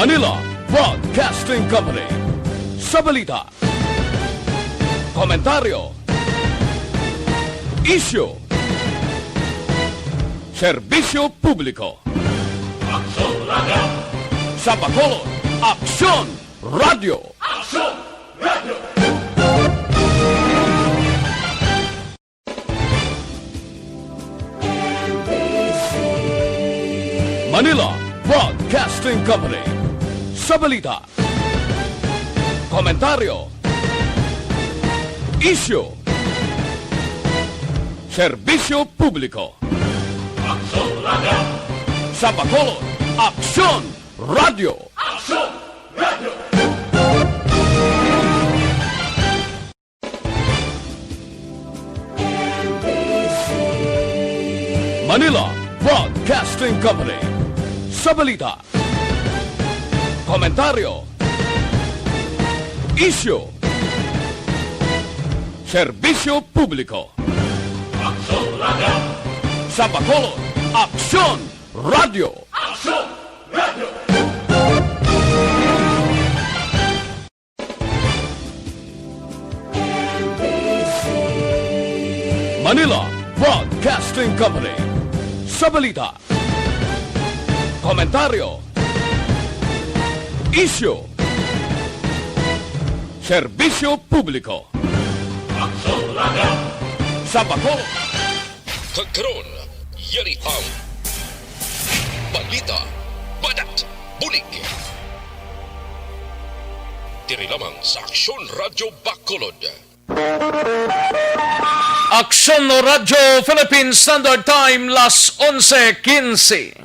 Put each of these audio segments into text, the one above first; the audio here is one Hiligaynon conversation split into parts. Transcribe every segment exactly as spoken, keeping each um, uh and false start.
Manila Broadcasting Company. Sa balita, komentaryo, isyu, serbisyo publiko. Aksyon Radyo. Sa Bacolod, Aksyon Radyo. Aksyon Radyo. Manila Broadcasting Company. Sa balita, komentaryo, isyu, serbisyo publiko. Aksyon Radyo. Sa Bacolod, Aksyon Radyo. Aksyon Radyo. Manila Broadcasting Company. Sa balita, komentaryo, isyu, serbisyo publiko. Aksyon Radyo. Sa Bacolod, Aksyon Radyo. Aksyon Radyo. Manila Broadcasting Company. Sa balita, komentaryo, isyu, serbisyo publiko. Aksyon Radyo. Sa Bacolod. Kag karon, yari ang balita, banat, bulig. Diri lamang sa Aksyon Radyo Bacolod. Aksyon Radyo Philippine Standard Time, las onse quince.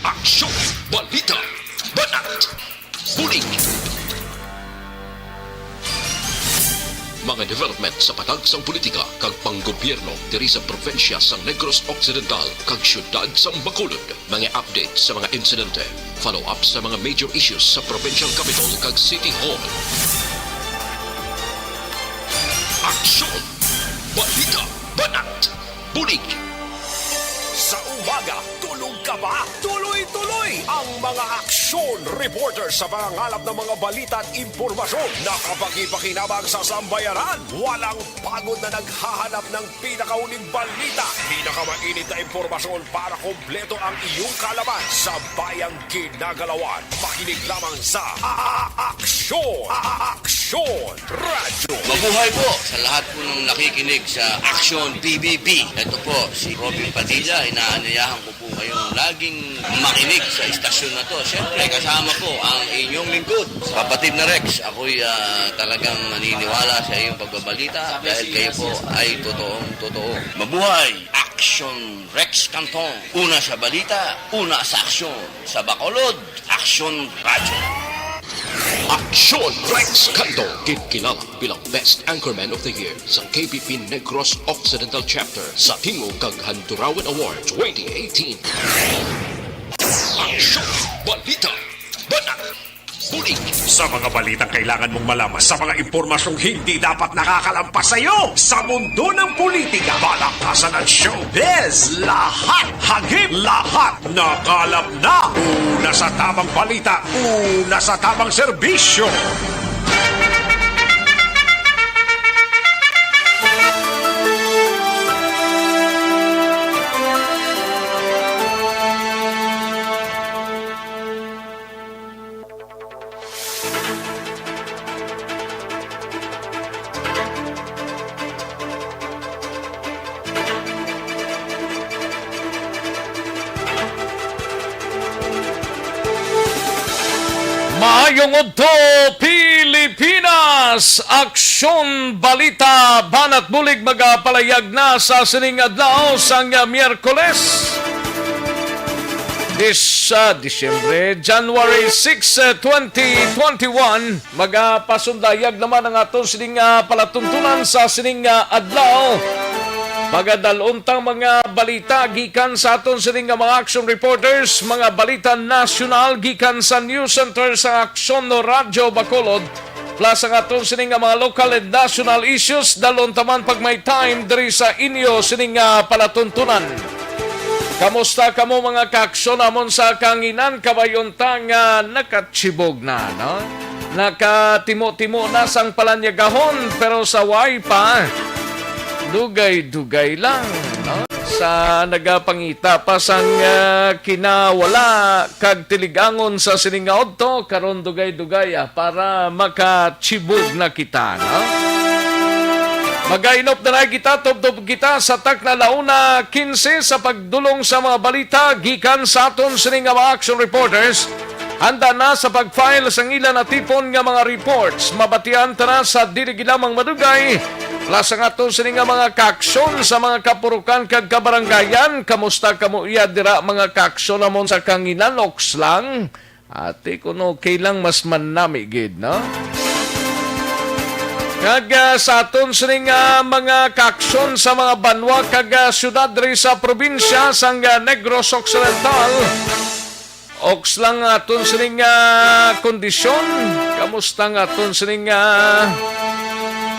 Aksyon, balita, banat, bulig. Mga development sa patag sang politika kag panggobyerno diri sa probinsya sang Negros Occidental kag siyudad sang Bacolod. Mga update sa mga insidente, follow-up sa mga major issues sa provincial capitol kag city hall. Aksyon, balita, banat, bulig. Sa umaga, tulog ka ba? Tuloy-tuloy ang mga aksyon reporter sa pangangalap ng mga balita at impormasyon na kapakipakinabang sa sambayanan. Walang pagod na naghahanap ng pinakauling balita, pinakamainit na impormasyon para kompleto ang iyong kaalaman sa bayang ginagalawan. Makinig lamang sa A-, A-, Aksyon, A-, A-, Aksyon Radyo. Mabuhay po sa lahat po ng nakikinig sa Aksyon P B B. Ito po si Robin Padilla, inaanyayahan ko po kayong laging makinig sa istasyon na to. Siyempre, kasama po ang inyong lingkod, Kapatid na Rex. Ako'y, ah, talagang naniniwala sa iyong pagbabalita dahil kayo po ay totoong totoo. Mabuhay! Aksyon Rex Canton. Una sa balita, una sa aksyon. Sa Bacolod, Aksyon Radyo. Aksyon Rex Canton, ginkilala bilang Best Anchorman of the Year sa K P P Negros Occidental Chapter sa Tingog kag Handurawan Award twenty eighteen. Aksyon, balita, banat, bulig. Sa mga balitang kailangan mong malaman, sa mga impormasyong hindi dapat nakakalampas sa iyo, sa mundo ng politika, palakasan at showbiz, lahat, hagip, lahat, nakalap na. Una sa tamang balita, una sa tamang serbisyo. Maayong udto, Pilipinas! Aksyon, balita, banat bulig magapalayag na sa sining adlaw sang Miyerkules, dis-, ah, Disyembre, January six, twenty twenty-one. Magapasundayag naman ang aton sining, ah, palatuntunan sa sining, ah, adlaw. Magadalon ta mga balita gikan sa aton sini nga mga action reporters, mga balita nasyonal gikan sa News Center sa Aksyon no Radyo Bacolod, plus ang aton sini nga mga local and national issues. Dalon ta man pag may time diri sa inyo sini nga palatuntunan. Kamusta kamo mga kaaksyon amon sa kanginan? Kabayon ta nga nakachibog na, no? Nakatimo-timo na sang palanyagahon, pero sa way pa, dugay-dugay lang, no? Sa nagapangita pa sang, ah, kinawala kag tiligangon sa sining nga udto, karon dugay-dugay, ah, para makachibog na kita, no? Magainop na lang kita, tubtob kita sa takna la una quince sa pagdulong sa mga balita gikan sa aton sini nga mga action reporters. Handa na sa pag-file sang ila natipon nga mga reports. Mabatian ta na sa dili gid lamang madugay, plus ang aton sini nga mga kaaksyon sa mga kapurukan kag kabaranggayan. Kamusta kamo iya dira, mga kaaksyon namon sa kanginan? Oks lang. Ati, kung okay lang, mas manami gid, no? Kag, ah, sa aton sini nga mga kaaksyon sa mga banwa kag, ah, syudad diri sa probinsya sang, ah, Negros Occidental, oks lang aton sining, ah, kondisyon. Kamusta nga aton sining, ah,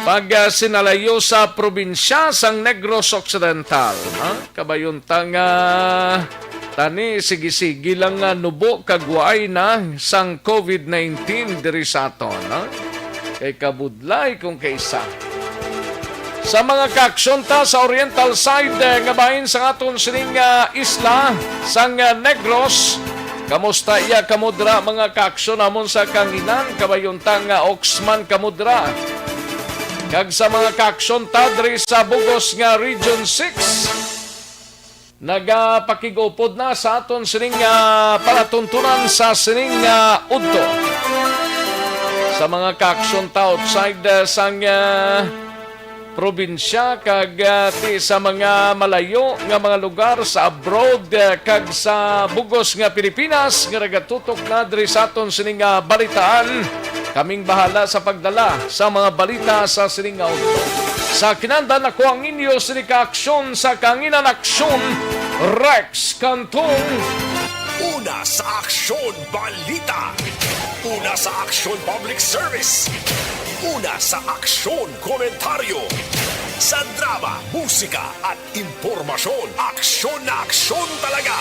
pag, ah, sinalayo sa probinsya sang Negros Occidental, ha? Kabayon ta nga tani, sige-sige lang nga nubo kag waay na sang covid nineteen diri sa aton, ha? Kay kabudlay kung kaisa. Sa mga kaaksyon ta sa oriental side, eh, nga bahin sang aton sining, ah, isla sang, ah, Negros, kamusta iya kamo dira, mga kaaksyon namon sa kanginan? Kabayon ta nga oks man kamo dira. Kag sa mga kaaksyon ta diri sa bugos nga Region six, nagapakig-upod na sa aton sining, ah, palatuntunan sa sining, ah, udto. Sa mga kaaksyon ta outside, ah, sang, ah, probinsya kag, ah, ti sa mga malayo nga mga lugar sa abroad, ah, kag sa bugos nga Pilipinas nga nagatutok na diri sa aton sining, ah, balitaan. Kaming bahala sa pagdala sa mga balita sa sining nga udto. Sa kinandan, ako ang inyo sini ka aksyon sa kanginan, aksyon, Rex Cantong. Una sa aksyon, balita. Una sa aksyon, public service. Una sa aksyon, komentaryo. Sa drama, musika, at impormasyon, aksyon na aksyon talaga.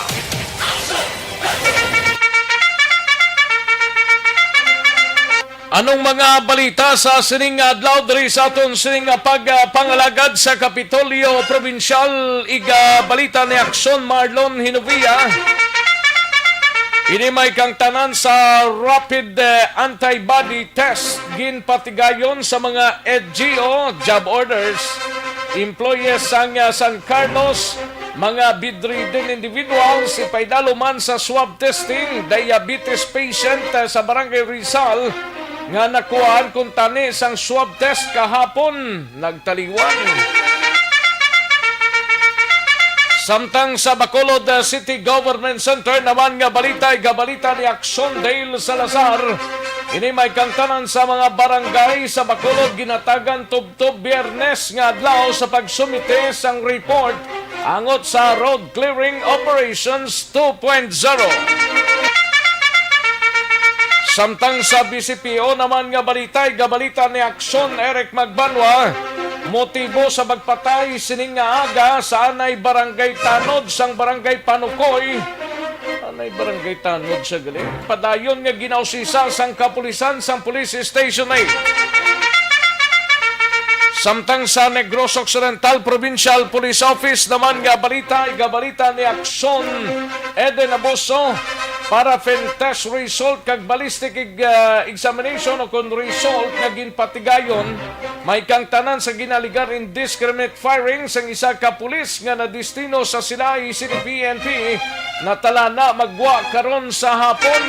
Anong mga balita sa sining adlaw diri sa aton sining pagpangalagad sa Kapitolyo Probinsyal? Iga balita ni Aksyon Marlon Hinovia. Ini may kangtanan sa rapid, eh, antibody test. Ginpatigayon sa mga N G O, job orders, employees sang, ah, San Carlos, mga bedridden individuals, ipaidalo man sa swab testing, diabetes patient, ah, sa Barangay Rizal nga nakuhaan kuntani sang swab test kahapon, nagtaliwan. Samtang sa Bacolod, ah, City Government Center naman nga balita, igabalita ni Aksyon Dale Salazar. Ini may kangtanan sa mga barangay sa Bacolod ginatagan tubtob Biyernes nga adlaw sa pagsumite sang report angot sa Road Clearing Operations two point zero. Samtang sa B C P O naman nga balita, igabalita ni Aksyon Eric Magbanwa, motibo sa pagpatay sining nga aga sa anay barangay tanod sang barangay Panukoy. Anay barangay tanod sa gali. Padayon nga ginausisa sang kapulisan sang Police Station eight. Samtang sa Negros Occidental Provincial Police Office naman nga balita, igabalita ni Aksyon Eden Abuso, paraffin test result kag ballistic ig-, ah, examination o kon result nga ginpatigayon, may kangtanan sa ginaligar indiscriminate firing sang isa ka pulis nga nadistino sa Silay City P N P, natalana, maggwa karon sa hapon.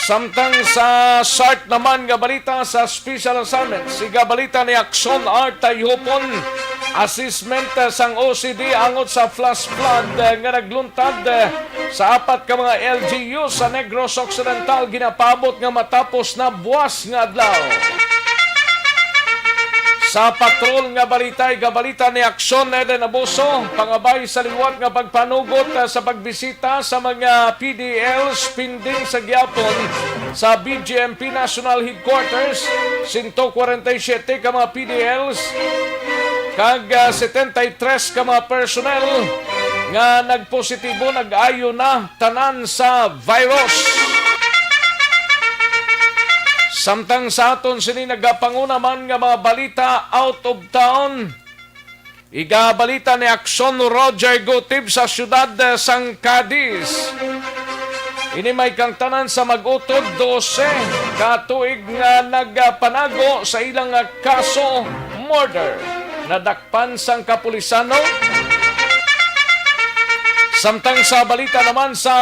Samtang sa SART naman nga balita, sa special assignments, igabalita ni Aksyon Art Tayhupon, assessment, ah, sang O C D angot sa flash flood, ah, nga nagluntad, ah, sa apat ka mga L G U sa Negros Occidental, ginapaabot nga matapos na buwas nga adlaw. Sa patrol nga balita, igabalita ni Aksyon Eden Abuso, pangabay sa liwat nga pagpanugot, ah, sa pagbisita sa mga P D Ls pending sa gihapon sa B J M P National Headquarters, sento kwarenta y siyete ka mga P D Ls kag, ah, setenta y tres ka mga personnel nga nagpositibo, nag-ayo na tanan sa virus. Samtang sa aton sini nagapanguna man nga mga balita out of town, igabalita ni Aksyon Roger Gutib sa siyudad, eh, sang Cadiz. Ini may kang tanan sa mag-utod, dose ka tuig nga nagapanago sa ilang, ah, kaso murder. Nadak pan sang kapulisan, no? Samtang sa balita naman sa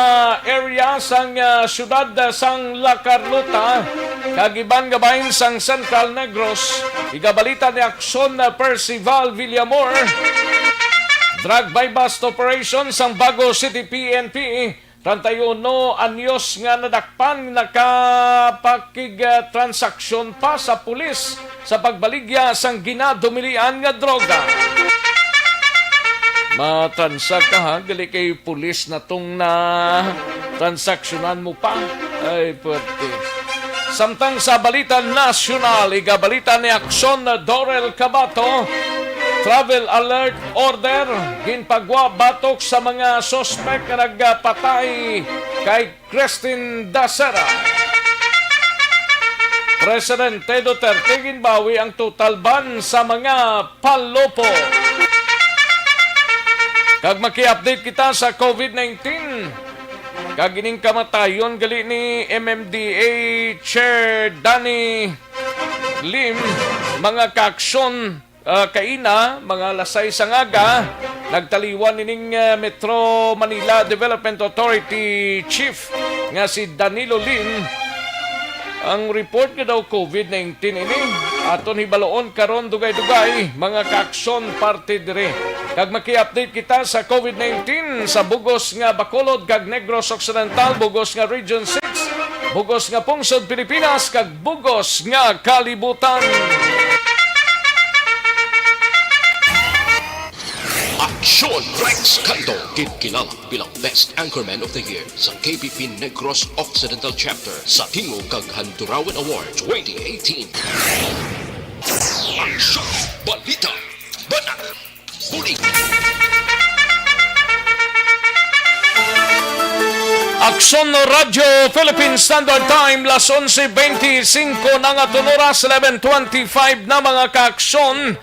area sang, ah, siyudad, ah, sang La Carlota, kag iban nga bahin sang Central Negros, igabalita ni Aksyon, ah, Percival Villamor, drug buy-bust operation sang Bago City P N P, treinta y uno anyos nga nadakpan nakapakig-, ah, transaksyon pa sa pulis sa pagbaligya sang ginadumilian nga droga. Matransak ka, ha? Gali kay pulis na tong na transaksyonan mo pa. Ay, pwerte. Samtang sa balita nasyonal, igabalita ni Aksyon Dorel Cabato, travel alert order ginpagwa batok sa mga suspek nga nagpatay kay Christine Dacera. Presidente Duterte ginbawi ang total ban sa mga palopo. Kag maki-update kita sa COVID nineteen. Kag ining kamatayon gali ni M M D A Chair Danny Lim, mga kaaksyon, ah, kaina, mga alas sais sang aga, nagtaliwan ining, ah, Metro Manila Development Authority Chief nga si Danilo Lim. Ang report nga daw COVID nineteen ini, aton hibaloon karon dugay-dugay, mga kaaksyon, parte diri. Kag maki-update kita sa COVID nineteen sa bugos nga Bacolod kag Negros Occidental, bugos nga Region six, bugos nga pungsod Pilipinas, kag bugos nga kalibutan. Aksyon Rex Canto, ginkilala bilang Best Anchorman of the Year sa K B P Negros Occidental Chapter sa Tingog kag Handurawan Award twenty eighteen. Aksyon, balita, banat, bulig. Aksyon Radyo Philippine Standard Time, las onse beintisinko na nga, aton oras, eleven twenty-five na, mga kaaksyon.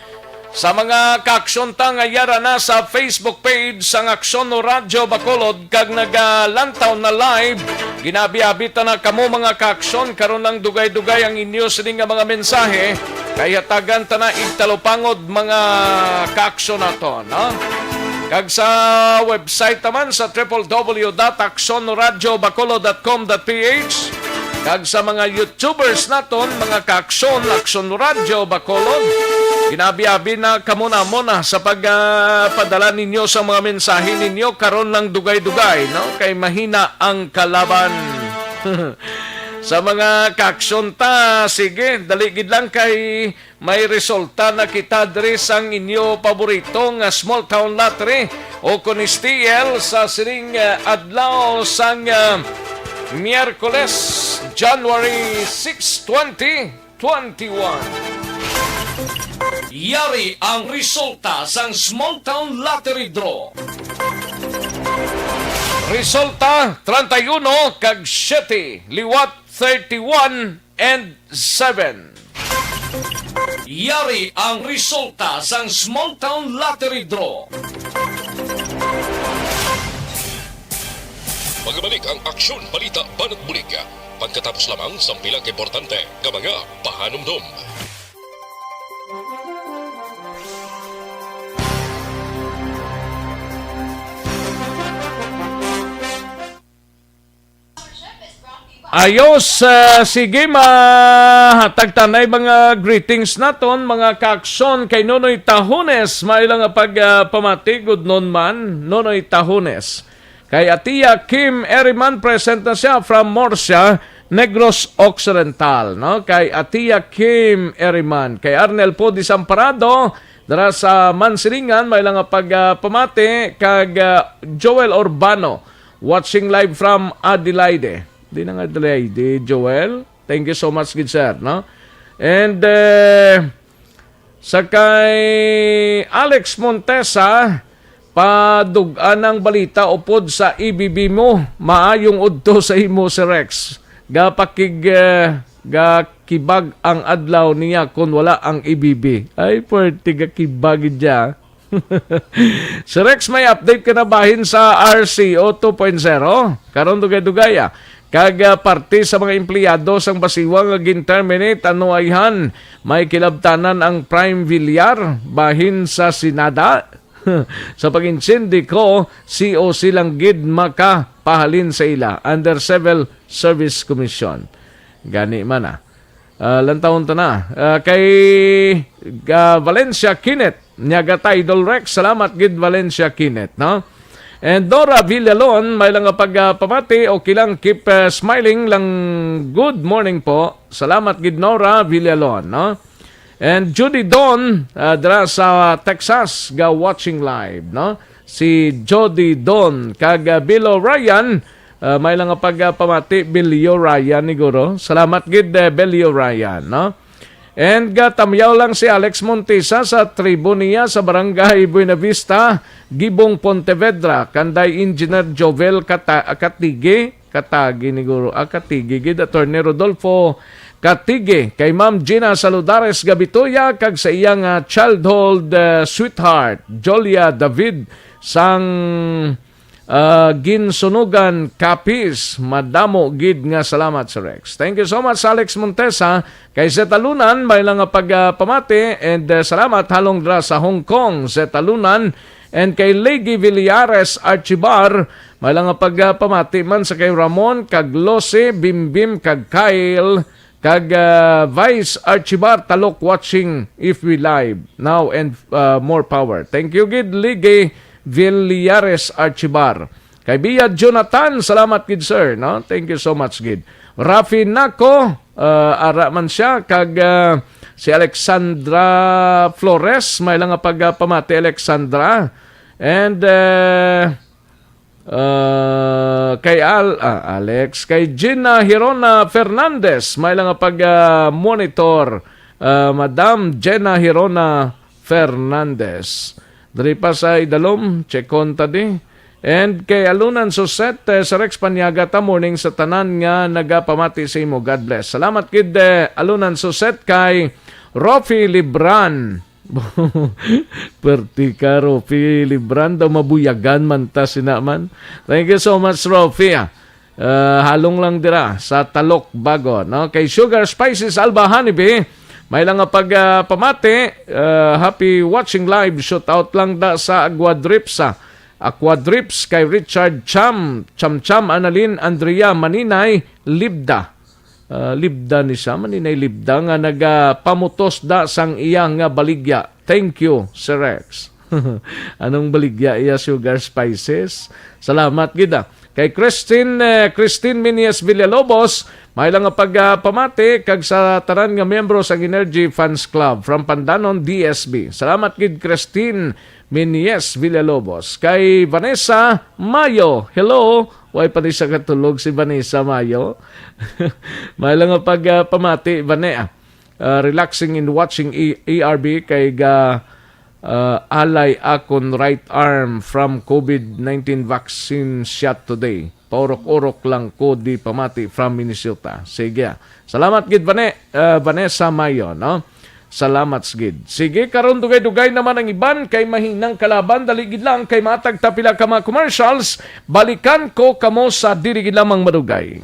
Sa mga kaaksyon ta nga yara na sa Facebook page sang Aksyon Radyo Bacolod kag nagalantaw na live, ginabi-abi ta na kamo, mga kaaksyon. Karon lang dugay-dugay ang inyo sini nga mga mensahe, kay hatagan ta na igtalupangod, mga kaaksyon naton, no? Kag sa website naman sa triple W dot aksyon radyo bacolod dot com dot P H, kag sa mga YouTubers naton, mga kaaksyon, Aksyon Radyo Bacolod, ginabi-abi na kamo namon, ah, sa pag, ah, padala ninyo sa mga mensahe ninyo. Karon lang dugay-dugay, no? Kay mahina ang kalaban. Sa mga kaaksyon ta, sige, dali gid lang kay may resulta na kita diri sang inyo paborito nga small town lottery o kon S T L sa sining, ah, adlaw sang, ah, Miyerkules, January six, twenty twenty-one. Yari ang resulta sang small town lottery draw. Resulta, treinta y uno kag siete, liwat thirty-one and seven. Yari ang resulta sang Small Town Lottery Draw. Magabalik ang aksyon, balita, banat bulig pagkatapos lamang sang pila ka importante nga mga pahanumdom. Ayos, ah, sige, mahatag tanay mga greetings naton, mga kaakson, kay Nonoy Tahones, maila nga pag, ah, pamati, good noon man, Nonoy Tahones. Kay Atia Kim Eriman, present na siya from Murcia, Negros Occidental, no? Kay Atia Kim Eriman, kay Arnel po Desamparado, dira sa Mansilingan, may lang nga pag, ah, pamati, kag, ah, Joel Urbano, watching live from Adelaide. Di na nga Adelaide, Joel. Thank you so much, good sir, no? And, eh, sa kay Alex Montesa, padug-an ang balita upod sa E B B mo. Maayong udto sa imo, Sir Rex. Gapakig, eh, gakibag ang adlaw niya kon wala ang E B B. Ay, pwerte gakibag niya. Sir Rex, may update ka na bahin sa R C O two point zero? Karon dugay-dugay, ah. Kag, ah, parte sa mga empleyado sang Basiwa nga gin-terminate, ano ayhan, may kilabtanan ang Prime Villar bahin sa Sinada. Sa pag-insindi ko, C O C lang gid makapahalin sa ila under Civil Service Commission. Gani man, ah. Ah, lantawon ta na. Ah, kay, ah, Valencia Kenneth, Nyagata Idol Rex, salamat gid Valencia Kenneth, no? And Nora Villalon, may lang nga pag, ah, pamati, okay lang, keep, ah, smiling lang. Good morning po. Salamat gid Nora Villalon, no? And Judy Don, ah, dira sa Texas, ga watching live, no? Si Jody Don, kag, ah, Bilo Ryan, ah, may lang nga pag, ah, pamati, Bilio Ryan, niguro. Salamat gid, eh, Bilio Ryan, no? And gatamyaw lang si Alex Montesa sa tribo niya sa Barangay Buenavista, Gibong, Pontevedra, kanday Engineer Jovel Kata-, Katigi, Katagi ni Guro, ah, Katigi gid, Attorney Rodolfo Katigi, kay Ma'am Gina Saludares Gabitoya, kag sa iyang, ah, childhood, ah, sweetheart, Jolia David, sang ah, Ginsunugan, Capiz. Madamo gid nga salamat, Sir Rex. Thank you so much, Alex Montesa. Kay Zetalunan, may lang nga pag, ah, pamati. And, ah, salamat halong dira sa Hong Kong, Zetalunan. And kay Legi Villares Archibar, may lang nga pag, ah, pamati man sa kay Ramon, kag Lose, Bimbim, kag Kyle, kag, ah, Vice Archibar Talok watching if we live now and, ah, more power. Thank you gid, Ligi Villares Archibar. Kay Bia Jonathan, salamat gid, sir, no? Thank you so much gid. Rafi Naco, ah, ara man siya, kag, ah, si Alexandra Flores, may lang nga pag, ah, pamati, Alexandra. And, ah, ah, kay Al-, ah, Alex, kay Gina Hirona Fernandez, may lang nga pag, ah, monitor, ah, Madam Gina Hirona Fernandez. Diri pa sa idalom, checkon ta di. And kay Alunan Suset, eh, sa Rex Paniaga ta, morning sa tanan nga nagapamati sa imo. God bless. Salamat gid, eh, Alunan Suset, kay Rofi Libran. Perti ka, Rofi Libran, daw mabuyagan man ta sina man. Thank you so much, Rofi, ah. Ah, halong lang dira sa Talok Bago, no? Kay Sugar Spices Alba Honeybee, may lang nga pag, ah, pamati, ah, happy watching live, shout out lang da sa Aquadrips, ah. Aquadrips kay Richard Cham, Cham Cham, Annalyn, Andrea, Maninay, Libda. Ah, Libda ni siya, Maninay Libda, nga nagapamutos da sang iya nga baligya. Thank you, Sir Rex. Anong baligya iya, Sugar Spices? Salamat gid, ah. Kay Christine, eh, Christine Minies Villalobos, may lang nga pag, ah, pamati kag sa tanan nga miyembro sang Energy Fans Club from Pandanon, D S B. Salamat gid, Christine Minies Villalobos. Kay Vanessa Mayo, hello. Way pa ni siya katulog si Vanessa Mayo. May lang nga pag, ah, pamati, Vane, ah. Ah, relaxing and watching E-, E R B kay ga, ah, alay akon right arm from covid nineteen vaccine shot today. Paurok-urok lang ko di pamati from Minnesota. Sige, ah. Salamat gid, Vane-, ah, Vanessa Mayo, no? Salamat gid. Sige, karon dugay-dugay naman ang iban kay mahinang kalaban. Dali gid lang kay matag ta pila ka mga commercials. Balikan ko kamo sa dili gid lamang madugay.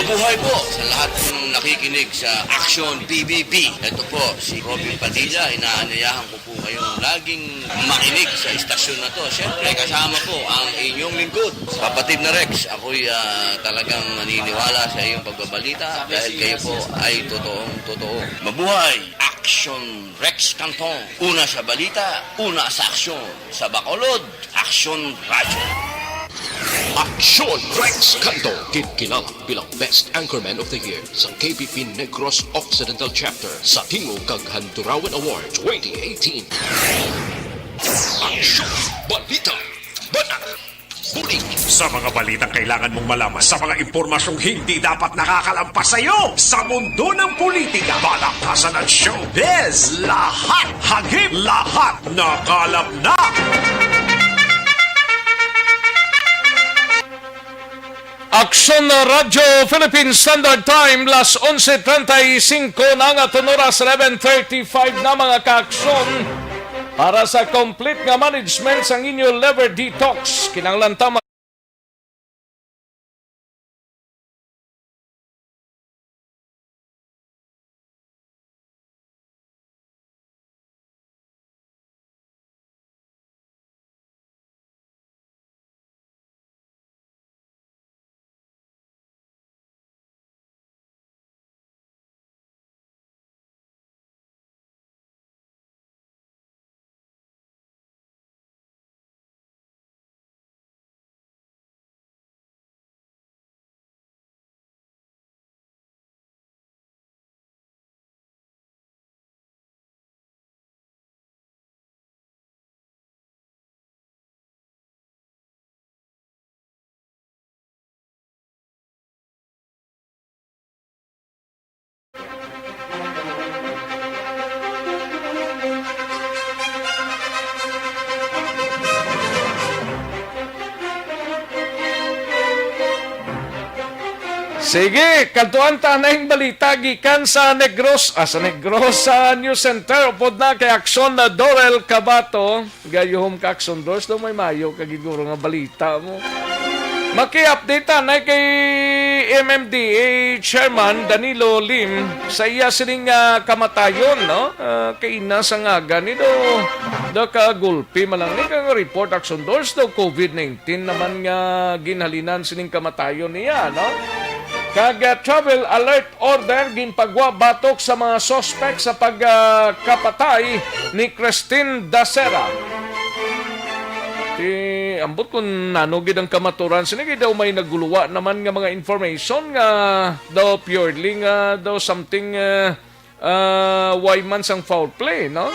Buhay po sa lahat po ng nakikinig sa Action P B B. Ito po si Robin Padilla. Inaanyayahan ko po kayong laging makinig sa istasyon na to. Siyempre, kasama po ang inyong lingkod, Kapatid na Rex. Ako'y ah, talagang naniniwala sa iyong pagbabalita dahil kayo po ay totoong totoo. Mabuhay Action Rex Canton. Una sa balita, una sa aksyon. Sa Bacolod, Action Radyo. Action Rex Canto, ginkilala bilang Best Anchorman of the Year sa K P P Negros Occidental Chapter sa Tingog kag Handurawan Award twenty eighteen. Action! Balita! Banat! Bulig! Sa mga balitang kailangan mong malaman, sa mga impormasyong hindi dapat nakakalampas sa iyo, sa mundo ng politika, balakasan at showbiz, lahat hagip, lahat nakalap na! Aksyon na Radyo Philippine Standard Time, las onse treinta y cinco na nga, aton oras, eleven thirty-five na, mga kaaksyon. Para sa complete nga management sang inyo liver detox, kinahanglan ta ma- Sige, kadtuan ta na yung balita gikan sa Negros, ah, sa Negros, sa News Center, upod na kay Aksyon na Dorel Cabato. Gayuhom ka, Aksyon Dors, daw may mayo ka gid guro nga balita mo. Maki-update ta na kay M M D A Chairman Danilo Lim sa iya sining, ah, kamatayon, no? Ah, kay ina sa ngaga ni do, do ka gulpi man lang ni kang report, Aksyon Dors, daw covid nineteen naman nga ginhalinan sining kamatayon niya, no? Kag, ah, travel alert order ginpagwa batok sa mga suspect sa pagkapatay ni Christine Dacera. Ti, ambot kung nano gid ang kamaturan sini, kay daw may naguluwa naman nga mga information nga daw purely nga daw something, ah, ah, way man sang foul play, no?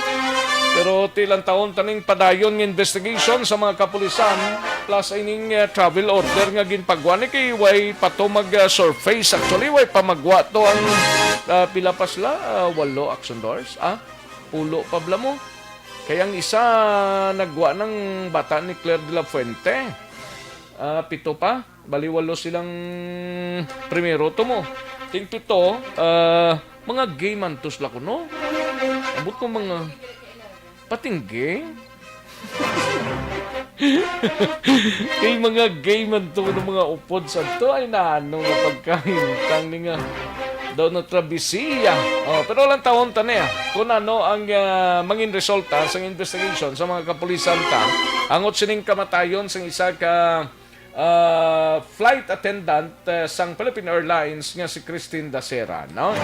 Pero ti lantawon ta ning padayon nga investigation sa mga kapulisan, plus ining, ah, travel order nga ginpagwa ni, kay way pa to mag, ah, surface. Actually, way pa magwa to ang, ah, pila pa sila? Ah, walo, Aksyon Dors? Ah, pulo pa bala mo. Kay ang isa nagwa ng bata ni Claire de la Fuente. Ah, pito pa. Bali, walo silang primero to mo. Ting pito, ah, mga gay man to sila kuno. Ambot ko mga pating gay. Kay mga gay man to ng mga upod sa to ay naano nga pagkahintang ni nga daw na trabisiya. Oh, pero lang taon ta niya kung ano ang, ah, mangin resulta sa investigation sa mga kapulisan ta angot sining kamatayon sang isa ka ah, flight attendant, eh, sang Philippine Airlines nga si Christine Dacera, no?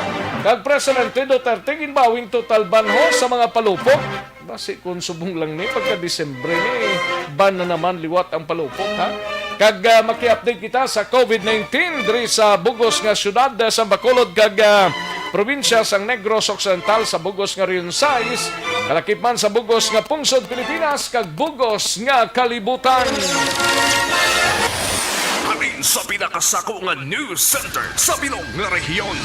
Kag Presidente Duterte ginbawing total ban ho sa mga palupok. Basi kung subong lang ni pagka Disyembre ni, ban na naman liwat ang palupok, ha? Kag, ah, maki-update kita sa covid nineteen diri sa bugos nga syudad, eh, sa Bacolod kag, ah, probinsya sang Negros Occidental, sa bugos nga Region sais, kalakip man sa bugos nga pungsod Pilipinas kag bugos nga kalibutan. Halin sa pinakasako nga news center sa bilog nga rehiyon.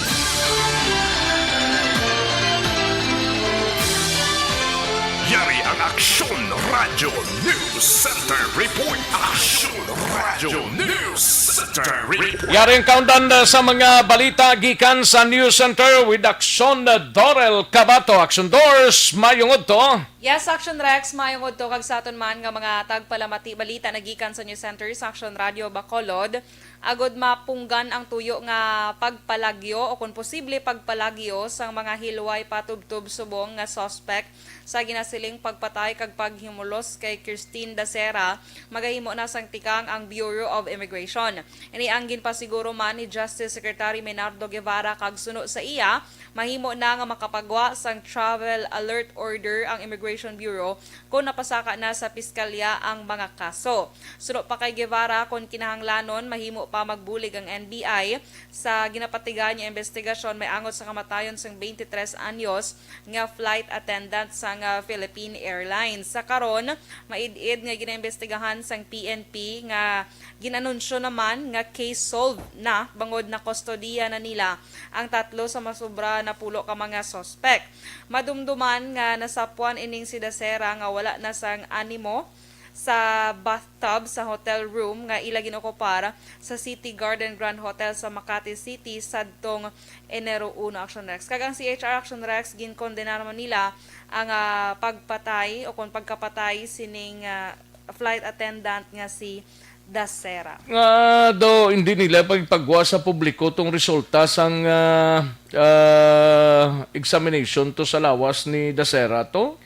Yari ang Aksyon Radyo News Center Report. Aksyon Radyo News Center Report. Yari ang countdown, uh, sa mga balita gikan sa News Center with Aksyon, uh, Dorel Cabato. Aksyon Dors, mayong udto. Yes, Aksyon Rex, mayong udto kag sa aton man nga mga tagpalamati balita nagikan sa News Center sa Aksyon Radyo Bacolod. Agod mapunggan ang tuyo nga pagpalagyo o kon posible pagpalagyo sang mga hilway patubtob subong nga suspek sa ginasiling pagpatay kag paghimulos kay Christine Dacera, magahimo na sang tikang ang Bureau of Immigration. Ini ang ginpasiguro man ni Justice Secretary Menardo Guevara, kag suno sa iya, mahimo na nga makapagwa sang travel alert order ang Immigration Bureau kon napasaka na sa piskalya ang mga kaso. Suno pa kay Guevara, kon kinahanglanon, mahimo pa magbulig ang N B I sa ginapatigan nga investigasyon may angot sa kamatayon sang twenty-three anyos nga flight attendant sang, ah, Philippine Airlines. Sa karon, maid-id nga ginaimbestigahan sang P N P nga gin-anunsyo naman nga case solved na bangod nakustodiya na nila ang tatlo sa masubra napulo ka mga suspek. Madumduman nga nasapwan ining si Dacera nga wala na sang animo sa bathtub sa hotel room nga ila ginokupar sa City Garden Grand Hotel sa Makati City sadtong Enero uno, Action Rex. Kag ang C H R, Action Rex, ginkondena naman nila ang, ah, pagpatay o kon pagkapatay sining, ah, flight attendant nga si Dacera. Nga daw hindi nila pagpagwa sa publiko tong resulta sang, ah, ah, examination to sa lawas ni Dacera to.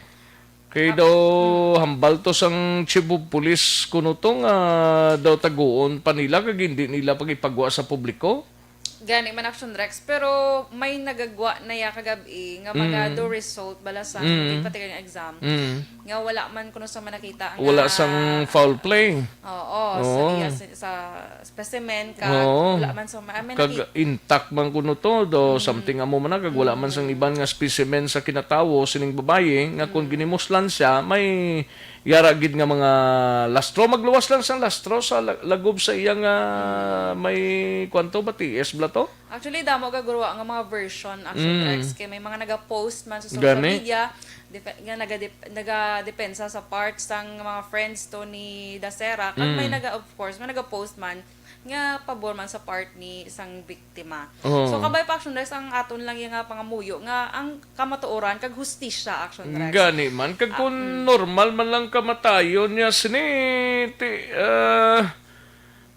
Kay daw hambal to sang Chief of Police kuno to nga daw taguon pa nila kag hindi nila pagipagwa sa publiko. Gani man, Action Rex, pero may nagagwa na ya kagab-i nga mga Mm. do result bala sa Mm. ipatigang exam Mm. nga wala man kuno sa manakita nga Wala sang foul play. Oo, sa Oo. iya, sa, sa specimen ka, Oo. wala man sa ma-, I mean, Kag naki- intact man kuno to, do Mm. something amo man na, kag wala man sang Mm. iban nga specimen sa kinatawo sining babayi nga kung Mm. ginimuslan siya, may yara gid nga mga lastro. Magluwas lang sang lastro sa la-, lagob sa iya nga Mm. may kwanto ba, T S bala to? Actually, damo ka guro nga mga version, Action Mm. Rex, kay may mga naga-post man sa social Gani? media, dep-, nga nagadep-, nagadepensa sa part sang mga friends to ni Dacera, kag may Mm. naga, of course, may naga-post man nga pabor man sa part ni isang biktima. Oo. So, kabay pa, Action Rex, ang aton lang yung nga pangamuyo nga ang kamatuoran kag hustisya, Action Rex. Gani man, kag Ah, kung mm. normal man lang kamatayon niya, sini, ti-, ah,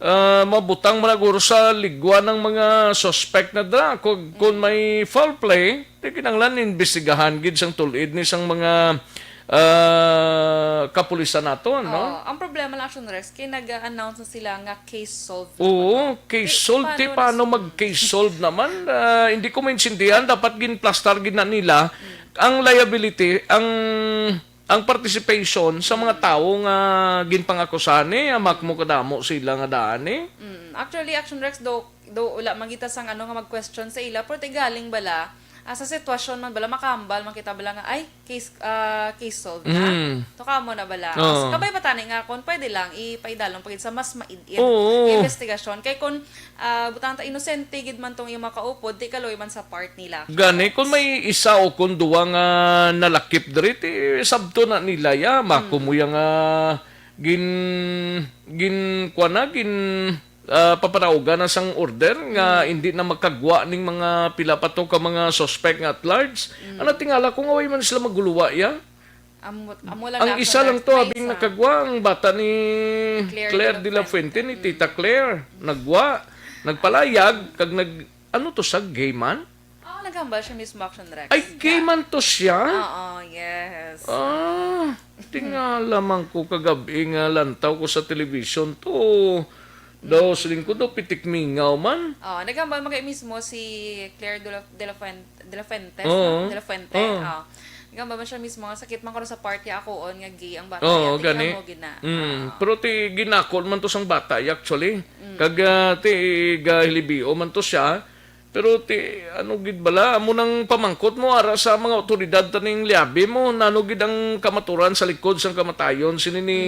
ah, mabutang man guro sa ligwa ng mga suspect na dra. Kung, kung Mm. may foul play, di kinahanglan imbestigahan gid sang tulid ni sang mga, ah, kapulisan naton, no? Oo. Ang problema lang, Action Rex, kay nag-announce na sila nga case solved Oo, naman. Case Eh, solved. Ti, paano paano na mag-case solved naman? Ah, hindi ko maintindihan. Dapat ginplastar gid na nila Mm. ang liability, ang, ang participation sa mga Mm. tao nga ginpangakusahan ni, amak mo kadamo sila nga daan ni. Mm. Actually, Action Rex, do, do, wala man kita sang ano nga mag-question sa ila, pero ti galing bala, ah, sa sitwasyon man bala, makahambal man kita bala nga, ay, case, ah, case solved na. Mm. To kamo na bala. Oo. As, kabay pa tani nga kung pwede lang, ipaidalom pa gid sa mas maid-id Oo. nga investigasyon. Kay kung, ah, butang ta inosente gid man tong iyang makaupod, di kaluoy man sa part nila. Gani, kung may isa o kung duwa nga nalakip diri, ti sabto na nila, ya, mako Mm. mo yang, ah, gin, gin, kuwan na, gin, ah, papanaugan na sang order nga Mm. hindi na makagwa ning mga pila pa to ka mga suspect nga at large. Mm. Ano tingala ko nga way man sila maguluwa, ya? Amo, amo lang Ang na isa lang to, abing nakagwa, ang bata ni Claire Claire de la Fuente, ni Mm. Tita Claire. Nagwa, nagpalayag, kag nag-, ano to, sa gay man? Oo, naghambal siya mismo, Action Rex. Ay, gay man to siya? Oo, yes. Ah, tingala man ko kagabi nga lantaw ko sa television to. Daw, Mm. siling ko daw, pitik mingaw man. Oo, naghambal man kay mismo si Claire de la, de la Fuente, de la Fuentes, Oo. no? De la Fuente, Oo. oo. Naghambal man siya mismo nga sakit man ko sa party akoon nga gay ang bata. Oo, Kaya gani. tingnan mo, gina. Mm, Oo. pero ti ginakol man to sang bata, actually. Mm. Kag, ah, ti, ga, hilibio man to siya. Pero ti, ano gid bala, amo nang pamangkot mo ara sa mga awtoridad taning liabi mo, nano gid ang kamaturan sa likod sang kamatayon sini ni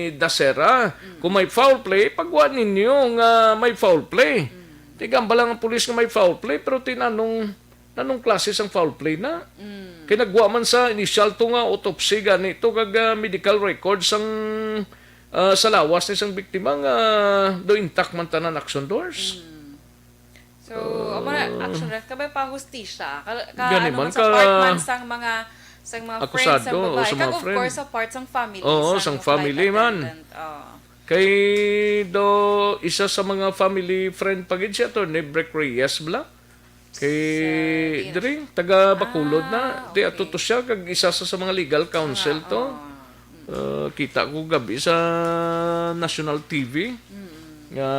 Mm. Dacera? Mm. Kung may foul play, pagwa ninyo nga may foul play. Mm. Ti gamba lang ang pulis nga may foul play, pero ti nanong, nanong klase sang foul play na? Mm. Kay nagwa man sa initial to nga autopsy gani to kag, ah, medical records sang, ah, sa lawas ni sang biktima nga do intact man tanan action doors. Mm. So, amo na, Ah. action ref, kabay pa hustisya. Ka, ka, Gani ano man man, sa ka part man sang mga, sang mga friends sang akusado o babae. sa mga Kag of friend. course, sa part sang family Oo, sang sang flight family man. attendant. Oo. Kay do, isa sa mga family friend pa gid si Attorney Brek Reyes, bala. Kay Sa, diri, taga Bacolod na. Ah, Di ato okay. to siya, kag isa sa, sa mga legal counsel Ah, to. oo. Uh, kita ko gabi sa national T V nga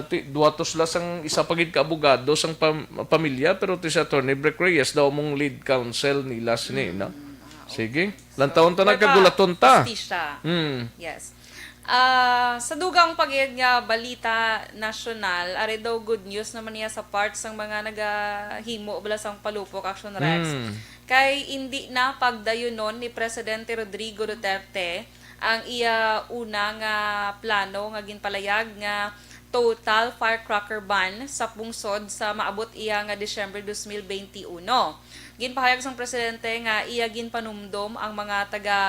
ti, duwa to sila sang isa pa gid ka abogado sang pam-, pamilya, pero ti si Attorney Brek Reyes daw mong lead counsel nila sini, no? Ah, okay. Sige. So, Lantawon ta na, kay pa kagulaton ta. Hustisya. Hmm. Yes. Ah, sa dugang pa gid nga balita nasyonal, ari daw good news naman niya sa part sang mga nagahimo bala sang palupok, Action Rex. Hmm. Kay indi na pagdayunon ni Presidente Rodrigo Duterte ang iya una nga plano nga ginpalayag nga total firecracker ban sa pungsod sa maabot iya nga Disyembre dos mil beinti uno. Ginpahayag sang presidente nga iya ginpanumdom ang mga taga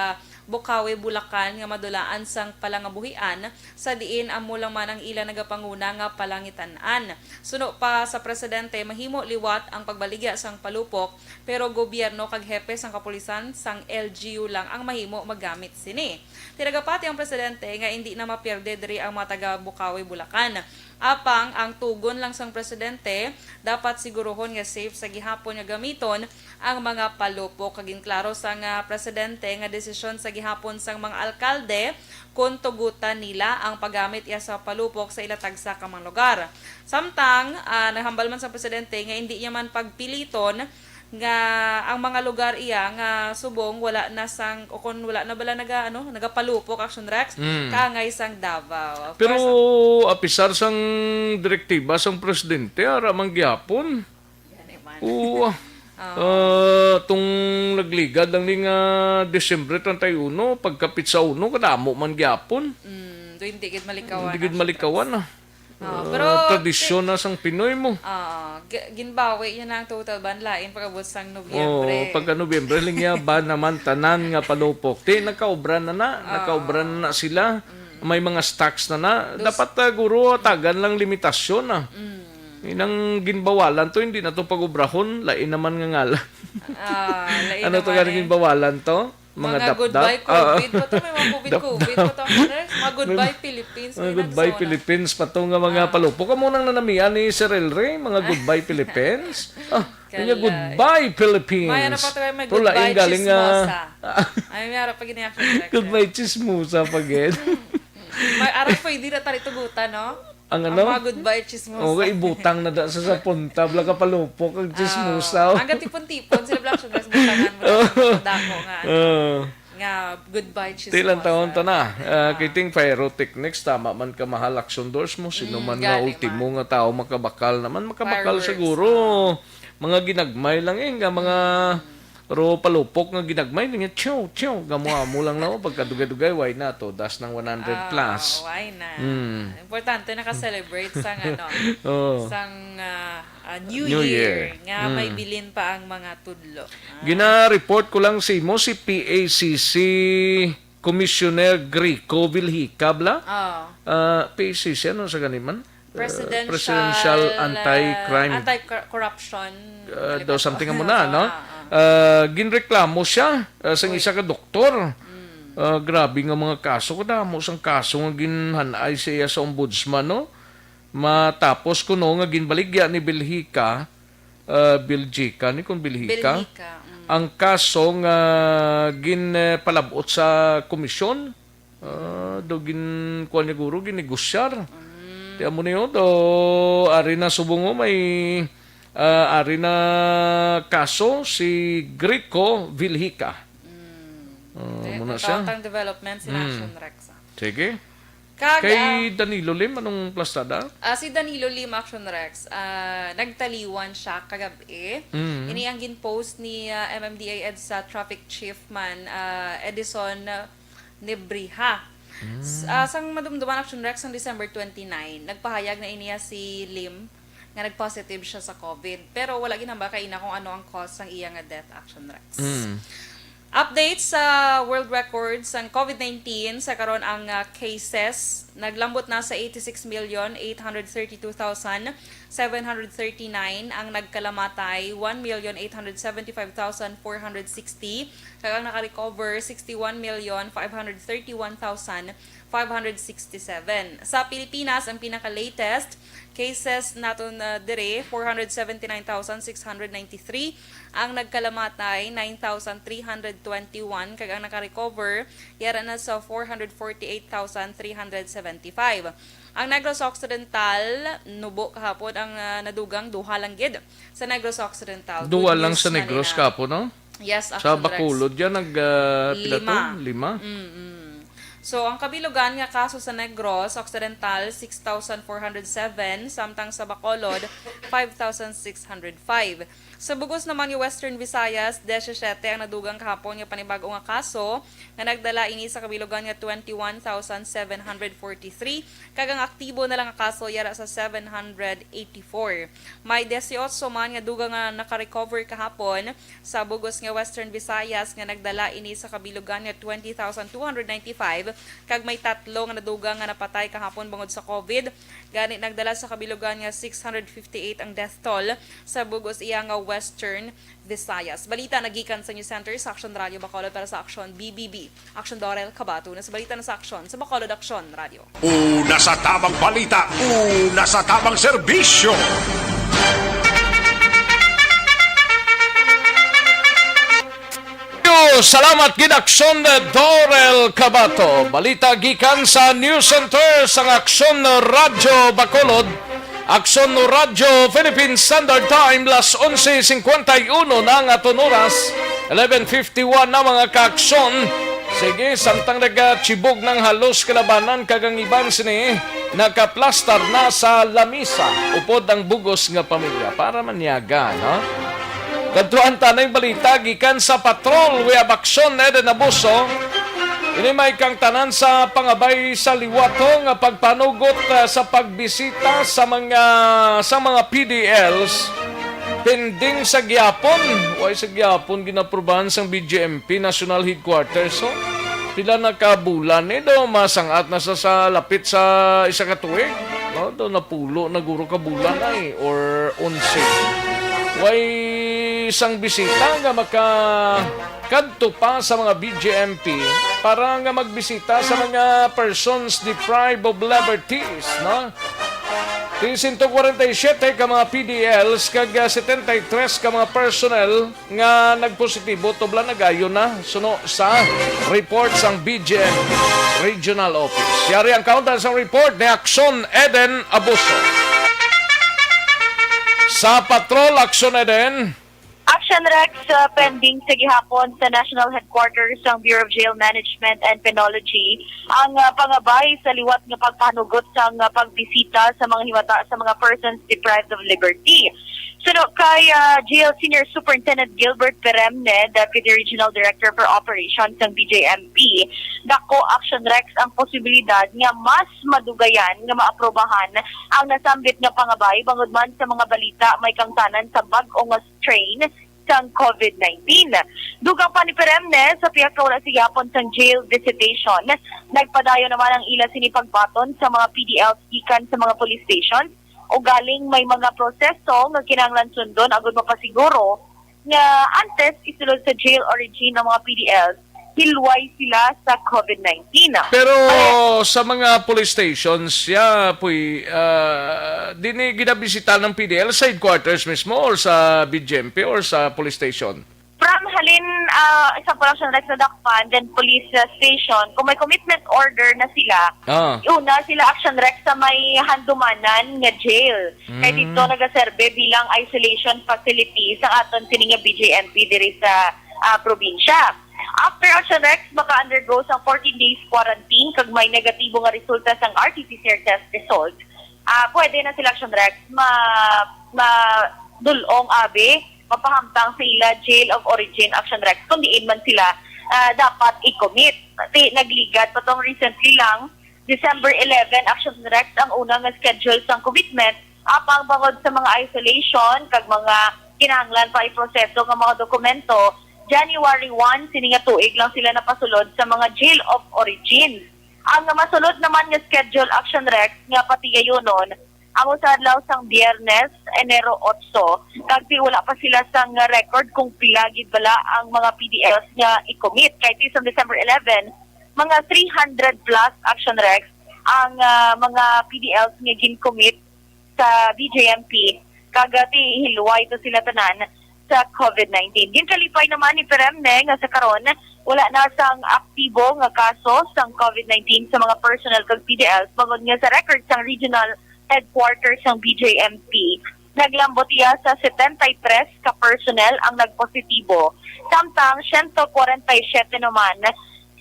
Bukawi, Bulacan nga madulaan sang palangabuhian sa diin amo lang man ang ila nagapanguna nga palangitan-an. Suno pa sa presidente, mahimo liwat ang pagbaligya sang palupok, pero gobyerno kag hepe sang kapulisan sang L G U lang ang mahimo maggamit sini. Tinagapati ang presidente nga indi na mapierde diri ang mga taga Bukawi, Bulacan. Apang ang tugon lang sang presidente, dapat siguruhon nga safe sa gihapon nga gamiton ang mga palupok. Kag ginklaro sang, ah, presidente nga desisyon sa gihapon sang mga alkalde kon tugutan nila ang paggamit iya sa palupok sa ila tagsa ka mga lugar. Samtang, ah, naghambal man sang presidente nga indi niya man pagpiliton nga ang mga lugar iya nga subong wala na sang, o kon wala na bala naga, ano, nagapalupok, Action Rex, Mm. kaangay sang Davao. Of Pero course, apisar sang direktiba sang presidente, ara man gihapon. Yan, eh, man. Oo, ah. Oo. Ah, tong nagligad lang ni nga Disyembre treinta y uno, pagkapit sa uno, kadamo man gihapon. Mm, do hindi gid malikawan Hindi gid ang malikawan, ah. Oo, Ah, pero tradisyon ti-, na sang Pinoy mo. Oo, gi-, ginbawi yun ang total ban, lain pag-abot sang Oo, Nobyembre. Pagka Nobyembre, lingya ba naman tanan nga palupok? Ti, nakaobra na na, Oo. nakaobra na na sila. Mm. May mga stocks na na. Dos- Dapat, ah, guro, tagan lang limitasyon, ah. Mm. Inang ginbawalan to, hindi na to pag-obrahon, lain naman nga ngalan. Ah, lain Ano to naman gani eh. ginbawalan to? Mga Mga dapdap? goodbye Ah, COVID pa to, may mga COVID, dapdap. COVID pa to, Action Rex. Mga goodbye Philippines, Mga may goodbye nagsauna. Philippines pa to nga mga Ah. palupok. Amo nang nanamian ni Sir El Rey, mga goodbye Philippines. Ah, kanya Kalay. goodbye Philippines. May ano pa to, may Pero lain goodbye galing nga chismosa. Ay, may ara pa gini, Action Rex, eh. Goodbye chismosa pa gid. May ara pwede na tari tugutan, no? Ang Ang ano? mga goodbye chismosa. Oo, ibutang na da sa, sa punta, bala ka palupok ang chismosa. Ah, ang gatipon-tipon, sila bala, Action Rex, butangan mo na sa dako nga, ano, Oo. nga goodbye chismosa. Ti, lantawon ta na. Ah, Ah. kiting pyrotechnics, tama man ka mahal, Action Doors mo. Sino Mm, man nga gani ultimo man. nga tao makabakal naman, makabakal Fireworks, siguro. ah. Mga ginagmay lang eh, nga mga Mm. Pero palupok nga ginagmay, nga chow, chow, gamo-amo lang na, oh, pagkadugay-dugay, why not? Oh, das ng one hundred Ah, plus. why not? Mm. Importante naka-celebrate sang, ano, Oo. sang, ah, ah, New New Year, Year. nga may Mm. bilin pa ang mga tudlo. Ah. Gina-report ko lang sa imo si P A C C Commissioner Grico Viljica, bala? Ah. Ah, P A C C, ano sa ganiman? Presidential, Presidential uh, Anti-Crime. Anti-Corruption, uh, daw something amo na, no? Ah, ah. Uh, ginreklamo siya, uh, sang Uy. isa ka doktor. Mm. Uh, grabe nga mga kaso, kadamo sang kaso nga ginhanay sa iya sa ombudsman, no? Matapos kuno nga ginbaligya ni Viljica, uh, Viljica, ni kon Viljica, Viljica, mm. ang kaso nga gin, eh, palabot sa komisyon. Ah, daw gin-, kuwan niya guro, ginegosyar. Mm. Ti amo niyo, daw ari na subong, oh, may, ah, ari na kaso si Grico Viljica. Mm. Ah, Ti, muna siya. Natawag ang development si Mm. Action Rex, ah. Sige. Kag, Kay ah, Danilo Lim, anong plastada? Ah, si Danilo Lim, Action Rex, ah, nagtaliwan siya kagabi. Mm. Ini ang gin-post ni, ah, M M D A EDSA Traffic Chief man, ah, Edison, ah, Nebriha. Mm. S-, ah, sang madumduman, Action Rex, sang December twenty-nine, nagpahayag na iniya si Lim nga nag-positive siya sa COVID. Pero wala ginhambal kaina kung ano ang cause sang iya nga death, Action Rex. Mm. Update sa world record sang COVID nineteen, sa karon ang, ah, cases naglambot na sa eighty-six million eight hundred thirty-two thousand seven hundred thirty-nine, ang nagkalamatay, one million eight hundred seventy-five thousand four hundred sixty, kag ang nakarecover, sixty-one million five hundred thirty-one thousand five hundred sixty-seven. Sa Pilipinas, ang pinaka-latest cases naton, ah, dire, four hundred seventy-nine thousand six hundred ninety-three, ang nagkalamatay, nine thousand three hundred twenty-one, kag ang nakarecover, yara na sa four hundred forty-eight thousand three hundred seventy-five. Ang Negros Occidental, nubo kahapon ang, ah, nadugang, duha lang gid sa Negros Occidental. Good Duha lang news sa na Negros nila. Kahapon, no? Yes, Sa Action Rex. Bacolod yan, nag, ah, pila to? Lima. Lima? Mm-mm. So, ang kabilugan nga kaso sa Negros Occidental, six thousand four hundred seven, samtang sa Bacolod, five thousand six hundred five. Sa bugos naman nga Western Visayas, diyesisete ang nadugang kahapon nga panibag-o nga kaso, nga nagdala ini sa kabilugan nga twenty-one thousand seven hundred forty-three, kag ang aktibo na lang nga kaso yara sa seven hundred eighty-four. May dieciocho man nga dugang nga naka-recover kahapon sa bugos nga Western Visayas, nga nagdala ini sa kabilugan nga twenty thousand two hundred ninety-five, kag may tatlo nga nadugang nga napatay kahapon bangod sa COVID. Gani, nagdala sa kabilugan nga six hundred fifty-eight ang death toll sa bugos iya nga Western Visayas. Balita nagikan sa News Center sa Action Radio Bacolod para sa Action B B B. Action Dorel Kabato na sa balita na sa Action sa Bacolod Action Radio. Una sa tamang balita, una sa tamang serbisyo. Salamat gid, Action Dorel Kabato. Balita gikan sa News Center sang Action Radio Bacolod. Action Radio Philippine Standard Time, las onse cincuenta y uno na ang aton oras, eleven fifty-one na, mga ka-aksyon. Sige, samtang nagachibog ng halos kalabanan, kag ang iban sini nakaplastar na sa lamisa upod ang bugos nga pamilya para manyaga, no? Kadtuan ta na yung balita gikan sa patrol. We have Action Eden Abuso. Ini may kang tanan sa pangabay sa liwat nga pagpanugot, ah, sa pagbisita sa mga, sa mga P D Ls. Pending sa gihapon. Way sa gihapon ginaprubahan sang B J M P National Headquarters, so pila na ka bulan ni do, masangat na sa, sa lapit sa isa ka tuig, no? Do napulo na guro ka bulan ay, or onse. Way sang bisita nga makakadto pa sa mga B J M P para nga magbisita sa mga persons deprived of liberties, no? Ti sento kwarenta y siyete ka mga P D Ls kag, ah, setenta y tres ka mga personnel nga nagpositibo tublan nagayo na, suno sa report sang B G M Regional Office. Yari ang kauntan sang report ni Action Eden Abuso. Sa patrol, Action Eden. Action Rex, uh, pending sa gihapon sa National Headquarters sang Bureau of Jail Management and Penology ang, uh, pangabay sa liwat nga pagpanugot sang, uh, pagbisita sa mga himata sa mga persons deprived of liberty. Suno kay, uh, Jail Senior Superintendent Gilbert Peremne, Deputy Regional Director for Operations sang B J M P, dako, Action Rex, ang posibilidad nga mas madugayan nga maaprobahan ang nasambit nga pangabay bangod man sa mga balita may kangtanan sa bag-o nga strain sang COVID nineteen. Dugang pa ni Peremne, sa pihak nga wala sa gihapon sang jail visitation, nagpadayon naman ang ila sini pagbaton sa mga P D Ls gikan sa mga police stations, ugaling may mga proseso nga kinahanglan sundon agud mapasiguro nga antes isulod sa jail origin ang mga P D Ls, hilway sila sa COVID nineteen. Pero sa mga police stations, ya, puy, ah, di ni ginabisita ng P D L sa headquarters mismo or sa B G M P or sa police station? From halin, ah, sa Production Rex nadakpan, then police, ah, station, kung may commitment order na sila, Ah. una sila Action Rex sa may handumanan nga jail. Kay Mm. dito nagaserbe bilang isolation facility sa aton sini nga B J M P diri sa, ah, probinsya. After Action Rex, maka-undergo sang fourteen days quarantine kag may negatibo nga resulta sang R T P C R test result, ah, pwede na sila Action Rex ma-, madul-ong abi, mapahamtang sa ila jail of origin Action Rex kung diin man sila, ah, dapat i-commit. Ti, nagligad pa tong recently lang, December eleven, Action Rex ang una nga schedule sang commitment, apang bangod sa mga isolation kag mga kinahanglan pa iproseso nga mga dokumento, January one sini nga tuig lang sila napasulod sa mga jail of origin. Ang masunod naman nga schedule, Action Rex, nga patigayonon, ang usa adlaw sang Biyernes, Enero otso, kag ti wala pa sila sang record kung pila gid bala ang mga P D Ls nga i-commit. Kay ti sang December eleven, mga three hundred plus, Action Rex, ang, ah, mga P D Ls nga gin-commit sa B J M P, kag, ah, ti hilway to sila tanan sa COVID nineteen. Ginkalipay naman ni Peremne nga sa karon wala na sang aktibo nga kaso sang COVID nineteen sa mga personnel kag P D Ls, bangod nga sa record sang regional headquarters sang B J M P, naglambot iya sa setenta y tres ka personnel ang nagpositibo, samtang siyento kwarenta y siyete naman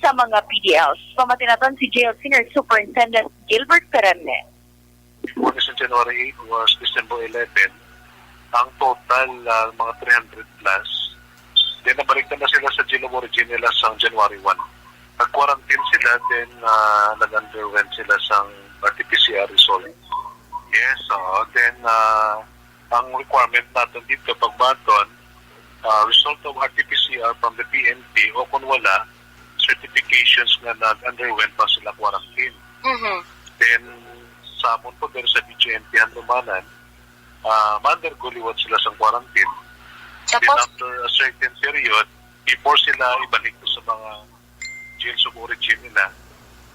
sa mga P D Ls. Pamati naton si Jail Senior Superintendent Gilbert Peremne. Muna sa January eight was December eleven, ang total, ah, mga three hundred plus. Then, nabalik na sila sa jail of origin nila sa January one. Nag-quarantine sila, then, ah, nag-underwent sila sa R T P C R result. Yes, oo. Then, ah, ang requirement natin dito, pagbaton, ah, result of R T P C R from the P N P o kung wala, certifications nga nag-underwent pa sila quarantine. Mhm. Then, sa amon po, pero sa B J M P Handumanan, ah, ma-undergo liwat sila sa quarantine. Then, tapos? After a certain period, before sila ibalik sa mga jails of origin nila,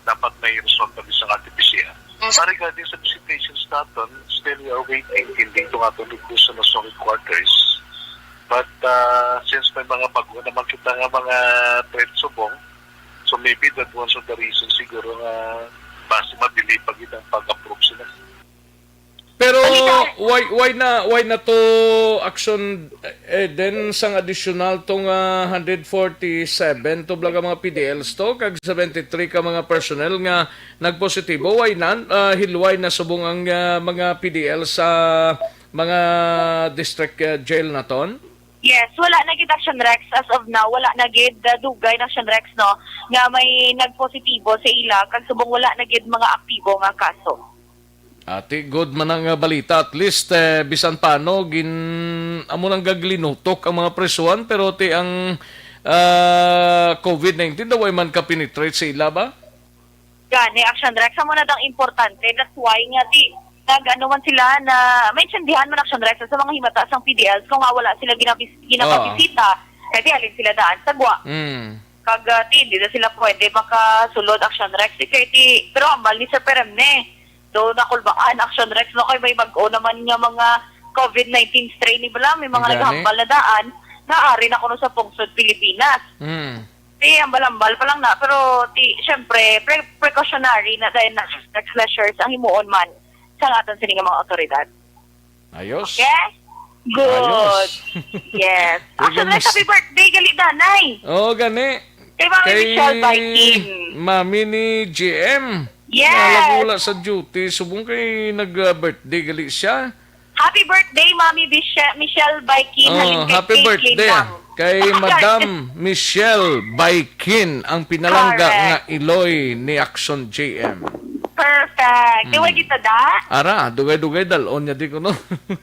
dapat may result na sa R T P C R. Mm. Sa regarding sa visitations naton, still we are waiting. Hindi ito nga itong reclusion sa headquarters. But, ah, since may mga bago naman kita nga mga threat subong, so maybe that one of the reasons siguro nga mas madili pa gid ang pag-approve sila. Pero Balita. why, why na, why na to action, eh, then sang additional tong, ah, hundred forty-seven to bala ka mga P D Ls to, kag seventy-three ka mga personnel nga nagpositibo? Why na, ah, hilway na subong ang, ah, mga P D L sa mga district, ah, jail naton? Yes, wala na gid, Action Rex, as of now. Wala na gid, ah, dugay na, Action Rex, no, nga may nagpositibo sa ila, kag subong wala na gid mga aktibo nga kaso. Ati, good man ang, ah, balita. At least, eh, bisan paano, gin-, amo nang gaglinutok ang mga presuhan, pero ti ang, ah, COVID nineteen daw ay man ka-penetrate sa ila ba? Gani, Action Rex, amo na dang importante. That's why nga ti, nag-ano man sila na, maintindihan man, Action Rex, sa mga himata sang P D Ls kung nga wala sila ginabis-, ginapabisita, kay di halin sila daan sa gwa. Mm. Kag, ah, ti, di na sila pwede makasulod, Action Rex. Kay ti, pero hambal ni Sir Peremne, do nakulbaan, Action Rex, no, kay may bag-o naman nga mga COVID nineteen strain ni bala, may mga Gani. Naghambal na daan, nga ari na kuno sa pungsod Pilipinas. Mm. Ti, hambal-hambal pa lang na, pero ti, syempre, pre-, precautionary na dahil na Rex measures ang himuon man sa aton sini nga mga otoridad. Ayos. Okay? Good. Ayos. Yes. Sige, Action Rex, mas- happy birthday, gali, danay. Oo, gani. Kay Mami Kay Michelle Baikin. Mami ni G M. Yes. Wala ko, wala sa duty. Subong kay nag-birthday gali siya. Happy birthday, Mami Bishe-, Michelle Baikin. Oh, Halin kay happy Caitlin birthday, ah. Lang. Kay Madam Michelle Baikin, ang pinalangga Correct. Nga iloy ni Action G M. Perfect. Mm. Iway kita da? Ara, dugay-dugay dalon niya di ko, no?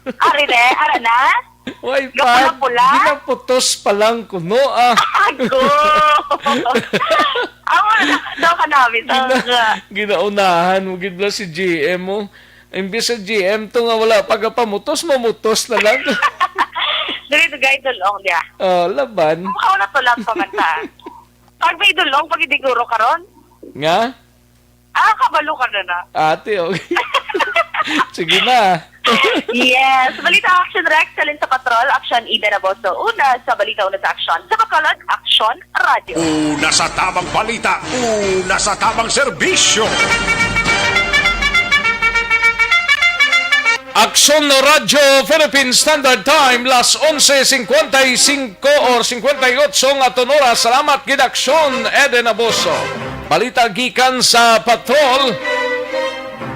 Ari de, ara na? Way pa, Gapula-pula? Ginaputos pa lang kuno, ah. Ago! Amo na, daw ka namin, Gina-, tawag ka. Ginaunahan mo gid bala si G M mo. Imbis sa G M to nga wala pagapamutos, mamutos na lang. Dili, dugay dulong diya. Oh, laban. Mukha na tulang pa man ta. Pag may dulong, pag hindi guro karon. Nga? Ah, kabalo ka na na. Ate, okay. Sige na. Yes. Balita Action Rex, halin sa Patrol, Action Ida Naboso. Una sa balita, una sa aksyon. Sa Bacolod, Action Radio. Una sa tabang balita, una sa tabang serbisyo. Aksyon Radyo Philippine Standard Time, las onse cincuenta y cinco or cincuenta y ocho nga aton oras. Salamat gid, Aksyon Eden Abuso. Balita gikan sa patrol.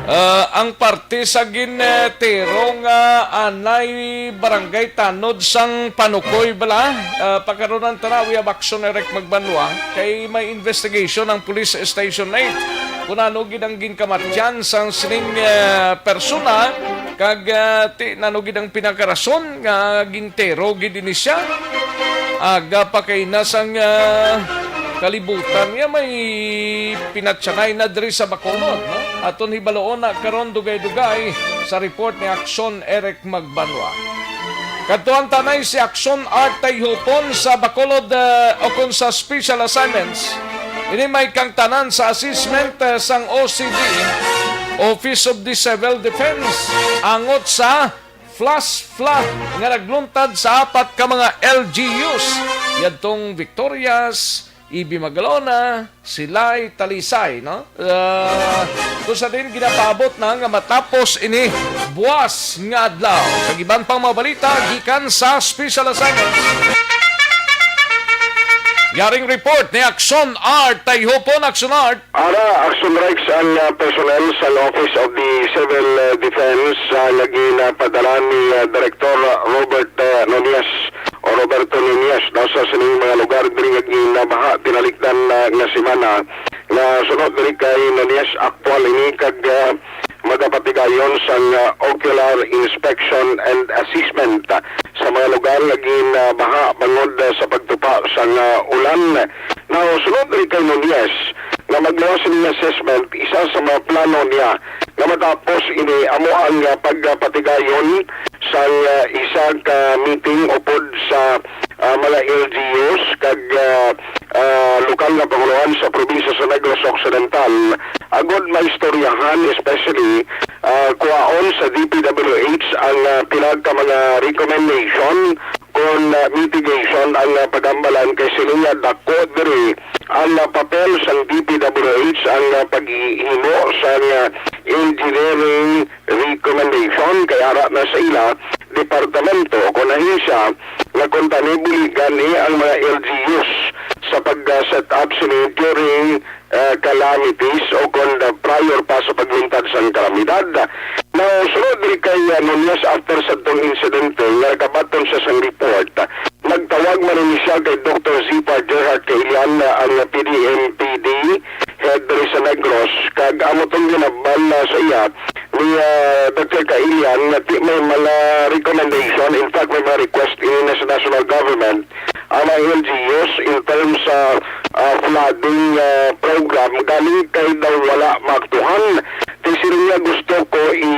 Ah, ang parte sa gintero nga anay barangay tanod sang Panukoy bala, ah, pagkaron ang tanawi ang Aksyon Eric Magbanwa kay may investigation ang Police Station eight. Kung ano gid ang ginkamatyan sang sining, eh, persona, kag, eh, ti-, nano gid ang pinakarason nga gintero gid ini siya. Aga pa kay na sang, eh, kalibutan nga may pinatyanay na diri sa Bacolod, no? Aton hibaluon na karon dugay-dugay sa report ni Action Eric Magbanwa. Kadtuan ta anay si Action Art Tayhupon sa Bacolod, eh, o kon sa special assignments. Ini may kangtanan sa assessment, eh, sang O C D, Office of the Civil Defense, angot sa flash flood nga nagluntad sa apat ka mga L G Us, yadtong Victorias, Ibi Magalona, Silay, Talisay, no? Ah, kung sa din ginapaabot na nga matapos ini buwas nga adlaw. Kag iban pang mga balita gikan sa special assignments. Yaring report ni Action Art Tayhupon. Action Art. Ara, Action Rex, ang, ah, personnel sa Office of the Civil, ah, Defense, ah, nga ginapadala ni, ah, Director Robert, ah, Nunez o Roberto Nunez, no, sa sining mga lugar diri nga ginabaha tinalikdan, ah, nga semana. Nga sunod diri kay Nunez, aktual ini kag, ah, magapatigayon sang, ah, ocular inspection and assessment, ah, sa mga lugar nga ginabaha bangod, ah, sa pagtupa sang, ah, ulan. Now, sunod diri kay Nunez, nga magluwas sini nga assessment, isa sa mga plano niya nga matapos ini amo ang, ah, pagpatigayon sang, ah, isa ka meeting upod sa, ah, mga L G Us kag, ah, ah, lokal nga pangulohan sa probinsya sa Negros Occidental, agod maistoryahan, especially, ah, kuhaon sa D P W H ang, ah, pila ka mga recommendation kon, ah, mitigation ang, ah, pag-ambalan kay sini nga dako diri ang, ah, papel sang D P W H ang, ah, paghimo sang, ah, engineering recommendation kay ara na sa ila departamento kon ahensya nga kon tani buligan ni ang mga L G Us sa pag-set up sini during, ah, calamities o kon, ah, prior pa sa pagluntad sang kalamidad. Now, sunod diri kay, ah, Nunez, after sa tong insidente nga nakabaton siya sang report, nagtawag man ini siya kay Doktor Zipar Gerhard Kailian, ah, ang P D M P D head diri sa Negros, kag amo tong ginhambal na sa iya ni, ah, Doktor Kailian nga di may mga recommendation, in fact, may mga request ini na sa national government ang mga L G Us in terms sa, ah, flooding, ah, program, galing kay daw wala maaktuhan. Kay siling niya, gusto ko i,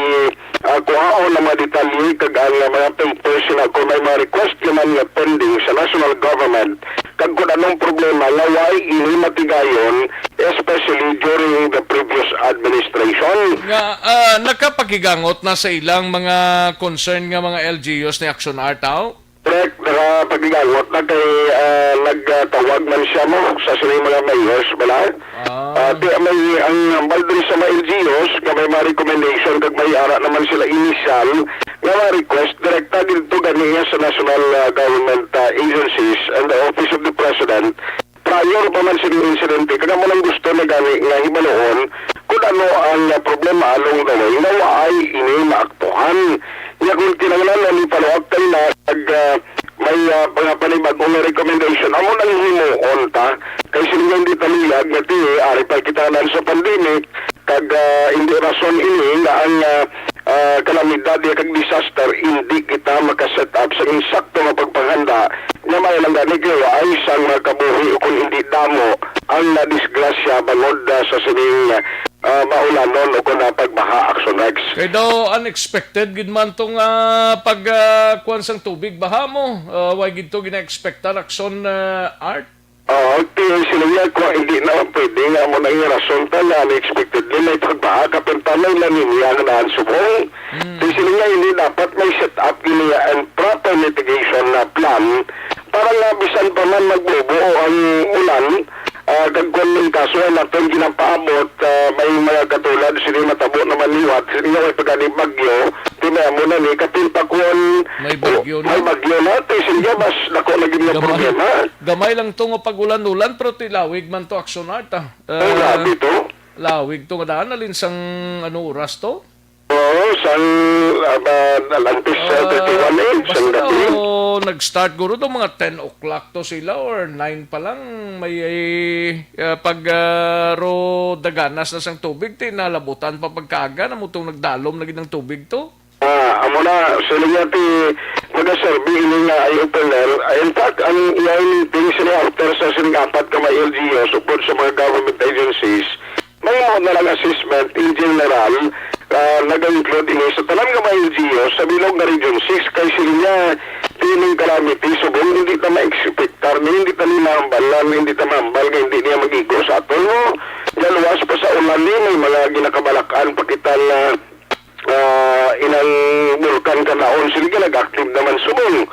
ah, kuhaon ang mga detalye kag ang, ah, mga papers na kung may mga request ka man nga pending sa national government, kag kung anong problema nga why ini matigayon, especially during the previous administration. Nga, ah, nakapakigangot na sa ilang mga concern nga mga L G Us ni Action Art, aw? Correct, nakapakigangot na kay, ah, nagtawag man siya mo sa sila mga mayors, bala. Ah. Ah, di, may, ang hambal diri sa mga L G Us nga may mga recommendation kag may ara naman sila initial nga mga request direkta didto ganiya sa national, ah, government, ah, agencies and the Office of the President prior pa man sini insidente, kag amo lang gusto na gani nga hibaluon kung ano ang, ah, problema along the way nga waay ini maaktuhan. Nya kung kinahanglan ni follow up kay na kag, ah, may, ah, mga panibag-o nga recommendation, amo nang himuon ta. Kay sila nga hindi taluyag nga ti, ari pa kita nan sa pandemic, kag, ah, hindi rason ini nga ang, ah, ah, kalamidad ya kag disaster, hindi kita maka-set up sa insakto nga pagpanghanda nga may lang gani kay waay sang mga kabuhi o kung hindi damo ang nadisgrasya bangod, ah, sa sining, ah, maulanon o kung, ah, pagbaha, Action Rex. Kay daw unexpected gid man tong, ah, pag, ah, kuwan sang tubig baha mo. Ah, way gid to gina-expectan, Action, ah, Art. Oo, ti, sila niya, kung hindi naman pwede nga mo nang rason ta na unexpectedly may pagbaha, kapin pa may La Niña nga daan subong. Mm. Ti, sila niya, hindi dapat may set up ini nga and proper mitigation na plan para nga bisan pa man magbubo ang ulan, ah, kag kung may kaso ay natin ginapaabot, ah, may mga katulad, sila matabo naman liwat, sila niya may pagani bagyo, ti may amo na ni, kapin pa kung May bagyo na. May bagyo na, ti, sila niya, mas dako na gid nga Gamay. problema. Gamay lang to nga pag-ulan-ulan, pero ti lawig man to, Action Art, ah. Oo, Ah, grabe to. Lawig to nga daan. Alin sang ano oras to? Oo, sang, ah, ba, alantis, ah, Ah, thirty-one eh, sang basta gabi. Daw, nag-start guro to mga ten o'clock to sila or nine pa lang. May, ah, pag, ah, ro daganas na sang tubig, ti nalabutan pa pagkaaga na mo tong nagdalom na gid ang tubig to. Ah, amo na, sila niya ti, Gaserbi ini nga eye-opener. In fact, ang iyang meeting sila after sa sining apat ka mga L G Us upod sa mga government agencies, may mo na lang assessment in general, ah, nag-include ini sa tanan nga mga L G Us sa bilog nga Region six, kay sila niya, tining calamity subong hindi ta ma-expectar, ni hindi ta ni mahambalan, hindi ta mahambal nga hindi niya mag-igo sa aton, no? Galuwas pa sa ulan ni, may mga ginakabalakan pa kita nga ah, inang bulkan kanaon, sige, nag-active naman subong.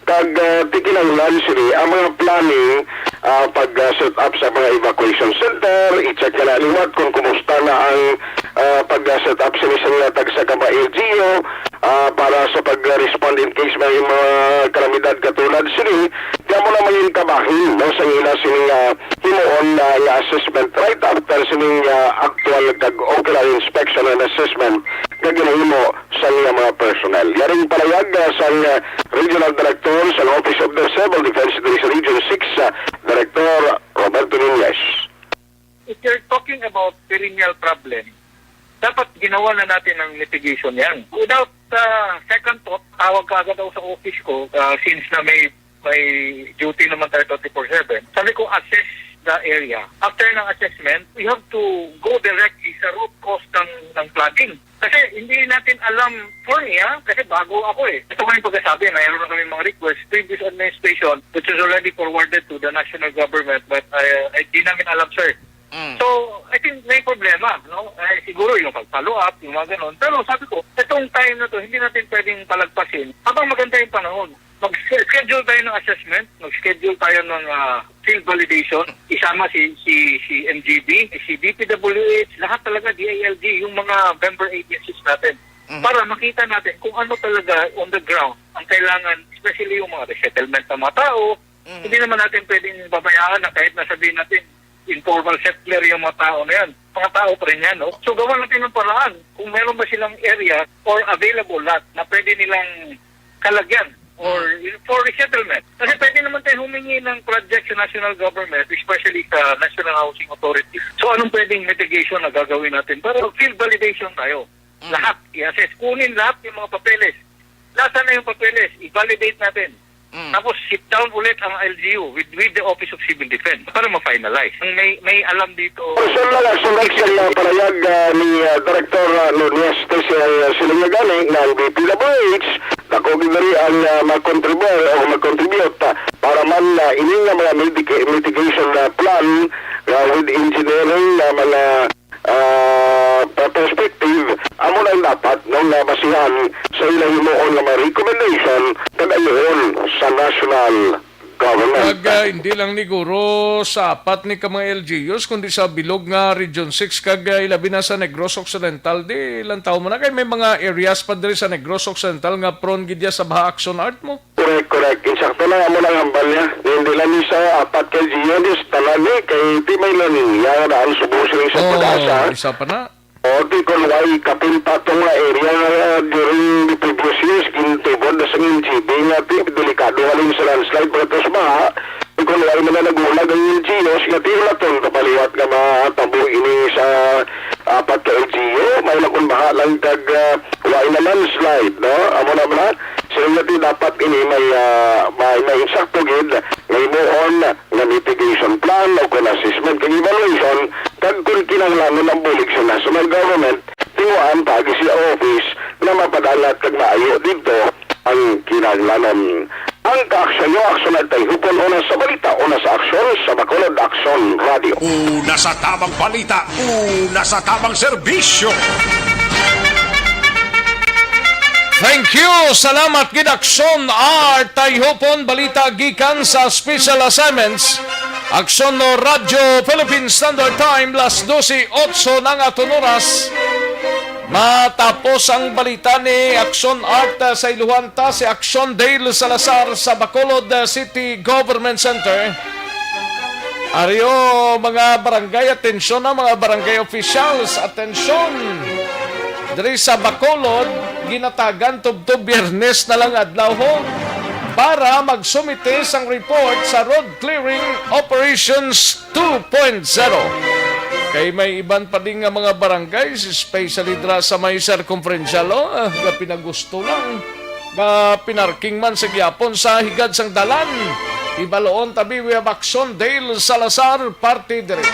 Kag, ah, ti kinahanglan sini ang mga planning, ah, pag, ah, set up sa mga evacuation center, i-check na liwat kung kumusta na ang, ah, pag, ah, set up sini sa mga tagsa ka mga L G U, ah, para sa pag-respond in case may mga kalamidad katulad sini. Kaya mo na mangin kabahin, no, sa ila sini nga himuon na nga assessment right after sining, ah, actual kag ocular inspection and assessment nga ginahimo sa iya mga personnel. Yaring palayag, ah, sang, ah, Regional Director sa Office of the Civil Defense diri sa Region six, ah, Director Roberto Nunez. If you're talking about perennial problem, dapat ginawa na natin ang mitigation yan. Without, ah, second thought, tawag ka agad ako sa office ko, ah, since na may may duty naman tayo twenty-four seven. Sabi ko, "Assess the area." After ng assessment, we have to go directly sa root cause ng, ng flooding. Kasi hindi natin alam, for me, ha? Kasi bago ako eh. Ito ko yung pagkasabi, mayroon na kami mga request, previous administration, which is already forwarded to the national government, but I, I, di namin alam, sir. Mm. So, I think may problema, no? Eh, siguro yung pag-follow up, yung mga ganun. Pero sabi ko, itong time na to, hindi natin pwedeng palagpasin habang maganda yung panahon. Mag-schedule tayo ng assessment, mag-schedule tayo ng, ah, field validation, isama si, si, si M G B, si D P W H, lahat talaga, D I L G, yung mga member agencies natin. Mhm. Para makita natin kung ano talaga on the ground ang kailangan, especially yung mga resettlement ng mga tao. Mhm. Hindi naman natin pwedeng babayaan na kahit na sabihin natin, informal settler yung mga tao na yan. Mga tao pa rin yan, no? So, gawa natin ng paraan kung meron ba silang area or available lot na pwede nilang kalagyan or Mm. for resettlement. Kasi pwede naman tayo humingi ng project sa national government, especially sa National Housing Authority. So, anong pwedeng mitigation na gagawin natin para field validation tayo? Mm. Lahat, i-assess, kunin lahat yung mga papeles. Nasaan na yung papeles? I-validate natin. Mm. Tapos sit down ulit ang L G U with, with the Office of Civil Defense para ma-finalize. Ang may, may alam dito. Personal action action na parayag, ah, ni, ah, Director, ah, Nunez, kay siya, ah, sila nga gani nga ang D P W H, dako gid diri ang, ah, mag-contribute o mag-contribute, ah, para man, ah, ini nga mga mitig-, mitigation, ah, plan, ah, with engineering, ah, mga ah, pa-, perspective, amo na ang dapat, no, nga basihan sa ilang himuon nga mga recommendation kag ayuhon sa national government. Kag, ah, hindi lang ni guro sa apat ni ka mga L G Us, kundi sa bilog nga Region six kag, ah, ilabi na sa Negros Occidental. Di lang tao mo na kay may mga areas pa diri sa Negros Occidental nga prone gid ya sa baha, Action Art mo. Correct, correct. Insakto lang amo nang hambal niya. Hindi lang ni sa apat ka L G U, ni sa tanan ni, kay di may La Niña nga daan subong sila sa Oh, pag-asa. Isa pa na. O, di kon way kapin pa tong mga area nga during the previous years, gintubod na sa N G B nga di, delikado halin sa landslide, pero sa baha, di kon way man na nagulag ang L G Us, nga di naton kapaliwat nga matabo ini sa apat ka L G U, may nakon baha lang kag, ah, way na landslide, no? Amo na ba? Sila nga di dapat ini may, ah, may, may insakto gid nga himuon nga mitigation plan o kon assessment kag evaluation, kag kon kinahanglanon ang bulig sa national government, tinguhaan paagi sa office nga mapadalat kag maayo didto ang kinahanglanon. Ang kaaksyon nyo, aksyon at tayhupon, una sa balita, una sa aksyon, sa Bacolod Aksyon Radio. Una sa tamang balita, una sa tamang serbisyo. Thank you. Salamat gid, Aksyon Art Tayhupon. Balita gikan sa Special Assignments. Aksyon no Radyo Philippine Standard Time, las dose otso na nga aton oras. Matapos ang balita ni Aksyon Art, ah, sa iluhan ta si Aksyon Dale Salazar sa Bacolod, ah, City Government Center. Ari o, mga barangay, atensyon na, mga barangay officials, atensyon! Diri sa Bacolod, ginatagan tubtob Biyernes na lang adlaw, ho, para magsumite sang report sa road clearing operations two point zero. Kay may iban pa din nga mga barangay, especially dira sa may circumferential, oh, ah, nga pinagusto lang. Nga pinarking man sa gihapon sa higad sang dalan. Ibaloon tabi, we have Action Dale Salazar, parte diri.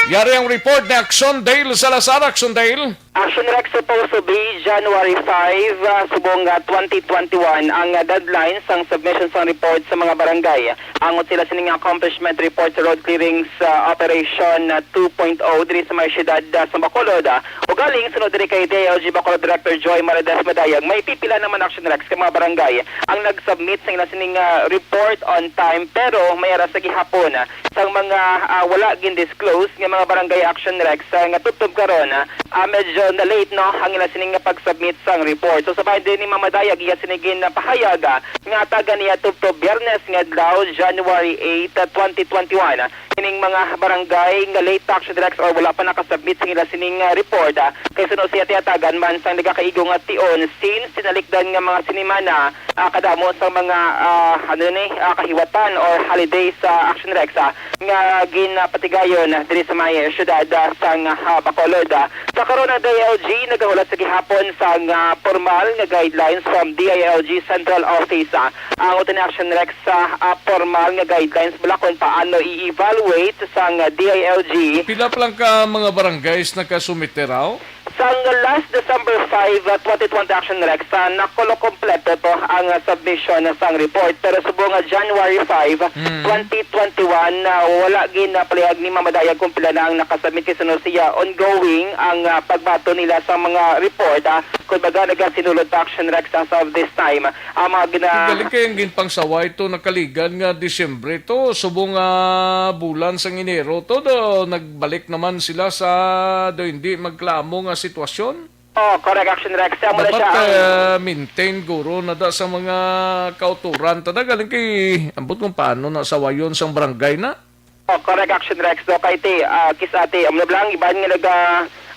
Yari ang report ni Action Dale Salazar. Action Dale. Action Rex, supposed to be January five, ah, subong nga twenty twenty-one ang, ah, deadline sang submission sang report sa mga barangay. Angot sila sining accomplishment report sa road clearings, ah, operation, ah, two point oh diri sa may siyudad, ah, sa Bacolod, ah. Ugaling, sunod diri kay D I L G Bacolod Director Joy Maridas Madayag, may pipila naman, Action Rex, ka mga barangay ang nag-submit sa ila sining, ah, report on time, pero may ara sa gihapon, ah, sang mga, ah, wala gin-disclose nga mga barangay, Action Rex, ah, nga tubtob karon, ah, ah, medyo na-late, no, ang ila sining nga pag-submit sang report. So, sa bahin din ni Ma'am Madayag, iya sini ginpahayag, ah, nga taga niya tubtob Biyernes nga adlaw, January eight, ah, twenty twenty-one, ah, ining mga barangay nga late, Action Rex, or wala pa nakasubmit sa ila sining, ah, report, ah, kay suno siya tiyatagan man sang nagakaigo nga tion since tinalikdan nga mga sinimana, ah, kadamo sa mga, ah, ano ni, ah, kahiwatan or holiday sa, Action Rex, ah, nga ginapatigayon diri sa may siyudad, ah, sang, ah, Bacolod, ah. Sa karon, ang D I L G nagahulat sa gihapon sang, ah, pormal nga guidelines from D I L G Central Office, ah. Ang uto ni, Action Rex, ah, ah, pormal nga guidelines bala kung paano i-evaluate sang, ah, D I L G. Pila pa lang ka mga barangays nakasumite raw? Sang last December five, ah, twenty twenty, Action Rex, ah, nakulo kompleto to ang, ah, submission sang report. Pero subong nga January five, Mm. twenty twenty-one, ah, wala ginapalihag ni Ma'am Madayag kung pila na ang nakasubmit kay suno siya ongoing ang, ah, pagbaton nila sa mga report, ah, kung baga nagasinulod pa, Action Rex, as of this time. Ang mga gina- Galing kay ang ginpangsaway to nakaligan nga Disyembre to, subong nga bulan sang Enero to, do nagbalik naman sila sa do hindi magklamo nga sitwasyon. Oh, correct, Action Rex. Amo na Dapat, siya ang ah, maintain guro na da sa mga kauturan. Tada galing kay ambot kung paano na sawayon sang barangay na. Oh, correct, Action Rex. Do kay ti, ah, kis-a ti, amo na lang, iban nga naga,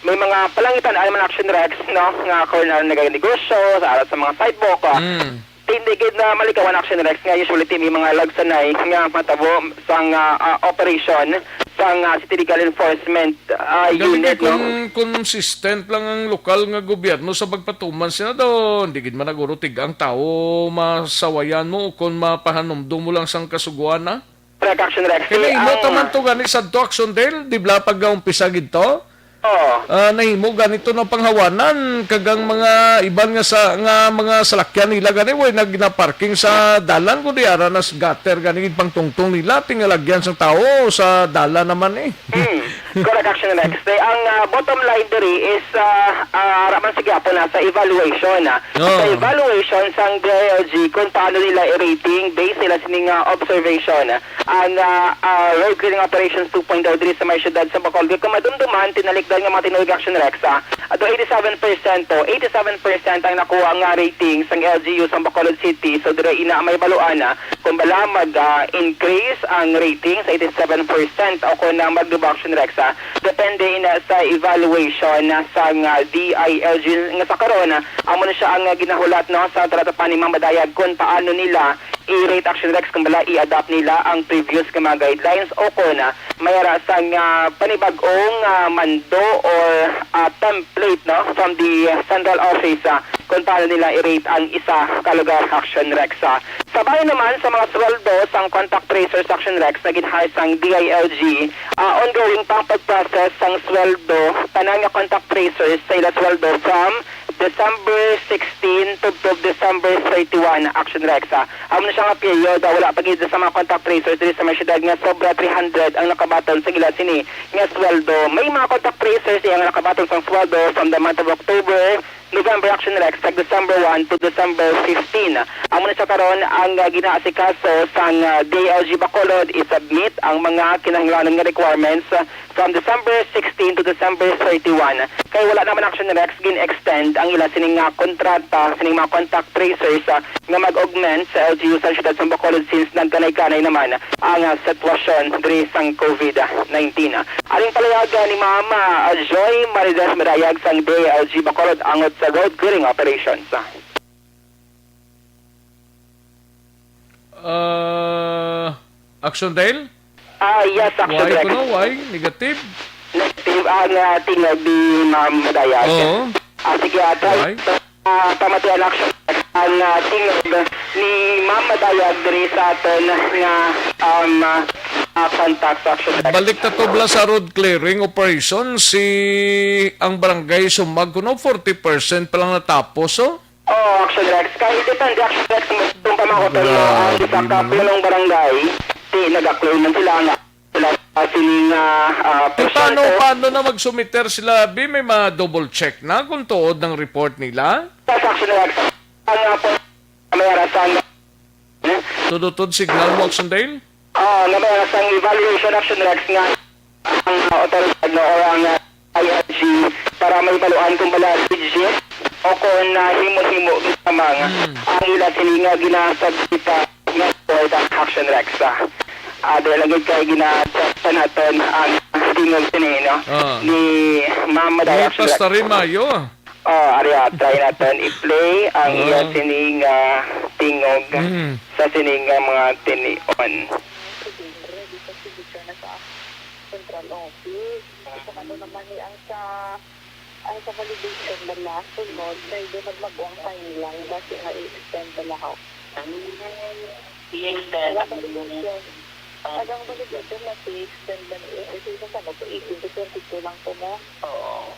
may mga palangitan, ay man, Action Rex, no? Nga corner naganegosyo, sa, sa mga sidewalk, ah. Mm. Ti, hindi gid na malikawan, Action Rex, nga usually ti may mga lagsanay nga matabo sang, ah, ah, operation sang, ah, City Legal Enforcement, ah, Galing unit, kay no? Kung consistent lang ang lokal nga gobyerno sa pagpatuman sina do, hindi gid man naguro tig ang tawo masawayan mo o kung mapahanumdom mo lang sang kasuguan na. Correct, Action Rex. Kay nahimo ang taman to gani sa to, Action Dale, di bala pag-umpisa gid to? Oo. Ah, nahimo gani to ng panghawanan kag ang mga iban nga sa, nga mga salakyan nila gani, way nag-, na-parking sa dalan, kundi ara nas gutter gani gid pangtungtong nila, tingalagyan sang tawo sa dalan naman eh. Hmm. Correct, Action Rex. Kay ang, ah, bottom line diri is, ah, ah, ara man sa gihapon na sa evaluation, ah. Oo. Sa evaluation sang D I L G kung paano nila i-rating based sila sining, ah, observation, ah, ang, ah, ah, road clearing operations two point oh diri sa may siyudad sa Bacolod. Kung madumduman, tinalikdan nga mga tinuig, Action Rex, ah, ato eighty-seven percent to, eighty-seven percent ang nakuha nga rating sang L G U sa Bacolod City. So, dira ina may baluan na kung bala mag, ah, increase ang rating sa eighty-seven percent o kung na mag-reduction, Rex, ah. Depende ina sa evaluation na sa nga D I L G nga sa karon, ah, amo na siya ang, ah, ginahulat, no, sa talatapan ni Ma'am Madayag kung paano nila i-rate, Action Rex, kung bala i-adapt nila ang previous nga mga guidelines o kung, ah, may ara sa nga panibag-ong, ah, mando or, ah, template, no, from the central office, ah, kung paano nila i-rate ang isa ka lugar, Action Rex, ah. Sa bahin naman sa mga sweldo sang contact tracers, Action Rex, na gin-hire sang D I L G, ah, ongoing pa ang pag-process sang sweldo, tanan nga contact tracers sa ila sweldo from December sixteen to, to December thirty-one, Action Rex, ah. Amo na siya nga period, ah, wala pa gid sa mga contact tracers diri sa may siyudad nga sobra three hundred ang nakabaton sa ila sini nga sweldo. May mga contact tracers diya nga nakabaton sang sweldo from the month of October, November, Action Rex, kag December one to December fifteen. Amo na siya karon ang, ah, ginaasikaso sang, ah, D I L G Bacolod i-submit ang mga kinahanglanon nga requirements, ah, from December sixteen to December thirty-one. Kay wala naman, Action Rex, gin-extend ang ila sining nga kontrata sining mga contact tracers, ah, nga mag-augment sa L G U sa siyudad sa Bacolod since nagkanay-kanay naman ang, ah, sitwasyon diri sang COVID nineteen. Aning palayaga ni Ma'am, ah, Joy Maridas Madayag sang D I L G Bacolod angot sa road clearing operations. Ah, Action Dale? Ah, yes, Action Why Rex. Kuno? Why? Negative? Negative ang, ah, tingog ni Ma'am Madayag. Oo. Ah, sige, ah, try. Why? ah, pamatian, Action Rex, ang, ah, tingog ni Ma'am Madayag diri sa aton nga, um, ah, ah, contact, Action Rex. Balik ta to, bala, sa road clearing operation, si, ang barangay Sumag kuno, forty percent pa lang natapos, oh. Oh, Action Rex. Kay depende, Action Rex, kung pamakot mo ang isa ka Grabe. Punong barangay, di nag-clear man sila nga sila, ah, sini nga, ah, Eh, paano, porsyento. Paano na magsumiter sila, Bi? May ma-double check na kung tuod ng report nila? Yes, Action Rex. Ang, ah, po, may arasan. Tudutod signal mo, Action Dale? Ah, nga may arasan evaluation, Action Rex, nga ang, ah, otoridad, no, or ang, ah, I L G para may baluan kung bala legit o kung, ah, himo-himo lamang Mm. ang ila sini nga ginasabita nga report, Action Rex, ah. Ah, dahil lagi kay gina-check sa naton ang tingog sini, no? Ah. Ni Ma'am Maday, Action Rex. Tari mayo. Oh, ari, ah, try naton i-play ang iya Ah. sini nga tingog Mm. sa sini nga mga tinion. Sige, ready sa signature na sa central office. Kung ano naman ni ang sa, ang sa validation na last sunod, kay doon nagbago ang timeline, basi nga i-extend na lang ako. I-extend. Wala validation. Ang validation na si extend na ni, eh, kasi sa ano po, eighteen to twenty-two lang po mo. Oo.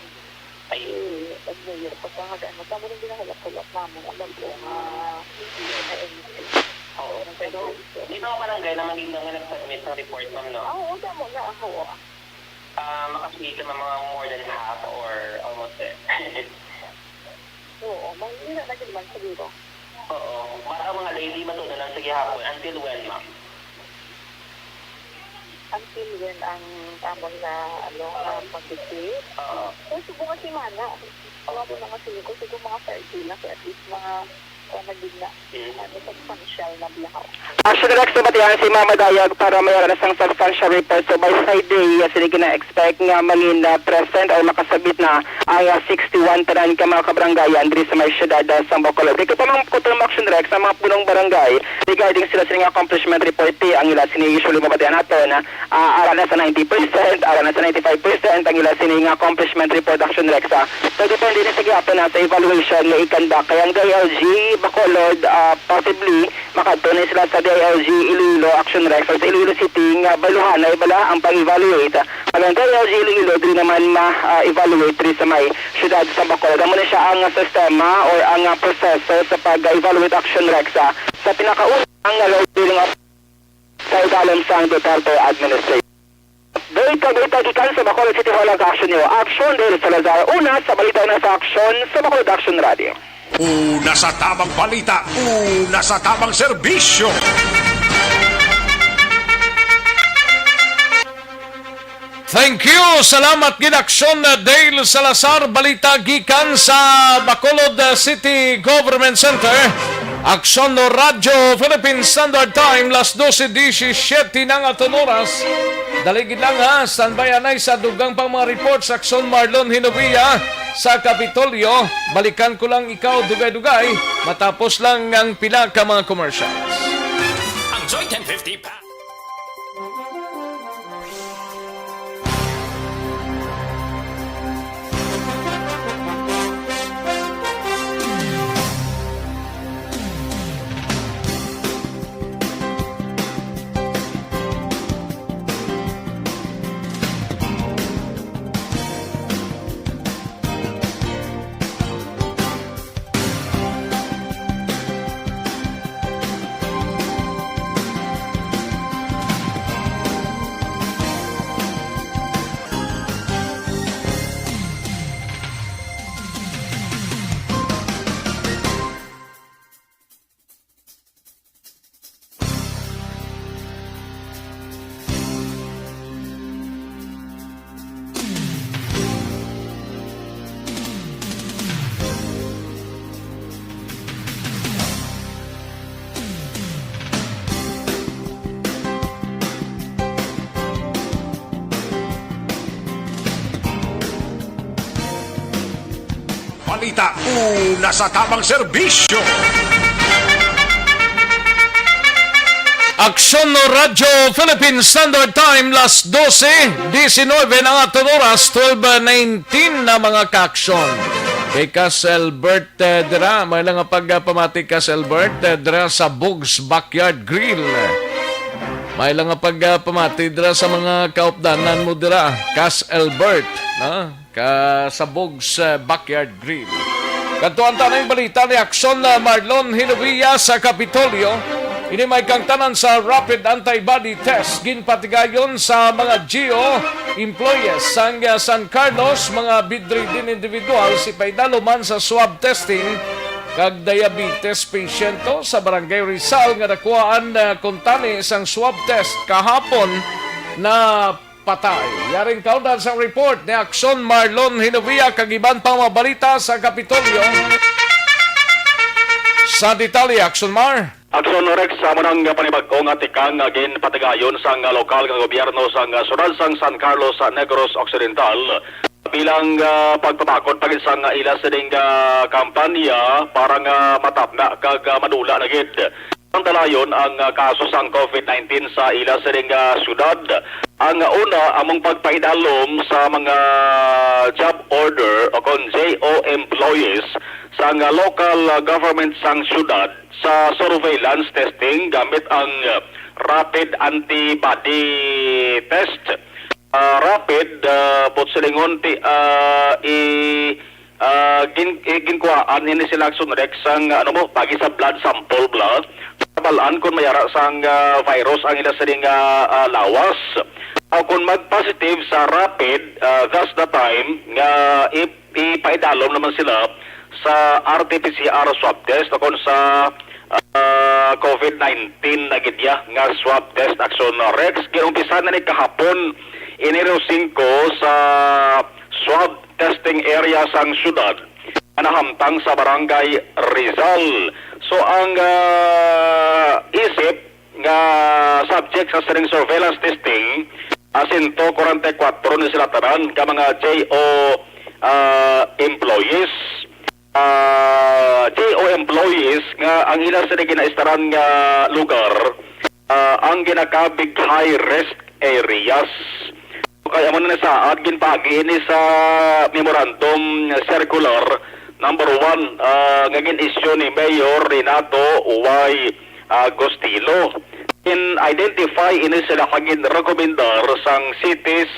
Ay. Eh, ang mayor pa sa hagano. Sa mga ginahulap-hulap namin, alam ko nga, na M C. Oo. Pero, di ba ang barangay na maging nga nag-submit ng report, ma'am, no? Ah, oo, damo na ako. Ah, makasugid ka mga more than half or almost there. Oo, may nila na gid man siguro. Oo. Para ang mga lady, matuod na lang sa gihapon. Until when, ma'am? Until when ang amon na, ano, ah, pag-receive? Oo. So, siguro nga semana. Wala mo na nga siguro. Siguro mga thirty na. Kaya at least mga, ah, naging na, Mm. ano, substantial na biyahaw. Action Rex, nabatian si Mama Dayag para may aras ang substantial report. So, by Friday, ah, sila gina-expect nga mangin, ah, present or makasabit na ang, ah, sixty-one tanan ka mga kabarangayan diri sa may siyudad, ah, sa Bacolod. Di ko pa man kutob, Action Rex, ang mga punong barangay regarding sila sila nga accomplishment report, ti ang ila sini usually mabatian naton, ah, ara na sa ninety percent, ara na sa ninety-five percent ang ila sini nga accomplishment report, Action Rex, ah. So, depende ni sa gihapon na sa evaluation nga i-conduct. Kaya ang D I L G Bacolod, ah, possibly, makadto na sila sa D I L G Iloilo, Action Rex, sa Iloilo City nga baluhanay bala ang pag-evaluate. Ang D I L G Iloilo diri naman ma-evaluate diri sa may siyudad sa Bacolod. Amo na siya ang sistema or ang, ah, proseso sa pag-evaluate, Action Rex, ah, sa pinakaunang load billing of sa idalom sang Duterte administration. Balita, balita gikan sa Bacolod City Hall ang ka-action niyo. Action Dale Salazar, una sa balita, una sa aksyon sa Bacolod Action Radio. Una sa tamang balita, una sa tamang serbisyo. Thank you. Salamat gid, Aksyon Dale Salazar. Balita gikan sa Bacolod City Government Center. Aksyon Radyo Philippine Standard Time, las dose diecisiete na nga aton oras. Dali gid lang, ha, standby anay sa dugang pang mga reports, Aksyon Marlon Hinovia sa Kapitolyo. Balikan ko lang ikaw dugay-dugay matapos lang ang pila ka mga commercials. Ang Joy ten fifty pa. Balita, una sa tamang serbisyo. Aksyon Radyo Philippine Standard Time, las dose diecinueve na nga aton oras, twelve nineteen na mga kaaksyon. Kay Cas Albert, eh, dira, may lang nga pagpamati, Cas Albert, eh, dira sa Bugs Backyard Grill. May lang nga pagpamati dira sa mga kaupdanan mo dira, Cas Albert, no? Ka sa Bugs, eh, Backyard Grill. Kadto ang tanang balita ni Akson, eh, Marlon Hinovia sa Kapitolyo. Ini may kangtanan sa rapid antibody test ginpatigayon sa mga G O employees sang, ah, San Carlos, mga bedridden individuals, ipaidalo man sa swab testing, kag diabetes patient to sa Barangay Rizal nga nakuhaan, ah, kuntani sang swab test kahapon na patay. Yaring kaundan sang report ni Akson Marlon Hinovia kag iban pang mga balita sa Kapitolyo. Sa detalye, Akson Mar. Akson Rex, amo nang panibag-o nga tikang nga ginpatigayon sang lokal nga gobyerno sang siyudad sang San Carlos sa Negros Occidental bilang, ah, pagpabakod pa gid sang ila sining, ah, kampanya para nga matapna kag, ah, madula na gid ang dalayon ang, ah, kaso sang COVID nineteen sa ila sining, ah, siyudad. Ang, ah, una, among pagpaidalom sa mga job order o kon J O employees sang, ah, local, ah, government sang siyudad sa surveillance testing gamit ang, ah, rapid antibody test. Ah, rapid, ah, buot silingon ti, ah, i, ah, gin-, i, ginkuhaan ini sila, Akson Rex, sang, ano mo, pagi sa blood sample, blood. Bal-an kung may ara sang, ah, virus ang ila sining, ah, ah, lawas. O kung mag-positive sa rapid, ah, that's the time nga i-, ipaidalom naman sila sa R T P C R swab test o kung sa, ah, COVID nineteen na gid ya nga swab test, Akson Rex. Ginumpisa na ni kahapon, Enero singko, sa swab testing area sang siyudad nga nahamtang sa Barangay Rizal. So, ang, ah, isip nga subject sa sining surveillance testing, ah, sento kwarenta y kuwatro ni sila tanan ka mga J O, ah, employees. Ah, J O employees nga ang ila sini ginaistaran nga lugar, ah, ang ginakabig high risk areas. Kay amo na nasaad, ginpaagi ini sa memorandum circular number one, ah, nga gin-issue ni Mayor Renato Y Agustilo. In-identify ini sila kag ginrekomendar sang city's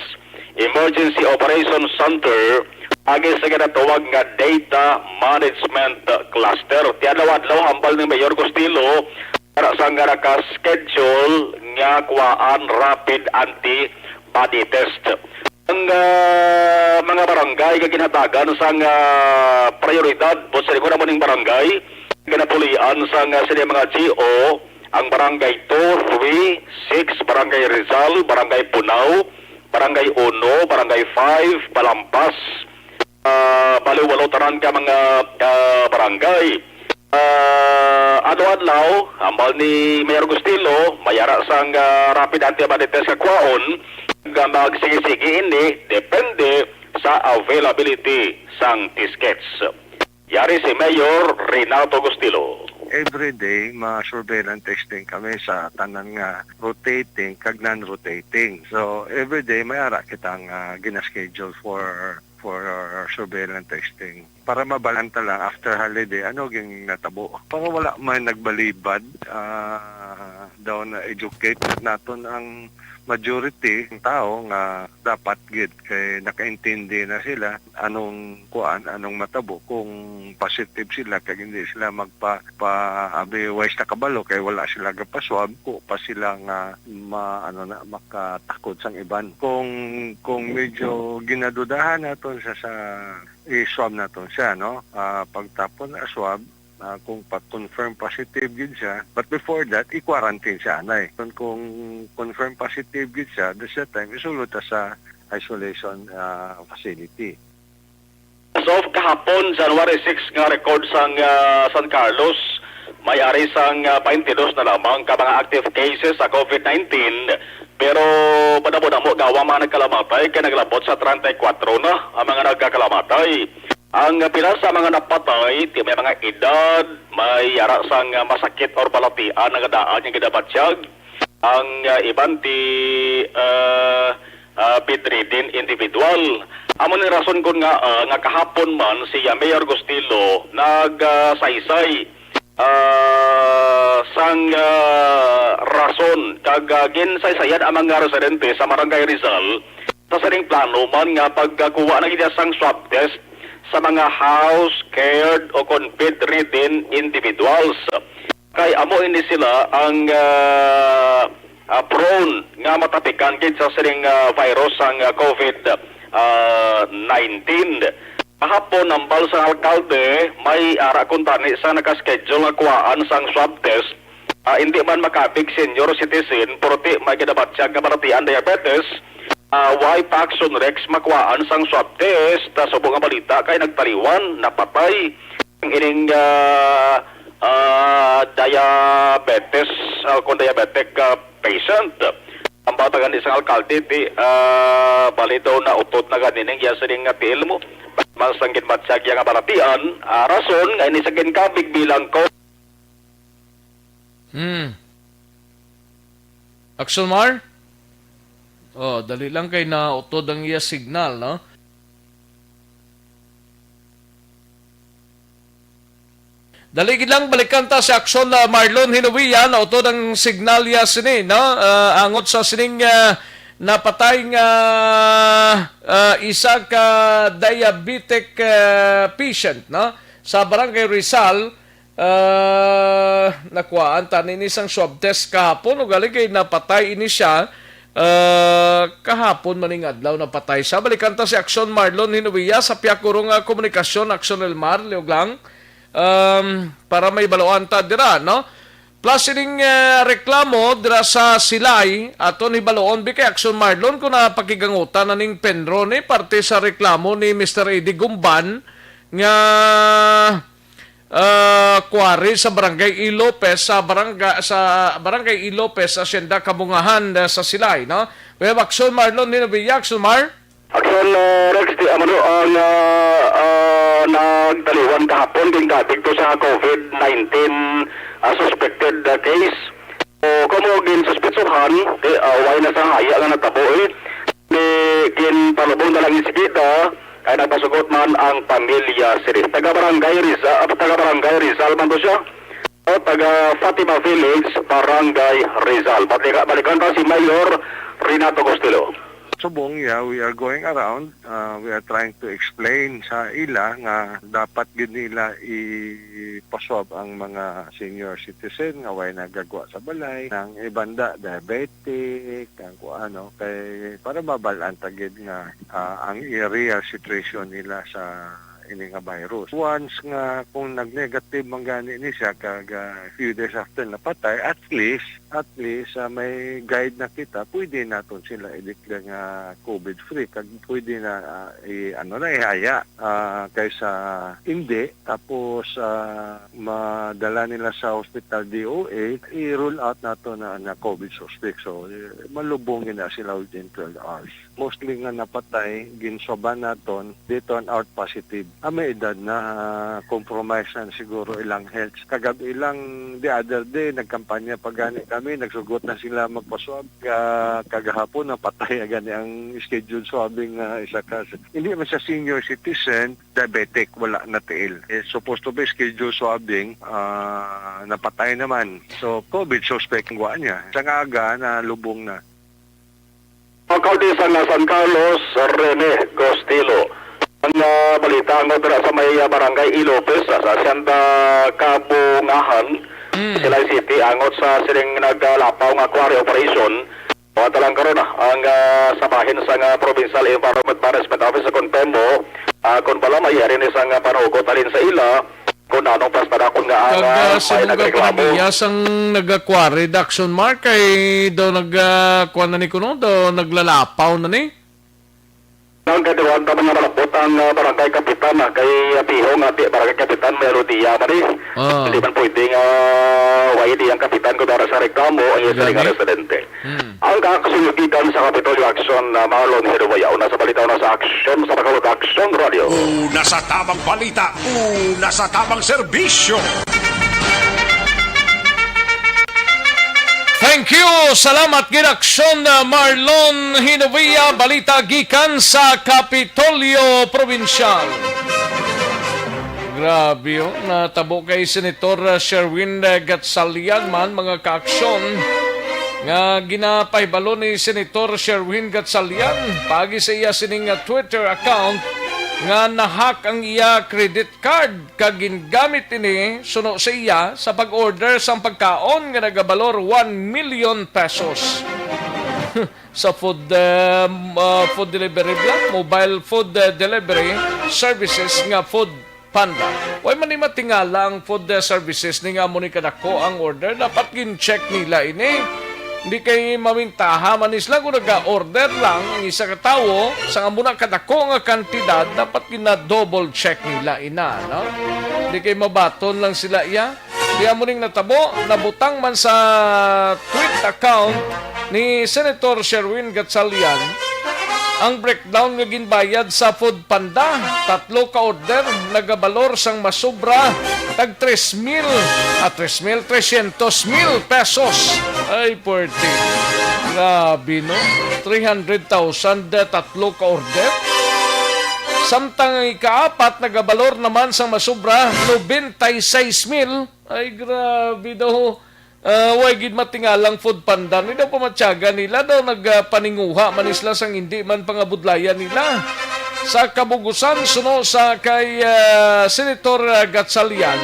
Emergency Operations Center agi sa ginatawag nga Data Management Cluster. Ti adlaw-adlaw hambal ni Mayor Agustilo para sa nga naka-schedule nga kuwaan rapid antibody test. Ang, ah, mga barangay nga ginhatagan sang, ah, prioridad, buot silingon, amo ning barangay ginapulian sang, ah, sini mga G O, ang Barangay two, three, six, Barangay Rizal, Barangay Punao, Barangay Uno, Barangay Five, Balampas, ah, bali walo tanan ka mga, ah, barangay. Ah, adlaw-adlaw, hambal ni Mayor Agustilo, may ara sang, ah, rapid antibody test nga kwaon, nga magsigi-sigi ini depende sa availability sang test kits. Yari si Mayor Renato Agustilo. Every day, ma-surveillance testing kami sa tanan nga rotating kag non-rotating. So, every day, may ara kita nga gina-schedule for, for surveillance testing. Para mabalaan ta lang after holiday, ano ging natabo. Para wala man nagbalibad, ah, daw na-educate naton ang majority ng tao nga dapat gid kay nakaintindi na sila anong kuan, anong matabo kung positive sila kag hindi sila magpa, pa, abi, wala sila kabalo kay wala sila gapaswab, ko pa sila nga ma, ano na, makatakod sang iban. Kung, kung medyo ginadudahan naton sa, sa i-swab naton siya, no? Ah, pagtapon na swab, ah, kung pa-confirm positive gid siya, but before that, i-quarantine siya anay. Kung, kung confirm positive gid siya, that's the time isulod ta sa isolation, ah, facility. As of kahapon, January six, nga record sang, ah, San Carlos, may ari sang, ah, twenty-two na lamang ka mga active cases sa COVID nineteen, pero madamo-damo gawang mga nagkalamatay kay naglabot sa treinta y cuatro na ang mga nagkakalamatay. Ang pila sa mga napatay, ti may mga edad, may ara sang, ah, masakit or balatian nga daan nga ginabatyag. Ang, ah, iban ti, ah, ah, bedridden individual. Amo ni rason kon nga, ah, nga kahapon man si, ah, Mayor Gustilo nag, ah, saysay, ah, sang, ah, rason kag, ah, ginsaysayan ang mga residente sa Barangay Rizal sa sining plano man nga pagkakuha na gid sang swab test sa mga house cared o kon bedridden individuals. Kay amo ini sila ang, ah, ah, prone nga matapikan gid sa sining, ah, virus sang, ah, COVID, ah, nineteen. Kahapon, hambal sang alkalde, may ara kuntani sa naka-schedule nga kuhaan sang swab test. Ah, hindi man makabig senior citizen, purti may ginabatyag nga balatian diabetes. Ah, wala pa Action Rex makuhaan sang swab test. Ah, subong nga balita kay nagtaliwan, napatay ang ining, ah, ah, diabetes, ah, kung diabetic, ah, patient. Ang bata gani sang alkalde, ti, ah, bali daw na utod na gani ning iya sining nga tiil mo. Mas ang ginbatyag iya nga balatian, ah, rason nga ini sa ginkabig bilang ko. Hmm. Action Mar? Oh, dali lang kay nautod ang iya signal, no? Dali gid lang, balikan ta si Action, ah, Marlon Hinuwia, nautod ang signal niya sini, no? Ah, angot sa sining, ah, napatay nga, ah, isa ka diabetic, ah, patient, no? Sa Barangay Rizal, ah, nakuhaan ta nini sang swab test kahapon, ugali kay napatay ini siya, ah, kahapon maning adlaw napatay siya. Balikan ta si Action Marlon Hinuwia sa Piakuro nga Komunikasyon, Action Elmar, liog lang. Um, para may baluan ta dira, no? Plus ining, eh, reklamo dira sa Silay, aton hibaluon bi kay Action Marlon kung napakigangutan na ning PENRO ni parte sa reklamo ni Mister Eddie Gumban nga, ah, quarry sa Barangay E. Lopez, sa barangay, sa Barangay E. Lopez, Hacienda Kabungahan, eh, sa Silay, no? We have Action Marlon Hinuwia, Action Mar. Action, uh, Rex, di, ano, ang, uh, uh, nagtaliwan kahapon, ginkabig to sa COVID nineteen, uh, suspected, uh, case. So, kamo ginsuspetsohan, di, uh, way na sa haya nga natabo, eh. Di, ginpalubong na lang isigida, kay nagpasugot man ang pamilya sini. Taga Barangay Rizal, ah, taga Barangay Rizal man to siya. O, taga Fatima Village, Barangay Rizal. Balikan, balikan ta si Mayor Renato Gustilo. Subong, yeah, we are going around. Uh, we are trying to explain sa ila nga dapat gid nila ipaswab ang mga senior citizen nga way nagagwa sa balay. Ang ibanda, diabetic, ang kung ano, kay para mabal-an ta gid nga, ah, ang i-, real situation nila sa ini nga virus. Once nga kung nag-negative man gani ni siya, kag, ah, few days after napatay, at least, at least, ah, may guide na kita, pwede naton sila i-declare nga COVID-free, kag pwede na, ah, i-, ano na, ihaya, ah, kaysa hindi. Tapos, ah, madala nila sa hospital, D O H, i-rule out nato na, na COVID suspect. So, eh, malubong na sila within twelve hours. Mostly nga napatay, ginswaban naton, they turn out positive. Ah, may edad na, ah, compromise na siguro ilang health. Kagab-, ilang, the other day, nagkampanya pa gani kami, nagsugot na sila magpaswab. Ka-, kagahapon, napatay na gani ang scheduled swabbing nga isa ka, hindi man siya senior citizen, diabetic, wala na tiil. It's supposed to be scheduled swabbing, ah, napatay naman. So, COVID suspect ang kuha niya. Sa nga aga, nalubong na. Alkalde sang San Carlos, Rene Gostilo. Ang, ah, balita, angot dira sa may, ah, Barangay E. Lopez, ah, sa Hacienda Kabungahan, Mm. Silay City, angot sa sining naglapaw nga quarry operation. Buhat lang karon, ah, ang, ah, sa bahin sang, ah, Provincial Environment Management Office sa Conpemo, ah, kung bala may yari ni sang, ah, panugot halin sa ila, kung anong pas na dakon nga ang, Kag, ah, ah, may sino ka nagreklamo. Panagiya sang nagakwa reduction mark kay daw nag, ah, kuwan na ni kuno, daw naglalapaw na ni? Ang kadiwan ta mga malapot ang, ah, barangay kapitan, ah, kay, ah, Pihong, ati, barangay kapitan, may Rodia man eh. Ah. Hindi man pwede nga, ah, wala di ang kapitan kung dara sa reklamo, ang isa nga Gani? Residente. Hmm. Ang kakasunod gikan sa Kapitolyo Action na Marlon Hirubayaw na sa balita na sa Action sa Tagalog Action Radio. Una sa tamang balita, una sa tamang serbisyo. Thank you. Salamat gid, Aksyon, uh, Marlon Hinovia. Balita gikan sa Kapitolyo Probinsyal. Grabe, oh. Natabo kay Senator, uh, Sherwin, uh, Gatchalian man, mga kaaksyon, nga ginapahibalo ni Senator Sherwin Gatchalian paagi sa iya sining, uh, Twitter account nga nahack ang iya credit card kag gingamit ini suno sa iya sa pag-order sang pagkaon nga nagabalor one million pesos sa food, um, uh, food delivery bla, mobile food, uh, delivery services nga Food Panda. Way man ni matingala ang food, uh, services ni nga amo ni kadako ang order, dapat gin-check nila ini. Hindi kay mamintaha man ni sila kung naga-order lang ang isa ka tawo sa amo na kadako nga kantidad, dapat gina-double check nila ina, no? Hindi kay mabaton lang sila iya. Di amo ning natabo, nabutang man sa tweet account ni Senator Sherwin Gatchalian ang breakdown nga ginbayad sa Food Panda. Tatlo ka order, nagabalor sang masobra tag tres mil, ah, tres mil, tresyentos mil pesos. Ay, puwerte. Grabe, no? Three hundred thousand, ah, tatlo ka order. Samtang ang ikaapat nagabalor naman sang masobra, nobenta y seis mil. Ay, grabe daw. Ah, way gid matingalang Food Panda. Ni daw pamatyagan nila daw nagpaninguha man isla sang hindi man pangabudlayan nila. Sa kabugusan, suno sa kay, ah, Senator, ah, Gatchalian,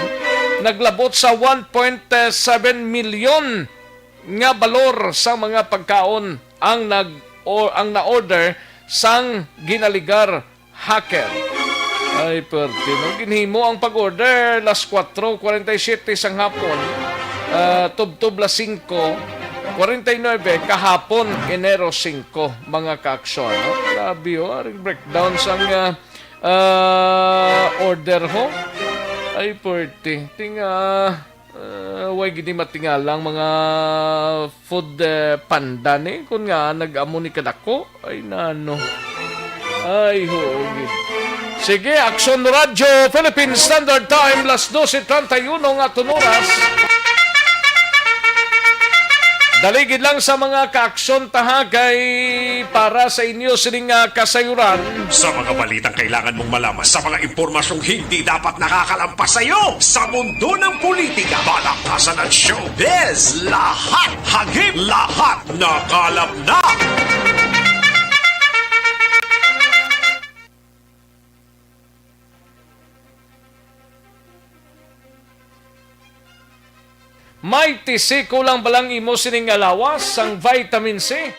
naglabot sa one point seven milyon nga balor sa mga pagkaon ang nag-, o, ang na-order sang ginaligar hacker. Ay, perte, no? Ginhimo ang pag-order las cuatro cuarenta y siete sang hapon, ah, tubtob las singko cuarenta y nuebe kahapon, Enero singko, mga kaaksyon, no? Grabe, oh, aring breakdown sang, ah, ah, order, ho. Ay, perte. Ting, ah, Ah, way gid ni matingala ang mga Food, eh, Panda ni, kun nga nag-amo ni kadako. Ay, nano. Ay, huo gid. Sige, Aksyon Radyo, Philippine Standard Time, las doce treinta y uno nga aton oras. Dali gid lang sa mga kaaksyon ta, ha, kay para sa inyo sining, ah, kasayuran. Sa mga balitang kailangan mong malaman, sa mga impormasyong hindi dapat nakakalampas sa iyo, sa mundo ng politika, balaktasan at showbiz, lahat hagip, lahat nakalap na. May T C, kulang ba lang imo sining nga lawas sang vitamin C?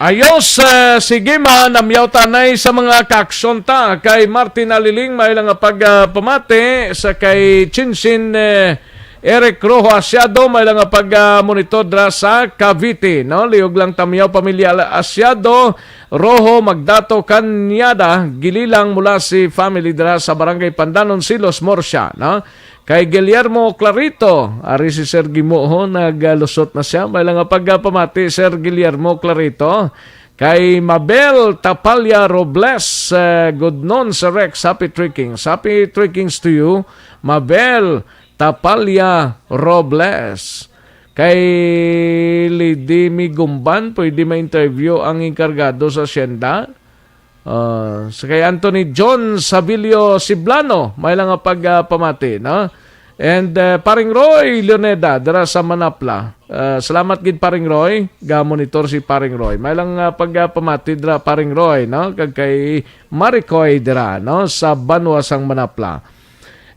Ayos, eh, sige man, namyaw tanay sa mga kaaksyon ta. Kay Martin Aliling, may lang nga pagpamati sa kay Chinchin, eh, Eric Rojo Asiado, may lang nga pag-, ah, monitor dra sa Cavite, no? Liog lang tamyaw pamilya Asiado, Rojo, Magdato, Kanyada, Gililang mula si family dra sa Barangay Pandanon, Silos, Murcia, no? Kay Guillermo Clarito, ari si Sir Gimo, ho, naglusot na siya. May lang nga pagpamati, Sir Guillermo Clarito. Kay Mabel Tapalya Robles, eh, good noon, Sir Rex. Happy trekkings. Happy trekkings to you, Mabel Tapalya Robles. Kay Lady Migumban, pwede ma-interview ang enkargado sa asyenda? Ah, sa kay Anthony John Savilio Siblano, may lang nga pagpamati, no? And, eh, Paring Roy Leoneda, dira sa Manapla. Ah, salamat gid, Paring Roy. Ga-monitor si Paring Roy. May lang, ah, pagpamati dira, Paring Roy, no? Kag kay Maricoy dira, no? Sa banwa sang Manapla.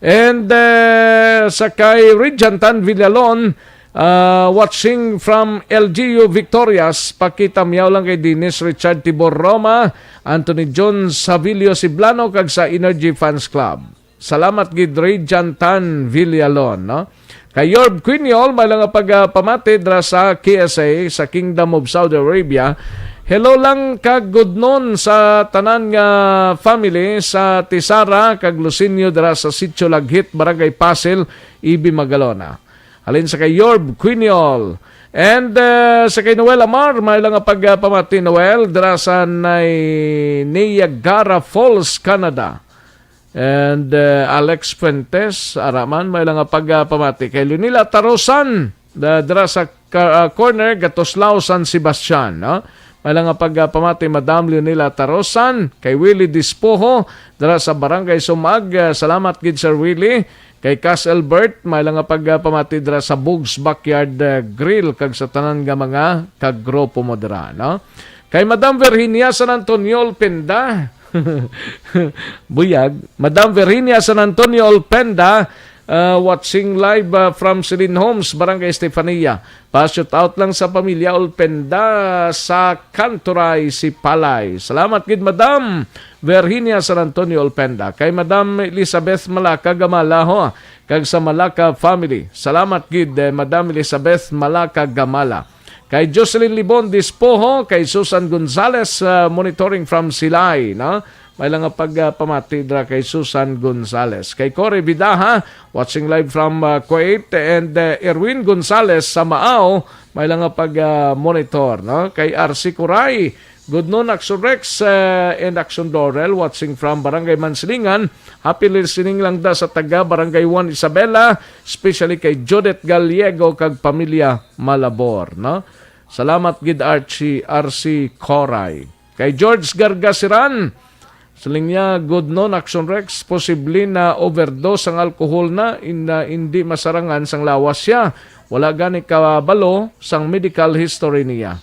And, eh, sa kay Rijantan Villalon, ah, watching from L G U Victorias, pakita miyaw lang kay Dennis Richard Tibor Roma, Anthony John Savilio Siblano, kag sa Energy Fans Club. Salamat gid, Rijantan Villalon, no? Kay Yorb Quiniol, may lang nga pagpamati dra sa K S A sa Kingdom of Saudi Arabia. Hello lang kag good noon sa tanan nga family sa Tisara kag Lucinio dra sa Sitio Laghit, Barangay Pasil, Ibi Magalona. Halin sa kay Yorb Quiniol. And, uh, sa kay Noel Amar, may lang nga pagpamati, Noel, dra sa Nay-, Niagara Falls, Canada. And, uh, Alex Fuentes, araman, may lang nga pagpamati. Kay Leonila Tarosan, da-, dra sa ka-, uh, corner, Gatoslao, San Sebastian, no? May lang nga pagpamati, Madam Leonila Tarosan, kay Willie Dispoho, dra sa Barangay Sumag, uh, salamat gid, Sir Willie. Kay Cas Albert, may lang nga pagpamati dra sa Bugs Backyard, uh, Grill, kag sa tanan nga mga kagrupo mo dra, no? Kay Madam Virginia San Antonio Olpenda, buyag, Madam Virginia San Antonio Olpenda, uh, watching live, uh, from Celine Homes, Barangay Estefania. Pa-shout out lang sa pamilya Olpenda sa Kanturay, Sipalay. Salamat gid, Madam Virginia San Antonio Olpenda. Kay Madam Elizabeth Malaka Gamala, ho, kag sa Malaka family. Salamat gid, eh, Madam Elizabeth Malaka Gamala. Kay Jocelyn Libon Dispoho, kay Susan Gonzales, uh, monitoring from Silay, no? May lang nga pagpamati dra kay Susan Gonzales. Kay Cory Vidaja, watching live from, uh, Kuwait, and, uh, Erwin Gonzales sa Maao, may lang nga pag, uh, monitor, no? Kay R C Coray, good noon, Action Rex, uh, and Action Laurel, watching from Barangay Mansilingan. Happy listening lang da sa taga Barangay Juan Isabela, especially kay Judith Gallego kag pamilya Malabor, no? Salamat gid, Archie, R C Coray. Kay George Gargasiran, siling niya, "Good noon, Action Rex. Posible na overdose ang alcohol na, in-, na hindi masarangan sang lawas siya. Wala gani kabalo sang medical history niya."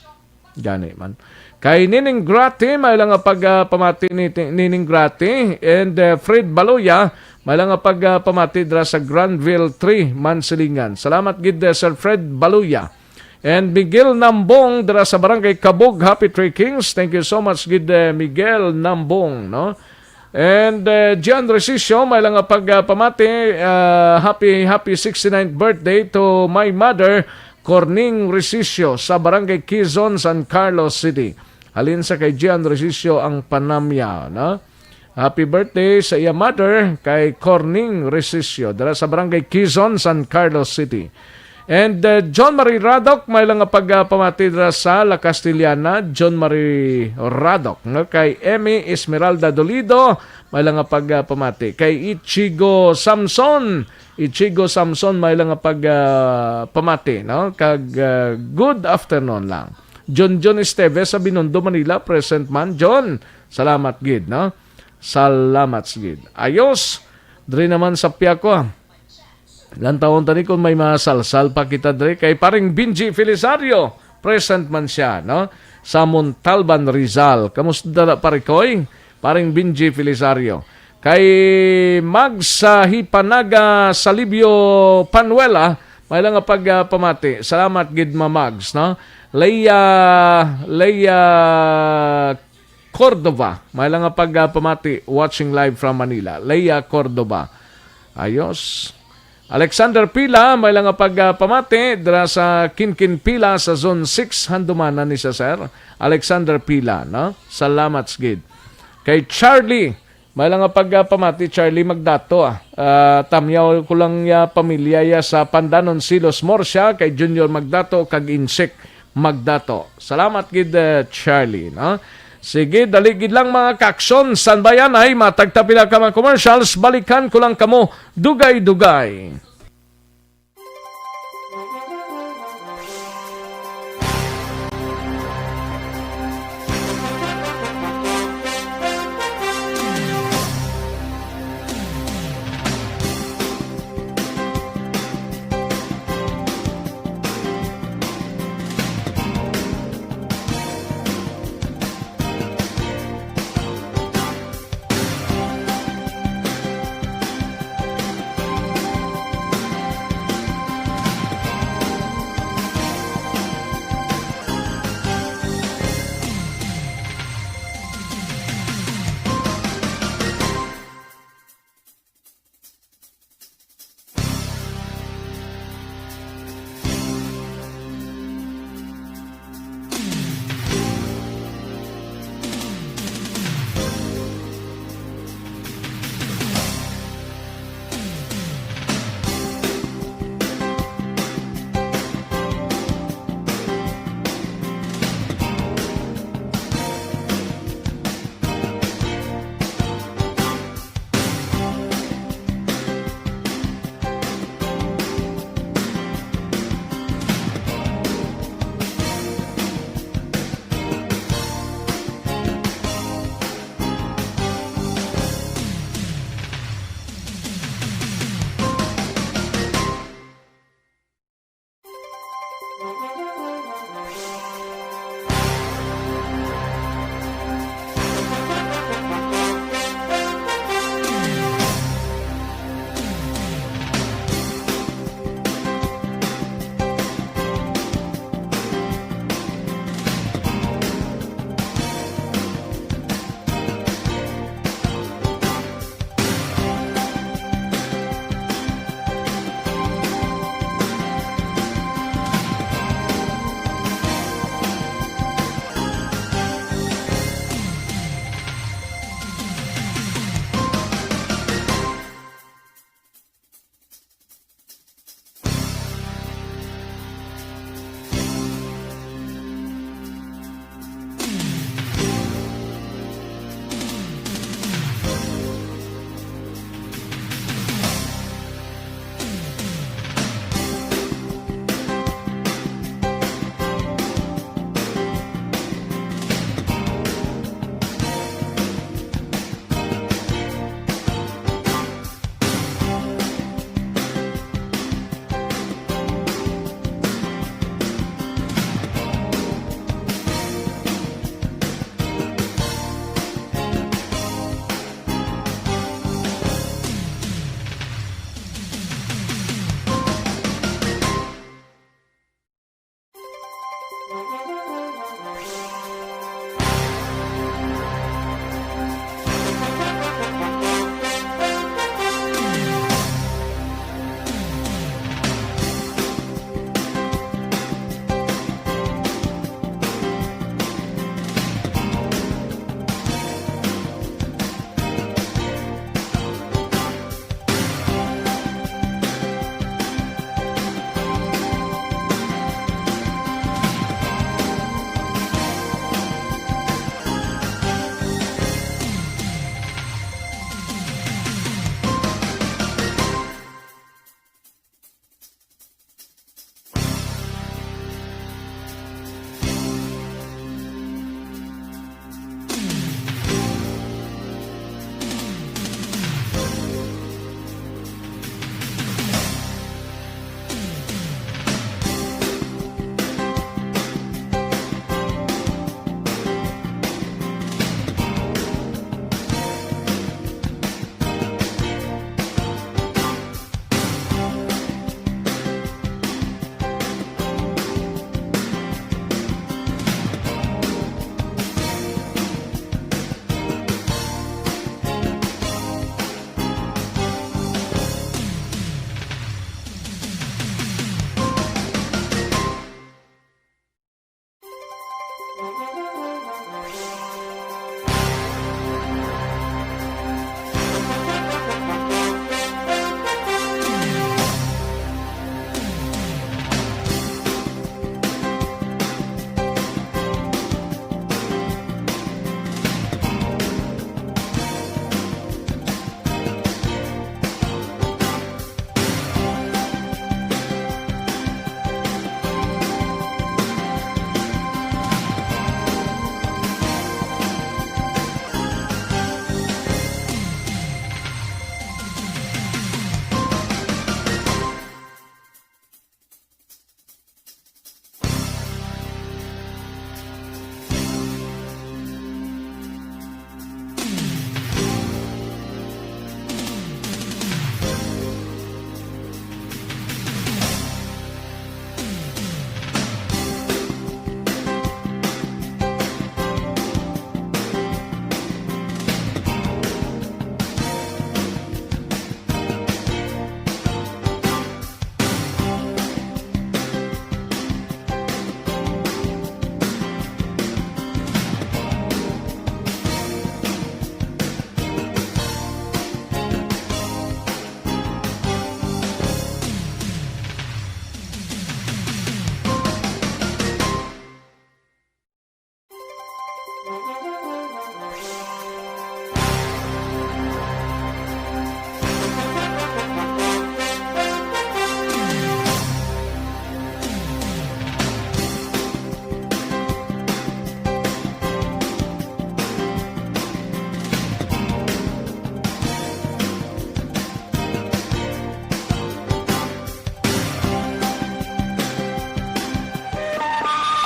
Gani man. Kay Nining Grati, may lang nga pagpamati ni Ti-, Nining Grati. And, uh, Fred Baloya, may lang nga pagpamati dra sa Granville three, Mansilingan. Salamat gid, uh, Sir Fred Baloya. And Miguel Nambong dira sa Barangay Kabug, happy trekkings. Thank you so much, gid, eh, Miguel Nambong, no? And, eh, Gian Resicio, may lang nga pagpamati, ah, happy, happy sixty-ninth birthday to my mother, Corning Resicio, sa Barangay Quezon, San Carlos City. Halin sa kay Gian Resicio ang panamya, no? Happy birthday sa iya mother, kay Corning Resicio, dira sa Barangay Quezon, San Carlos City. And, uh, John Marie Radok, may lang nga pagpamati dira sa La Castellana. John Marie Radok, nga kay Emmy Esmeralda Dolido, may lang nga pagpamati. Kay Ichigo Samson, Ichigo Samson, may lang nga pagpamati, no? Kag, uh, good afternoon lang. John John Esteves sa Binondo, Manila, present man. John, salamat gid, no? Salamat gid. Ayos. Diri naman sa Piako, ah. Lantawon tani kung may mga salsal pa kita diri. Kay Paring Benji Felisario, present man siya, no? Sa Montalban, Rizal. Kamusta na, Pare Koy? Paring Benji Felisario. Kay Mag sa Hipanaga, Salibio Panuela, May lang nga pag, ah, pamati. Salamat gid, Mamags, no? Leia, Leia Cordova. May lang nga pag, ah, pamati. Watching live from Manila. Leia Cordova. Ayos. Alexander Pila, may lang nga pag, ah, pamati. Dira sa Kinkin Pila sa Zone six. Handumanan ni sa Sir. Alexander Pila, no? Salamat gid. Kay Charlie, may lang nga pag, ah, pamati, Charlie Magdato, ah. Ah, tamyaw ko lang ya pamilya ya sa Pandanon, Silos, Murcia, kay Junior Magdato kag Insik Magdato. Salamat gid, eh, Charlie, no? Sige, dali gid lang, mga kakson. San ba yan? Ay, matag ta pila ka mga commercials. Balikan ko lang kamo. Dugay-dugay.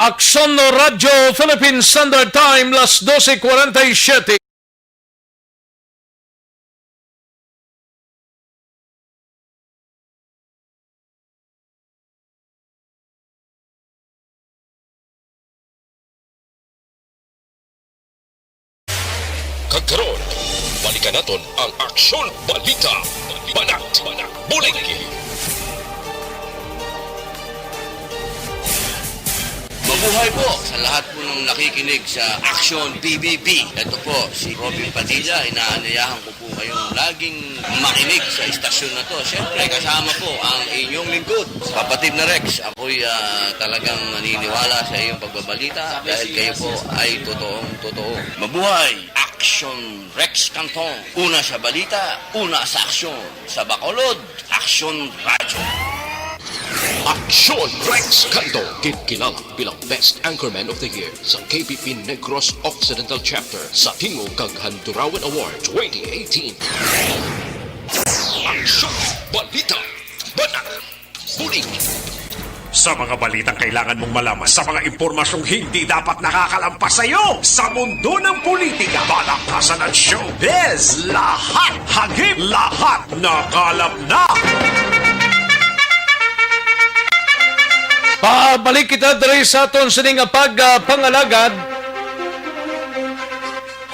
Aksyon Radyo Philippine Standard Time, las doce cuarenta y siete. Kag karon, balikan naton ang Aksyon Balita, Banat, Bulig. Mabuhay po sa lahat po ng nakikinig sa Aksyon P B B. Ito po si Robin Padilla. Inaanyayahan ko po kayong laging makinig sa istasyon na to. Siyempre, kasama po ang inyong lingkod, Kapatid na Rex. Ako'y, ah, talagang naniniwala sa iyong pagbabalita dahil kayo po ay totoong totoo. Mabuhay! Aksyon Rex Canton. Una sa balita, una sa aksyon. Sa Bacolod, Aksyon Radyo. Aksyon Rex Canton, ginkilalag bilang Best Anchorman of the Year sa K P P Negros Occidental Chapter sa Tingog kag Handurawan Award twenty eighteen. Aksyon, balita, banat, bulig. Sa mga balitang kailangan mong malaman, sa mga impormasyong hindi dapat nakakalampas sa iyo, sa mundo ng politika, balaktasan at showbiz, lahat hagip, lahat nakalap na. Pabalik kita diri sa aton sini nga pag, ah, pangalagad.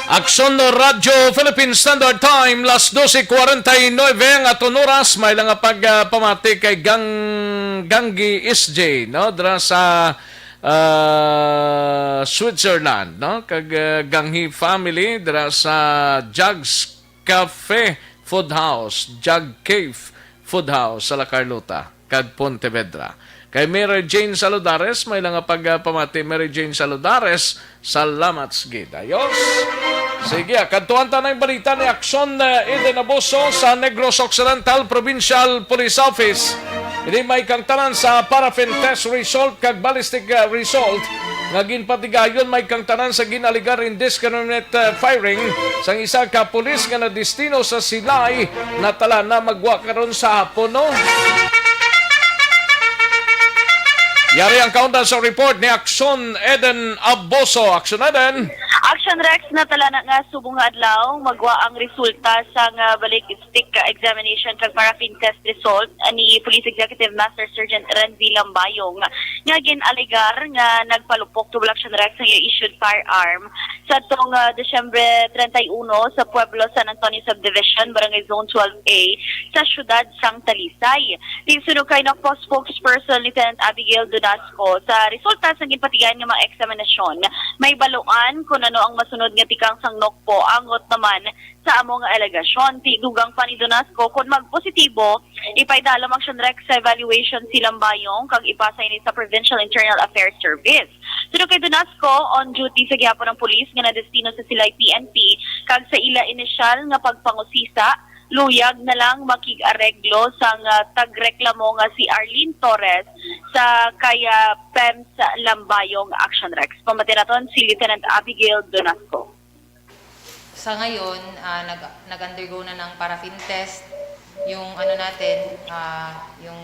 Aksyon Radyo Philippine Standard Time, las doce cuarenta y nueve ang aton oras. May lang nga pag, ah, pamati kay Gang-, Ganggi S J, no? Dira sa, ah, Switzerland, no? Kag, ah, Ganghi family dira sa Jugs Cafe Food House, Jug Cave Food House sa La Carlota kag Pontevedra. Kay Mary Jane Saludares, may lang nga pagpamati. Mary Jane Saludares, salamat gid. Ayos. Sige, ah, kadtuan ta na ang balita ni Aksyon, eh, Eden Abuso sa Negros Occidental Provincial Police Office. Ini may kangtanan sa paraffin test result kag ballistic, ah, result nga ginpatigayon, may kangtanan sa gin-alegar indiscriminate, ah, firing sang isa ka pulis nga nadistino sa Silay. Natala na magwa karon sa hapon, no? Yari ang kaundan sa report ni Aksyon Eden Aboso. Aksyon Eden. Action Rex, natala na nga subong nga adlaw magwa ang resulta sang, ah, ballistic examination kag paraffin test result ni Police Executive Master Sergeant Renzi Lambayong nga gin-alegar nga nagpalupok, tubag Action Rex, nga issued firearm sa tong, ah, Disyembre treinta y uno sa Pueblo San Antonio Subdivision, Barangay Zone twelve A, sa siyudad sang Talisay. Ti suno kay NOCPO spokesperson Lieutenant Abigail Donasco, sa resulta sang ginpatigayon nga mga eksaminasyon, may baluan kon ano ang masunod nga tikang sang NOCPO, angot naman sa amo nga alegasyon. Ti dugang pa ni Donasco, kon magpositibo, ipaidala ang Action Rex sa evaluation si Lambayong kag ipasa ini sa Provincial Internal Affairs Service. Suno kay Donasco, on duty sa gihapon ang pulis nga nadestino sa Silay P N P kag sa ila inisyal nga pagpangusisa, luyag na lang makig-areglo sang, ah, tagreklamo nga si Arlene Torres sa kay, ah, Pems Lambayong. Action Rex. Pamati naton si Lieutenant Abigail Donasco. Sa ngayon, ah, nag-, nag-undergo na ng paraffin test yung ano natin, ah, yung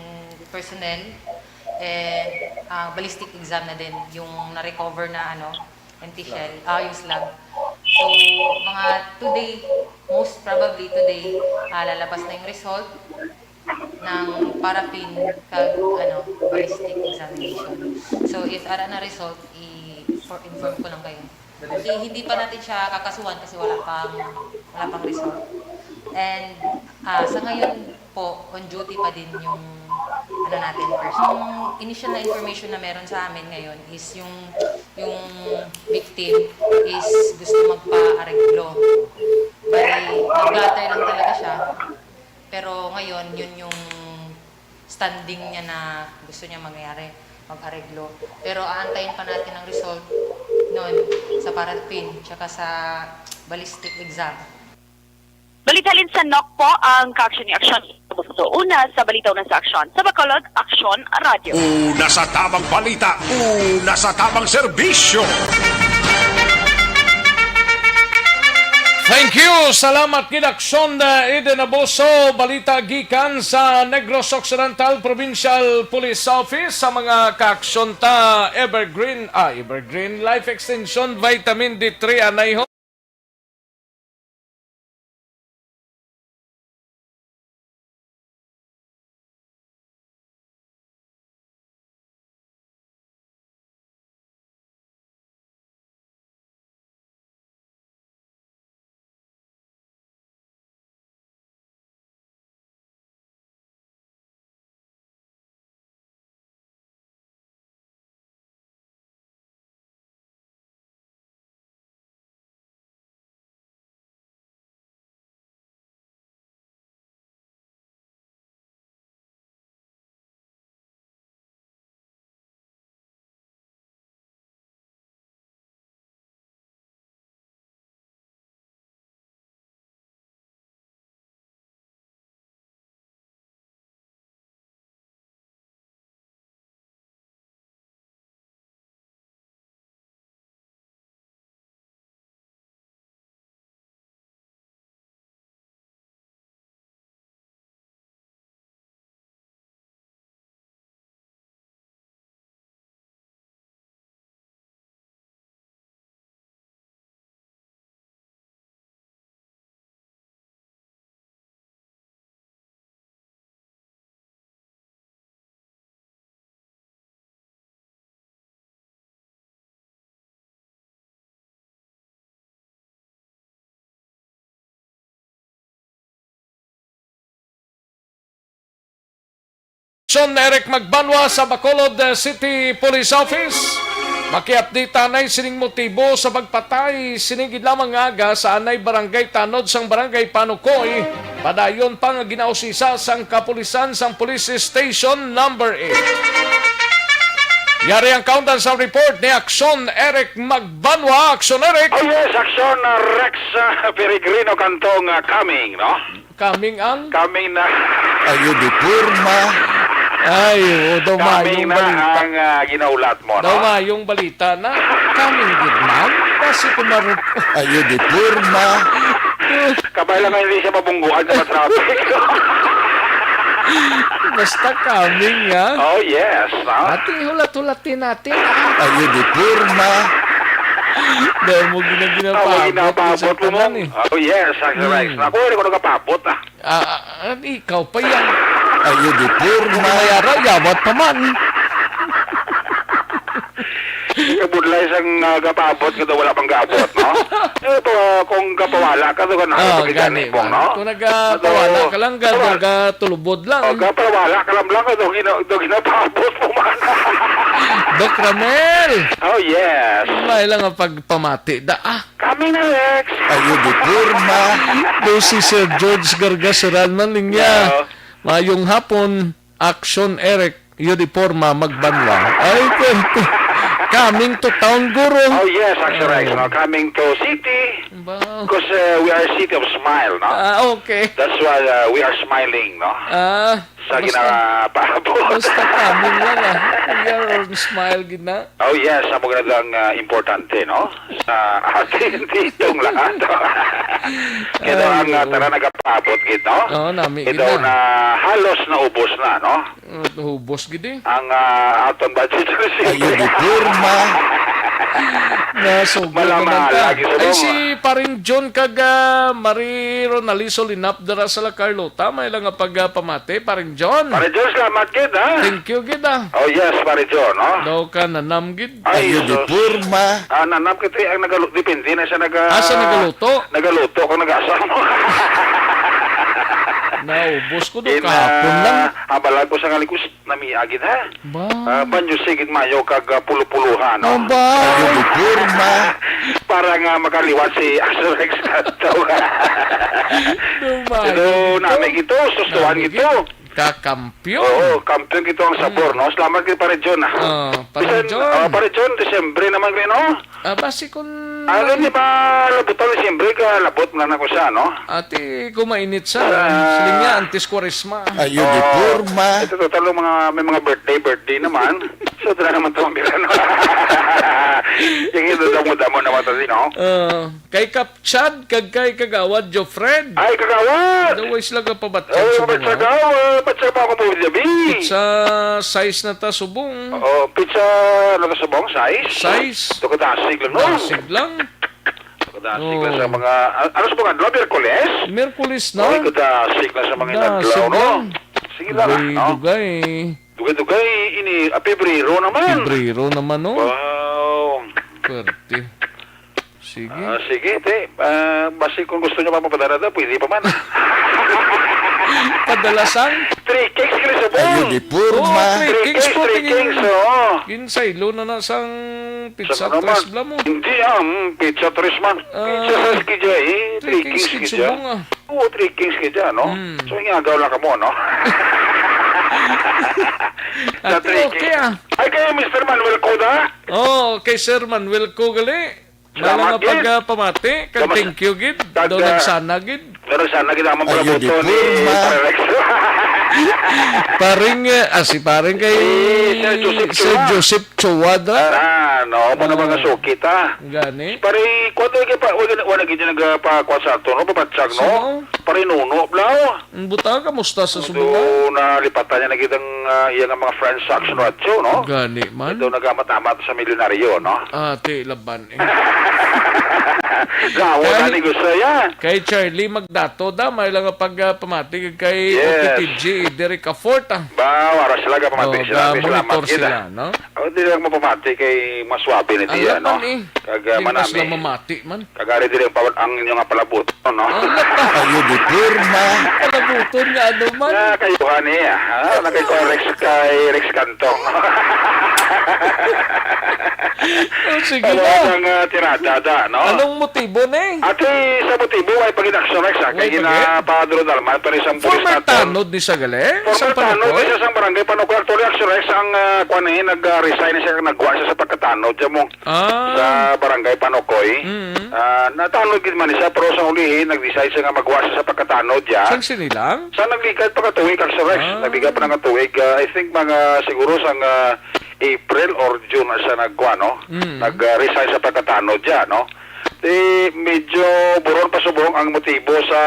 personnel, and, ah, ballistic exam na din yung na-recover na ano, empty shell, ah, yung slug. So, mga today, most probably today, ah, lalabas na yung result ng paraffin kag, ano, ballistic examination. So, if ara na result, i-, for-, inform ko lang kayo. Hindi, hindi pa natin siya kakasuhan kasi wala pang, wala pang result. And, ah, sa ngayon po, on duty pa din yung, ano natin, person. Yung initial na information na meron sa amin ngayon is yung, yung victim is gusto magpa-areglo. Bali, nag-flatter lang talaga siya. Pero ngayon, yun yung standing niya na gusto niya mangyari, mag-areglo. Pero aantayin pa natin ang result nun sa paraffin tsaka sa ballistic exam. Balita halin sa NOCPO, ang kaaksyon ni Aksyon Abuso. Una sa balita, una sa aksyon. Sa Bacolod, Aksyon Radyo. Una sa tamang balita, una sa tamang serbisyo. Thank you. Salamat gid, Aksyon, uh, Eden Abuso. Balita gikan sa Negros Occidental Provincial Police Office. Sa mga kaaksyon ta, Evergreen, ah, Evergreen Life Extension Vitamin D three anay ho. Son Eric Magbanwa sa Bacolod, eh, City Police Office. Maki-update anay sining motibo sa pagpatay sini gid lamang nga aga sa anay barangay tanod sang Barangay Panukoy. Padayon pa nga ginausisa sang kapulisan sang Police Station Number Eight. Yari ang kaundan sa report ni Aksyon Eric Magbanwa. Aksyon Eric! Oh yes, Aksyon, uh, Rex, uh, Peregrino Cantong, uh, coming, no? Coming ang? Coming na. Ayo di porma. Ay, o, daw Coming mayong na balita. Ang, uh, ginaulat mo, Daw no? Mayong balita na. Coming good, ma'am. Kasi kumarot. Ayo di porma. Kabay lang nga hindi siya mabungguan sa traffic. Basta coming, ha? Oh, yes, ha? Ating hulat-hulatin natin, ha? Ayo di porma. Dahil mo gina-, Tawag ginapabot ginapabot sa mo, tanan, eh. Oh, yes, ang Hmm. rice. Ako, hindi ko nagapabot, ah. Ah, ah, ah, ikaw pa yan. Ayo di porma. Kung mayara, yawat pa man. Kabudlay sang, ah, gapabot, kada wala pang gaabot, no? Eh, pa, kung gapawala ka, to ka na, Ah, pag gani gani, ba? No? Kung nagapawala Ato, ka lang, ga-, pawal-, ga-, tulubod lang. Oh, gapawala ka lang, lang, ito gina-, ito ginapabot mo man. Doc Ramel! Oh, yes. May lang ang pagpamati. Da, ah. Kami na, Rex. Ayo di porma. Do si Sir George Gargasuran man niya. Oo. Mayong hapon, Action Eric, iyo di porma, magbanwa. Ay, kwento. Coming to town, guro. Oh, yes, Action Rex, Oh. no? Coming to city. Ba? Because, uh, we are a city of smile, no? Ah, okay. That's why, uh, we are smiling, no? Ah, Sa basta, ginapaabot. Basta coming lang, ah. We are on smile, gid na. Oh, yes, amo gid ang, ah, importante, no? Sa atin ditong lahat. Kaya Ay, ang, ah, oo. Tanan nagapaabot gid, no? Oo, nami gid Ito na. Na halos naubos na, no? Uh, hubos gid, eh. Ang, ah, aton budget Ayo receiver. Di porma. Nasugod Malama, naman ka. Lagi sa Ay, mga si Paring John kag, ah, Marie Ronaliso Linap dira sa La Carlota. May lang nga pagpamati, Paring John. Pare John, salamat gid, ha? Thank you gid, ah. Oh, yes, Pare John, no? Daw ka nanam gid. Ay, Ayo di sus. Porma. Ah, nanam kita ang nagalu-, depende na siya naga-, Asa nagaluto? Nagaluto kung nag-asa mo. Naubos ko do Ina-, kahapon lang. Abala ko sa ngalikos, nami agid, ha? Ba? Ah, banyo sigid mayo kag, ah, pulo-pulohan, no? Aba. Ayo di porma. Para nga makaliwat si Aso Rex kadto. Dumayo Pero ito. Nami ito, sustuhan Nami ito. Ito. Kakampiyon. Oo, kampiyon ito ang sabor, Hmm. no? Salamat kay Pare John, ah. Ah, Pare Bisan, John. Ah, Pare John, Disyembre naman rin, no? Ah, basi kun Ano ni ba labot ang Disyembre ka labot na na ko siya, no? Ati, kumainit sa, Ah. siling niya, antes Kwaresma. Ayo di Oo. Porma. Ito, total, mga, may mga birthday, birthday naman. So, tara naman to, ang birthday, no? Sige, damo-damo na mata din, no? Ah, kay Kap Chad, kag kay Kagawad Jofred. Ay, Kagawad! Daw way sila ka pabatsyag Ay, sa mga. Pabatsyag, ah, pabatsyag pa ako po, Javi. Pizza size na ta subong. Oo, pizza, ano to subong? Size? Size. Ito ko dasig lang, no? Dasig lang. Ito ko dasig lang Oo. sa mga, ah, ano sa mga adlaw? Miyerkules? Miyerkules na. Ay, ko dasig lang sa mga Dasig inadlaw, no? lang. Sige lang, Dugay, no? dugay. Dugay-dugay, ini, ah, Pebrero naman. Pebrero naman, no? Wow. Pwerte. Sige. Ah, sige, te. Ah, basi kung gusto nyo mapapadala na, pwede pa man. Padala sang? Three cakes, kini sa Ayo, bong. di purma. Oh, three Three cakes cakes, po, three tingin. cakes, oo. Kinsay, lo na na sang Sa pizza ano tres man? bla mo? Hindi, ah, mm, pizza tres man. Ah, Pizza sa Skidya, eh. Three three cakes, cakes, kid Skidya. subong, ah. Oo, three kings ka dyan, no? Mm. So, ingagaw lang ka mo, no? Sa Ate, three okay, kings. ah. Ay, kay Mister Manuel Coda. Oh, kay Sir Manuel Co gali. Salamat, Mala nga gid. pag, ah, pamati, kag Damas-, thank you, gid. Kag, Daw ah, nagsana, gid. Pero sana kita ang Ayun, di palabuton ni purma. Pare Rex. Paring, eh, ah, si paring kay Si Sir Joseph Sir Chua. Joseph Chuadra. Ah, no, mo na mga Oh. sukit, ah. Gani. Pare, kuwan to, pa, wala, wala gid yung nagpakuha sa ato, no? Pabatsag, no? Sino? Pare Nuno, bla. Ang buta, kamusta sa Although, subungan? nalipatan niya na gid ang, ah, iya nga mga friends sa Action Ratio, no? Gani man. Ito nagamamat-amat sa milyonaryo, no? Ate, laban, eh. Gawa na Kay, ni gusto yan. kay Charlie Magdato, da, may lang nga pag, ah, pamati kay Yes. O P T G, Derek Afort, ah. Ba, wala sila ka pamati Oh, sila. May ga-monitor salamat gid, sila, ah. no? Oh, di lang mapamati kay maswabe ni Ang Tia, no? laban, eh. Kag, ah, Di mas manami. lang mamati man. Kag ari diri ang pa-, ang inyo nga palabot, no? Ah, napa. Ayo, di purma. Palabuton nga ano man. Ah, kayo, honey, ah. Ah, nakay ko Rex, kay Rex Cantong. Oh, sige Ano na. ang, ah, tirada, da, no? Anong motibo, ne? Ate, sa motibo, ay pag-inaksyon, Rex, ah. Kay Way pag-, ginapadro na naman, pero isang pulis Former naton. tanod ni siya, gali? Former Isang tanod, panakoy? isa sang barangay Panokoy. Actually, Action Rex, ang, ah, kwan, eh, nag-resign siya, nagwa siya sa pagkatanod. Siya mo, Ah. sa Barangay Panokoy. Mm. Ah, natanod gid man siya, pero sa ulihi, nag-decide siya nga magwa siya sa pagkatanod, ya. Sang sinilang? Sa nagligad pa ka tuig, Action Rex. Ah. Nagligad pa na ka tuig, ah, I think mga siguro sang, ah, April or June na siya nagwa, no? Mm. Nag-resign sa pagkatanod, ya, no? Di medyo buron pa subong ang motibo sa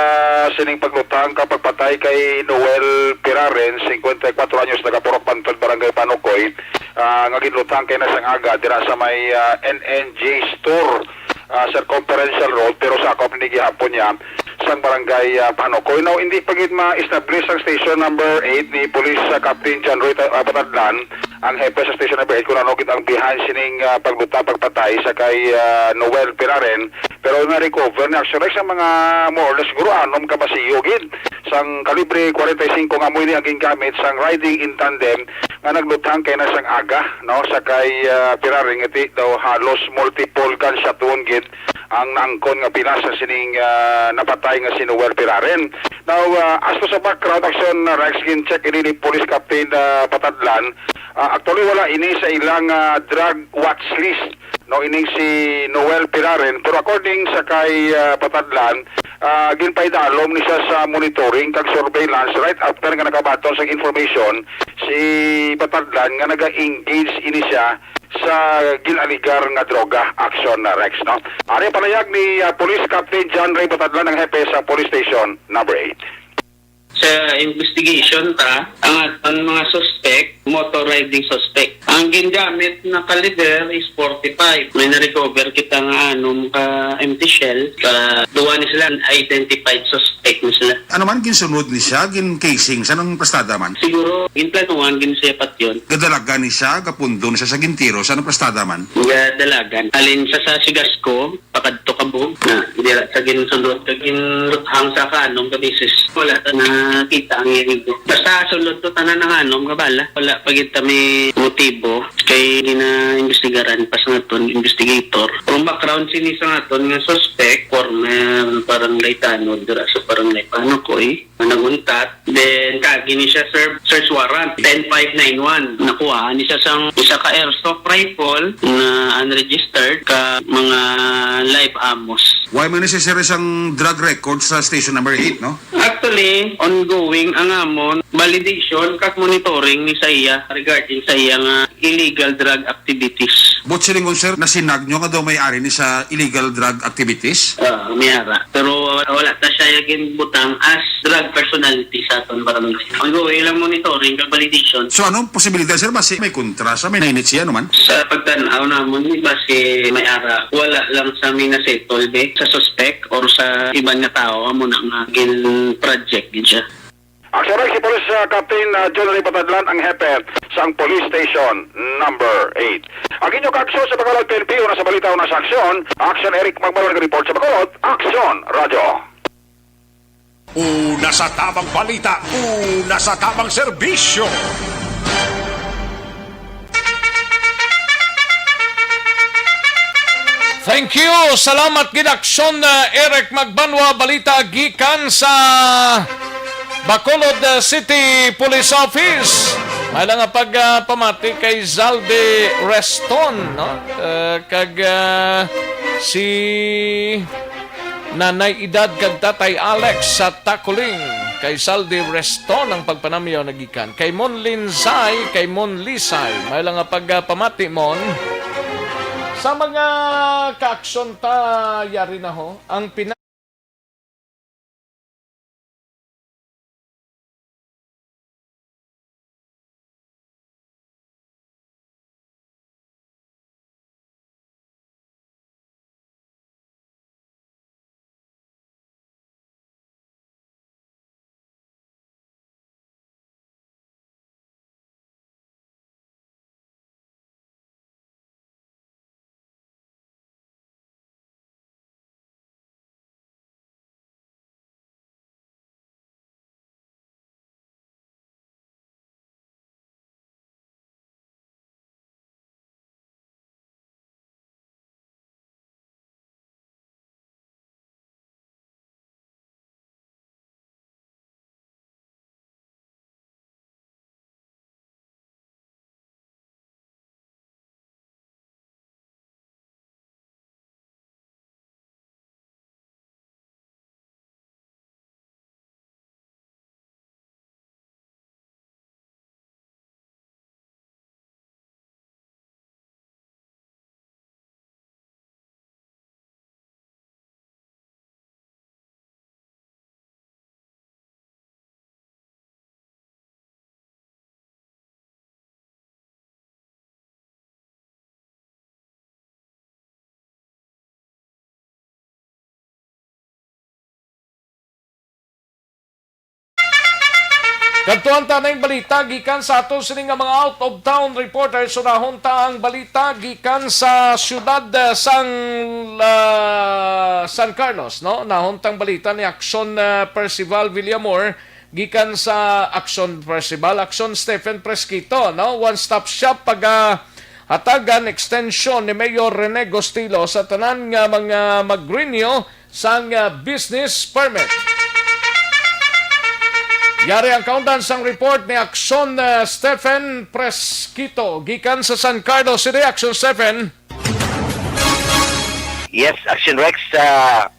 sining paglutang ka pagpatay kay Noel Piraren, singkwenta y kuwatro anyos, taga Purok Pantod, Barangay Panokoy, ah, nga ginlutang kay na sang aga dira sa may, ah, N N G Store, ah, Circumferential Road, pero sakop ni gihapon niya sang barangay, ah, Panokoy. Now, hindi pa gid ma-establish ang station number eight ni Police, ah, Captain John Roy Ta-, ah, Patadlan, ang hepe sa station number eight, kung ano gid ang behind sining, ah, pagluta, pagpatay sa kay, ah, Noel Piraren. Pero na-recover ni Action Rex ang mga more or less siguro anom ka basiyo gid sang kalibre forty-five nga amo ini ang gingamit sang riding in tandem nga naglutang kay na sang aga, no, sa kay, ah, Piraren, nga ti daw halos multiple gunshot wound gid ang naangkon nga pilas sa sining, ah, napatay nga si Noel Piraren. Now, ah, as to sa background, Action, ah, Rex, gin-check ini ni Police Captain, ah, Patadlan. Ah, actually, wala ini sa ilang, ah, drug watch list, no, ining si Noel Piraren. Pero according sa kay, ah, Patadlan, ah, ginpaidalom ni siya sa monitoring kag surveillance right after nga nakabaton sa information si Patadlan nga naga-engage ini siya sa gin-aligar nga droga, Action, ah, Rex, no? Ari ang panayag ni, ah, Police Captain John Ray Patadlan, ang hepe sa Police Station number eight. Sa investigation ta, ang aton mga suspect, motor riding suspect. Ang gingamit na caliber is forty-five. May na-recover kita nga anom ka empty shell. Ka, duwa ni sila, identified suspect ni sila. Ano man ginsunod ni siya, gin-casing, sa nang pastada man? Siguro, ginplanuhan gid siya patyon. Gadalagan ni siya, gapundo ni siya sa gintiro, sa nang pastada man? Gadalagan. Alin sa, sa Sigasco, pakadto ka buhok na, dira sa ginsunod, kag ginruthang sa kanom ka beses. Wala ta nakita ang iyang igo. Basta sulod to tanan ang anom ka bala. Wala pa gid ta may motibo. Kay ginaimbestigaran pa sa naton investigator. Kung background sini sa naton nga suspect, former barangay tanod dira sa barangay Panokoy, nga naguntat. Then, kagi ni siya, sir, search warrant, ten five nine one. Nakuha ni siya sang isa ka airsoft rifle na unregistered, ka mga live ammos. Why man necessary sang drug record sa station number eight, no? Actually, ongoing ang amon validation kag monitoring ni sa iya regarding sa iya nga illegal drug activities. Buot silingon, sir, nasinag nyo nga daw may ari ni sa illegal drug activities? Ah, may ara. Pero wala, wala ta siya ginbutang as drug personality sa aton barangay. Ongoing lang monitoring kag validation. So, anong posibilidad, sir? Basi may kontra sa may nainit siya naman? Sa pagtan-aw namon, di basi may ara. Wala lang sa may nasettle, be, sa suspect or sa iban nga tao, amo na nga gin-project gid siya. Action Rex, si Police, ah, Captain, ah, John Ray Patadlan ang hepe sang Police Station Number Eight. Ang inyo kaaksyon sa Bacolod P N P, una sa balita, una sa aksyon. Action Eric Magmalon, report sa Bacolod. Action Radio. Una sa tamang balita, una sa tamang serbisyo. Thank you. Salamat gid, Aksyon, uh, Eric Magbanwa. Balita gikan sa Bacolod, uh, City Police Office. May lang nga pag, uh, pamati kay Zaldi Reston, no? Uh, kag, uh, si Nanay Edad kag Tatay Alex sa Takuling, kay Saldi Reston ang pagpanamyaw nagikan. Kay Mon Linsay, kay Mon Lisay, may lang nga pagpamati, Mon. Sa mga kaaksyon ta, yari na ho, ang pina- Kadtuan ta na yung balita gikan sa ato sini nga mga out of town reporters. Unahon ta ang balita gikan sa siyudad, eh, sang, ah, San Carlos, no? Nahon tang balita ni Action, eh, Percival Villamor gikan sa Action Percival, Action Stephen Presquito, no? One stop shop pag, ah, hatagan extension ni Mayor Rene Gostilo sa tanan nga mga mag-renew sang, ah, business permit. Yari ang kaundan sang report ni Action, ah, Stephen Presquito gikan sa San Carlos City. Action Stephen. Yes, Action Rex, ah,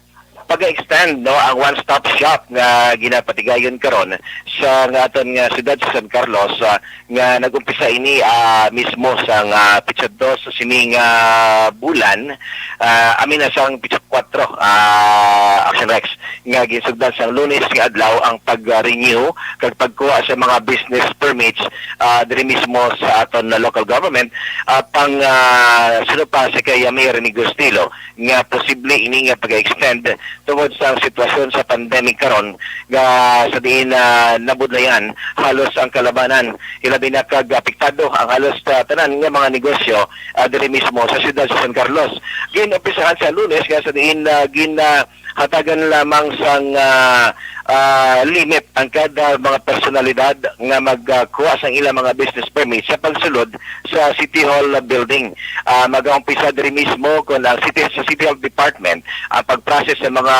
pag-extend, no, ang one-stop shop nga ginapatigayon karon sa nga aton nga siyudad sa San Carlos, ah, nga nag-umpisa ini, ah, mismo sa nga pitsa dos sa sining, ah, bulan, ah, amin na sang pitsa kuwatro, ah, Action Rex, nga ginsugdan sang Lunes nga adlaw ang pag-renew kag pagkuha sa mga business permits, ah, diri mismo sa aton na local government, ah, pang, ah, suno pa si kay Mayor Rene Gostilo nga posible ini nga pag-extend tungod sa sitwasyon sa pandemic karon nga sa diin, ah, nabudlayan halos ang kalabanan, ilabi na kag apektado ang halos, ah, tanan nga mga negosyo, ah, diri mismo sa siyudad sa San Carlos. Gin-umpisahan sa Lunes nga sa diin, ah, gin, ah, hatagan lamang sang, ah, ah, limit ang kada mga personalidad nga magkuha sang ilang mga business permit sa pagsulod sa City Hall building. Ah, magaumpisa diri mismo kon ang City, sa City Hall Department ang pag-process sa mga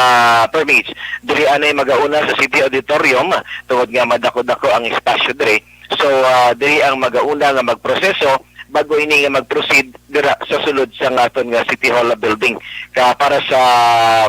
permits. Diri anay magauna sa City Auditorium tungod nga madako-dako ang espasyo diri. So, ah, diri ang magauna nga magproseso bago ini nga mag-proceed dira sa sulod sa aton nga City Hall building ka para sa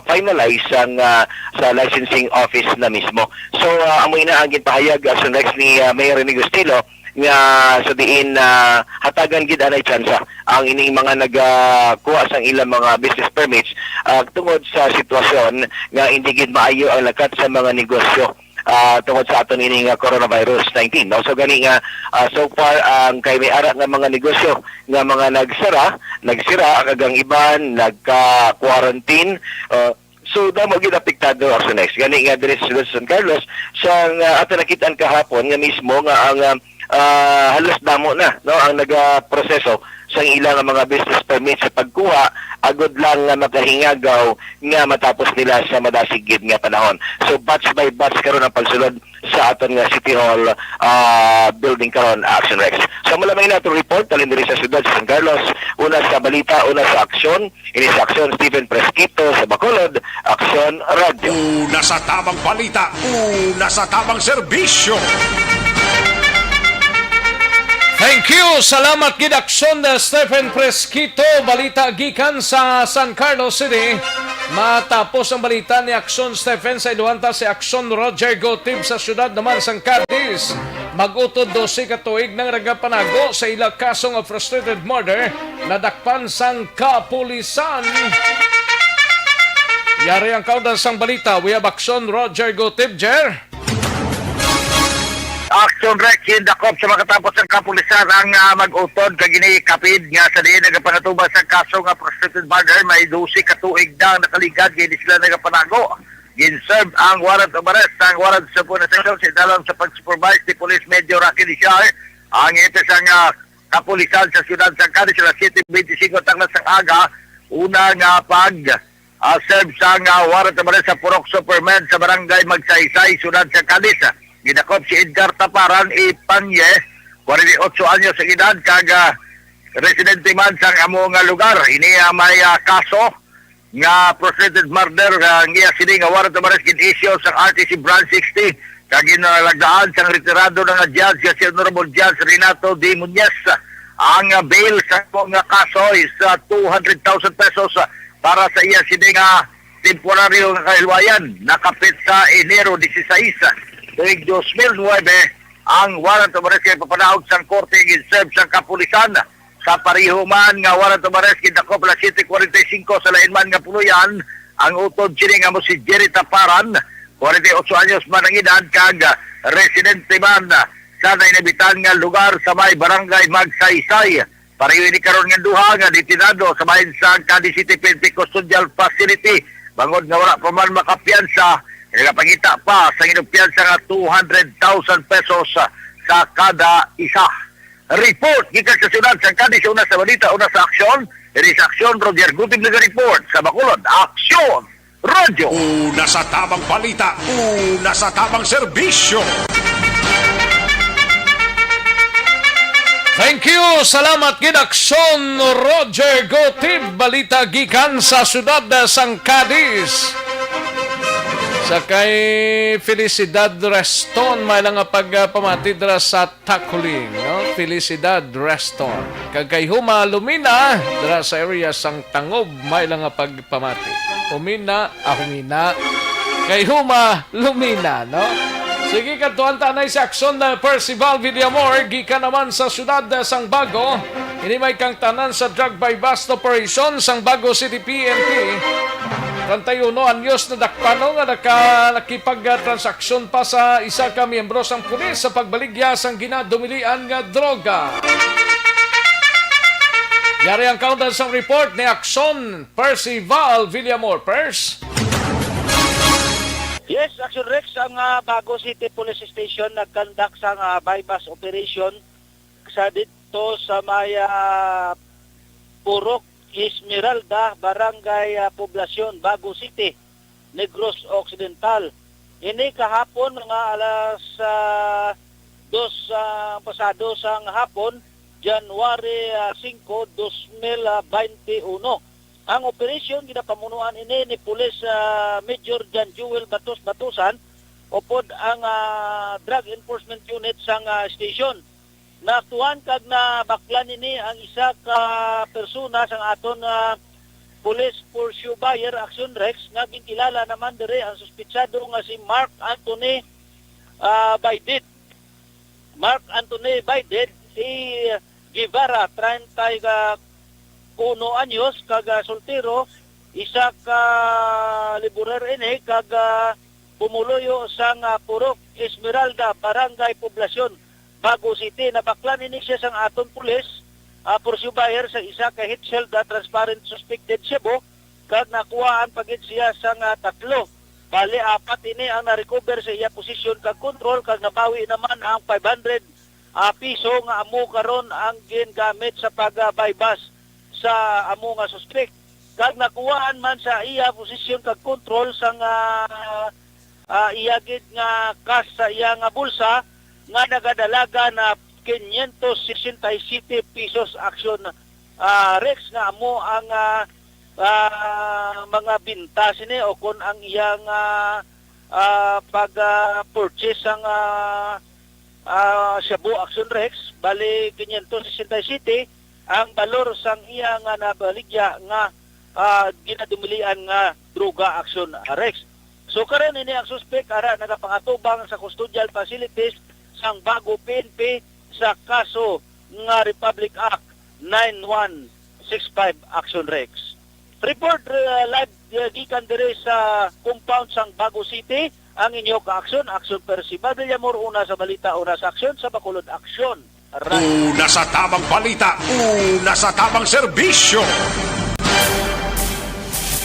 finalize sang, ah, sa licensing office na mismo. So, ah, amo ina ang ginpahayag, ah, sa next ni, ah, Mayor Rene Gostilo nga sa diin, ah, hatagan gid anay tsansa ang ining mga nagakuha sang ilang mga business permits, ah, tungod sa sitwasyon nga hindi gid maayo ang lakat sa mga negosyo, ah, tungod sa aton ini nga coronavirus nineteen, no? So gani nga, ah, so far ang kay may ara nga mga negosyo nga mga nagsara, nagsira, kag ang iban nagka-quarantine, ah, so damo gid apektado, Action Rex. Gani nga diri sa siyudad sa San Carlos, sang, ah, ato nakit-an kahapon nga mismo nga ang, ah, ah, halos damo na, no, ang nagaproseso sang ila nga mga business permit sa pagkuha, agod lang nga makahingagaw nga matapos nila sa madasig gid nga panahon. So batch by batch karon ang pagsulod sa aton nga City Hall, ah, building karon, Action Rex. So, amo lamang ini aton report halin diri sa siyudad sa San Carlos, una sa balita, una sa aksyon, ini sa aksyon, Stephen Fresquito sa Bacolod, Aksyon Radyo. Una sa tamang balita, una sa tamang serbisyo. Thank you. Salamat gid, Aksyon, uh, Stephen Fresquito. Balita gikan sa San Carlos City. Matapos ang balita ni Aksyon Stephen, sa iluhan ta si Aksyon Roger Gotib sa siyudad naman sang Cadiz. Mag-utod dose ka tuig nang nagapanago sa ila kaso nga frustrated murder, nadakpan sang kapulisan. Yari ang kaundan sang balita. We have Aksyon Roger Gotib, Jer. Action Rex, gindakop sa makatapos ang kapulisan ang, ah, mag-utod kag ginikapid nga sa diin nagapangatubang sa kaso nga frustrated murder, may dose ka tuig na ang nakaligad kay di sila nagapanago. Gin-serve ang warrant of arrest, ang warrant sa pulis station sa idalom sa pag-supervise ni Police Major Rocky Dishar, ang hepe sang, ah, kapulisan sa siyudad sang Cadiz, alas siyete bente singko taklas sang aga, una nga pag ah, serve sang, ah, warrant of arrest sa Purok Superman sa Barangay Magsaysay, Siyudad sa Cadiz. Gidakop si Edgar Taparan Ipanye, kwarenta y otso anyos ang edad, kag, ah, residente man sang amo nga lugar. Ini, ah, may, ah, kaso nga frustrated murder, ah, ang iya sini nga warrant of arrest gin-issue sang R T C Branch sixty, kag ginalagdaan sang retirado na nga judge nga si Honorable Judge Renato D. Muñez. Ang, ah, bail sa amo nga kaso is, ah, two hundred thousand pesos, ah, para sa iya sini nga temporaryo nga kahilwayan. Nakapit sa Enero dieciséis, tuig dos mil nuebe, ang warrant of arrest kay papanaog sang korte gin-serve sang kapulisan. Sa pareho man nga warrant of arrest, gindakop alas siyete kwarenta y singko sa lain man nga puloy-an ang utod sini nga amo si Jerry Taparan, kwarenta y otso anyos man ang edad, kag residente man sa nainabitan nga lugar sa may Barangay Magsaysay. Pareho ini karon nga duha nga detenado sa bahin sa Cadiz City P N P Custodial Facility, bangod nga wala pa man makapiyansa, nagapangita pa sa ginugpiyansa nga two hundred thousand pesos sa kada isa. Report gikan sa siyudad sa Cadiz, una sa balita, una sa aksyon. Diri sa aksyon, Roger Gutib naga-report. Sa Bacolod, Aksyon Radyo. Una sa tamang balita, una sa tamang serbisyo. Thank you. Salamat gid, Aksyon Roger Gotib. Balita gikan sa siyudad sang Cadiz. Sa kay Felicidad Reston, may lang nga pagpamati dira sa Takuling, no? Felicidad Reston. Kag kay Huma Lumina, dira sa area sang Tangob, may lang nga pagpamati. Humina, ah, humina. Kay Huma Lumina, no? Sige, kadtuan ta anay si Aksyon, uh, Percival Villamor, gikan naman sa siyudad, uh, sang Bago. Ini may kang tanan sa drug buy-bust operation sang Bago City P N P. Treinta y uno anyos na dakpano nga naka-, nakipagtransaksyon pa sa isa ka miyembro sang pulis sa pagbaligya sang ginadumilian nga droga. Yari ang kaundan sang report ni Aksyon Percival Villamor. Pers? Yes, Action Rex, ang, ah, Bago City Police Station nagkandak sang, ah, buy-bust operation sa didto sa may, ah, Purok Esmeralda, Barangay, ah, Poblacion, Bago City, Negros Occidental. Ini kahapon, mga alas, ah, dos, ah, pasado sang hapon, January, ah, singko, dos mil baynte uno. Ang operasyon ginapamunuan ini ni Police, ah, Major John Joel Batos Batusan, upod ang, ah, Drug Enforcement Unit sang, ah, station. Naaktuhan kag nabaklan ini ang isa ka persona sang aton, ah, police for shoe buyer, Action Rex, nga ginkilala naman diri ang suspitsado nga si Mark Anthony, ah, Baidit. Mark Anthony Biden, A. Guevara, treinta y uno anyos, kag, ah, soltero, isa ka laborer ini, kag, ah, pumuluyo sang, ah, Purok Esmeralda, Barangay Poblacion, Bago City. Nabaklan ini siya sang aton pulis, ah, pursubayer sa isa ka heat shield, ah, transparent suspected shabu, kag nakuhaan pa gid siya sang, ah, tatlo. Bali, apat ini ang na-recover sa iya posisyon kag kontrol, kag nabawi naman ang five hundred, ah, piso nga amo karon ang gingamit sa pag-buy-bust sa amo nga suspek. Kag nakuhaan man sa iya posisyon kag kontrol sang, ah, ah, iya gid nga cash sa iya nga bulsa nga nagadalagan na quinientos sesenta y siete pesos, Action, ah, Rex, nga amo ang, ah, ah, mga binta sini o kon ang iyang, ah, ah, pag, ah, purchase sang, ah, ah, shabu, Action Rex. Bali, quinientos sesenta y siete ang balor sang iya nga nabaligya nga, ah, ginadumilian nga droga, Action Rex. So, karon ini ang suspek ara nagapangatubang sa custodial facilities sang Bago P N P sa kaso nga Republic Act nine one six five, Action Rex. Report, uh, live, uh, gikan diri sa compound sang Bago City, ang inyo ka-aksyon, Action Percival Villamor, una sa balita, una sa aksyon, sa Bacolod Aksyon. Radyo. Una sa tamang balita, una sa tamang serbisyo.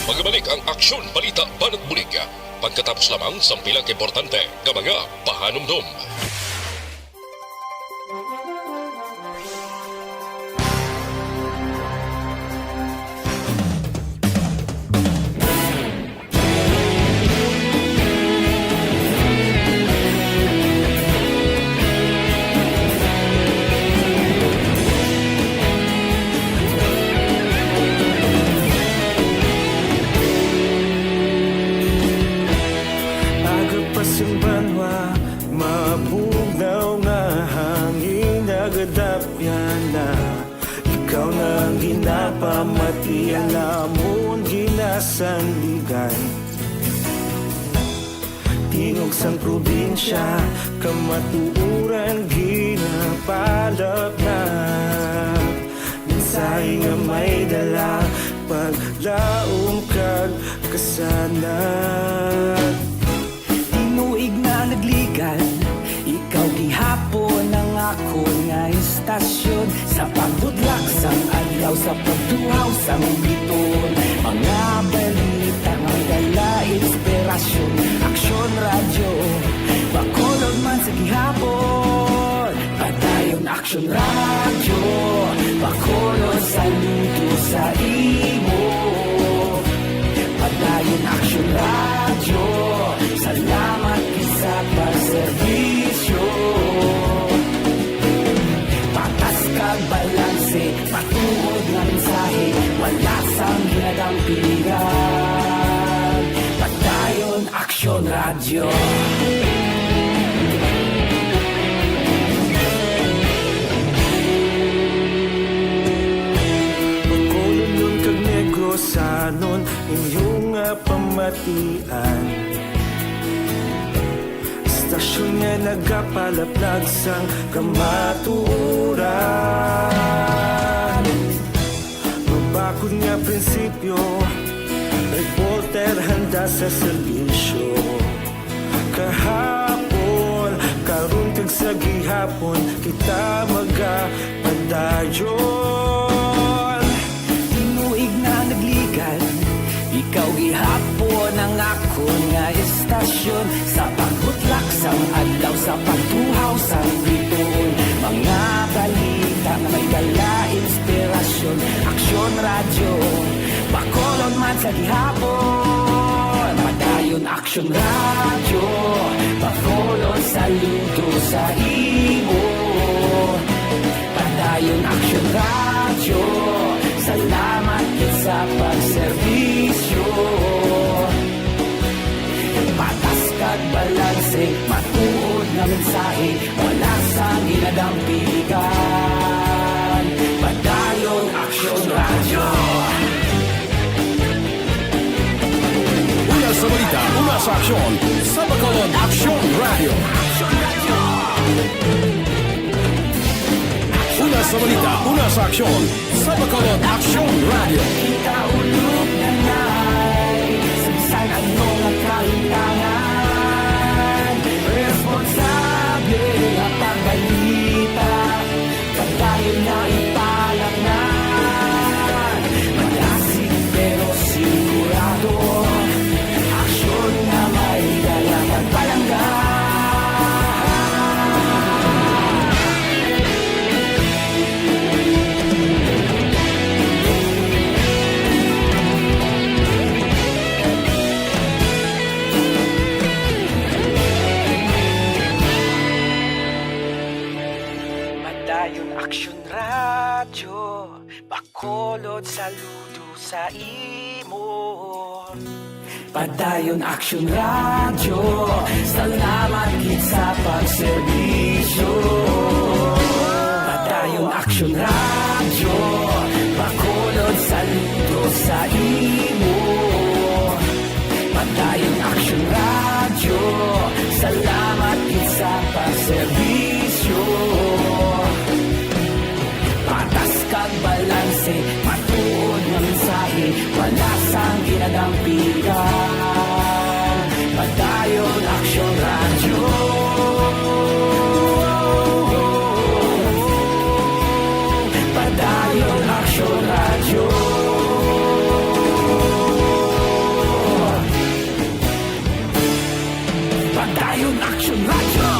Magbalik ang Aksyon Balita Banat Bulig, pagkatapos lamang sang pila ka importante nga mga pahanumdom. Aga pa sing banwa, mabugnaw nga hangin nagadapyan na. Ikaw na ang ginapamati, ang amon ginasandigan. Tingog sang probinsya, kamatuoran ginapalapnap. Mensahe nga may dala, paglaom kag kasanag. Tinuig na nagligan, ikaw gihapon ang akon nga istasyon. Sa pagbudlak sang adlaw, sa pagtuhaw sang biton, mga balita nga may dala inspirasyon. Aksyon Radyo, Bacolod man sa gihapon. Padayon Aksyon Radyo, Bacolod, saludo sa imo. Padayon Aksyon Radyo, salamat gid sa pagserbisyo. Patas kag balanse, matuod nga mensahe, wala sang ginadampigan. Padayon Aksyon Radyo. Bacolodnon kag Negrosanon, inyo nga pamatian. Istasyon nga nagapalaplag sang kamatuoran. Mabakod nga prinsipyo, reporter handa sa serbisyo. Kahapon, karon kag sa gihapon, kita magapadayon. Tinuig na nagligan, ikaw gihapon ang akon nga istasyon. Sa pagbutlak sang adlaw, sa pagtuhaw sang bituon, mga balita nga may dala inspirasyon. Aksyon Radyo, Bacolod man sa gihapon. Padayon Aksyon Radyo, Bacolod, saludo sa imo. Padayon Aksyon Radyo, salamat gid sa pagserbisyo. Patas kag balanse, matuod nga mensahe, wala sang ginadampigan. Padayon Aksyon Radyo. Una sa balita, una sa aksyon, sa Bacolod Aksyon Radyo. Aksyon Radyo. Sa balita, una sa aksyon, sa Bacolod Aksyon Radio. Kita ulog na nai, sa bisan ano nga kahitangan, responsable nga pagbalita, padayon na ipalaknag. Malasig pero sigurado, aksyon nga may dala nga palangga. Padayon Aksyon Radyo, Bacolod, saludo sa imo. Padayon Aksyon Radyo, salamat gid sa pagserbisyo. Padayon Aksyon Radyo, Bacolod, saludo sa imo. Padayon Aksyon Radyo, salamat gid sa pagserbisyo. Patas kag balanse, matuod nga mensahe, wala sang ginadampigan. Padayon Aksyon Radyo. Padayon Aksyon Radyo. Padayon Aksyon Radyo.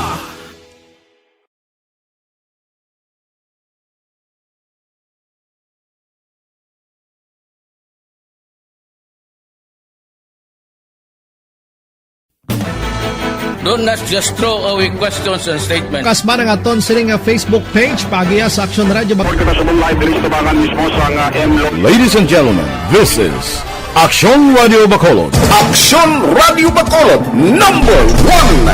Don't just throw away questions and statements. Kasba na nga ton sini nga Facebook page, paagiha sa Aksyon Radyo Bag- Kita sa live diri sa tabangan mismo sa nga M Lo- Ladies and gentlemen, this is Aksyon Radio Bacolod. Aksyon Radio Bacolod, number one.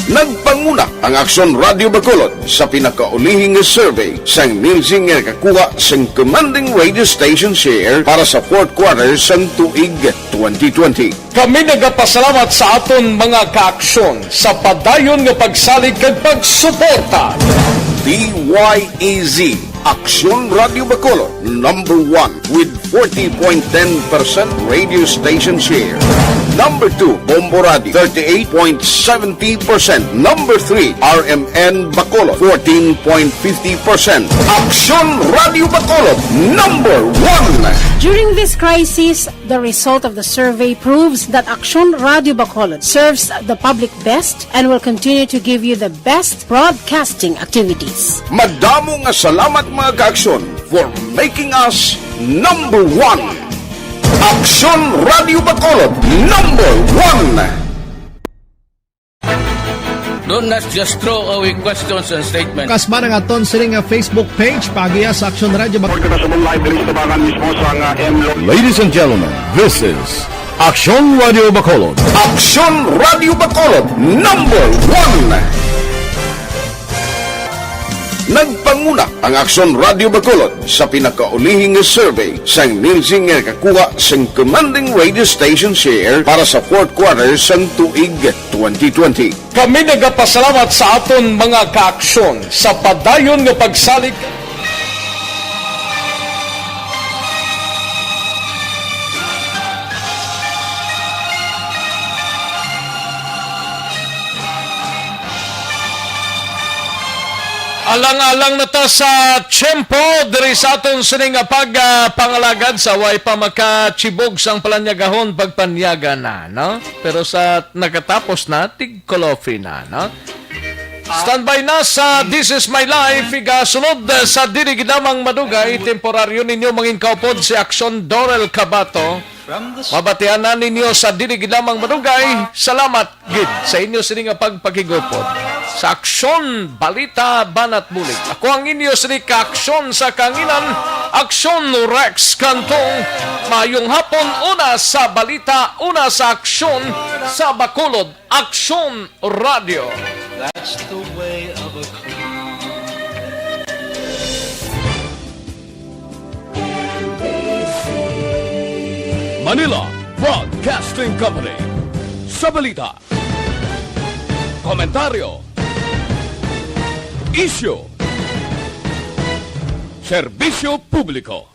Nagpanguna ang Aksyon Radio Bacolod sa pinakaulihing nga survey sang Nielsen nga nakakuha sang commanding radio station share para sa fourth quarter sang tuig twenty twenty. Kami nagapasalamat sa aton mga kaaksyon sa padayon nga pagsalig kag pagsuporta. D Y E Z, Aksyon Radio Bacolod, number one with forty point ten percent radio station share. Number two, Bombo Radio, thirty-eight point seventy percent. Number three, R M N Bacolod, fourteen point fifty percent. Aksyon Radio Bacolod, number one. During this crisis, the result of the survey proves that Aksyon Radio Bacolod serves the public best and will continue to give you the best broadcasting activities. Madamo nga salamat, mga kaaksyon, for making us number one. Aksyon Radio Bacolod, number one. Don't just throw away questions and statements. Kasba na nga ton sini nga Facebook page, paagiha sa Aksyon Radio Bag- Kita sa live diri sa tabangan mismo sa nga M Lo- Ladies and gentlemen, this is Aksyon Radio Bacolod. Aksyon Radio Bacolod, number one. Nagpanguna ang Aksyon Radio Bacolod sa pinakaulihing nga survey sang Nielsen nga nakakuha sang commanding radio station share para sa fourth quarter sang tuig twenty twenty. Kami nagapasalamat sa aton mga kaaksyon sa padayon nga pagsalig. Alang-alang na ta sa tiyempo diri sa aton sini nga pag, ah, pangalagad. Sa way pa makachibog sang palanyagahon, pagpanyaga na, no? Pero sa nakatapos na, tig-kolofi na, no? Standby na sa This Is My Life, igasunod sa Dili Gid Lamang Madugay, temporaryo ninyo mangin kaupod si Aksyon Dorel Cabato. Mabatian na ninyo sa Dili Gid Lamang Madugay. Salamat gid sa inyo sini nga pagpakigupod sa Aksyon Balita Banat Bulig. Ako ang inyo sini ka Aksyon sa Kanginan, Aksyon Rex Cantong. Mayong hapon, una sa balita, una sa aksyon sa Bacolod. Aksyon Radio. That's the way of a clown. Manila Broadcasting Company. Sa balita, komentaryo, Isyu. Serbisyo publiko.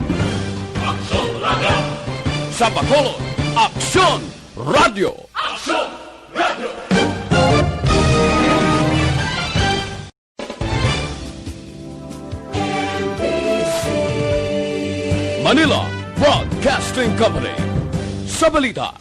Aksyon Radio. Sa Bacolod, Aksyon Radio. Aksyon Radio. Manila Broadcasting Company. Sa balita,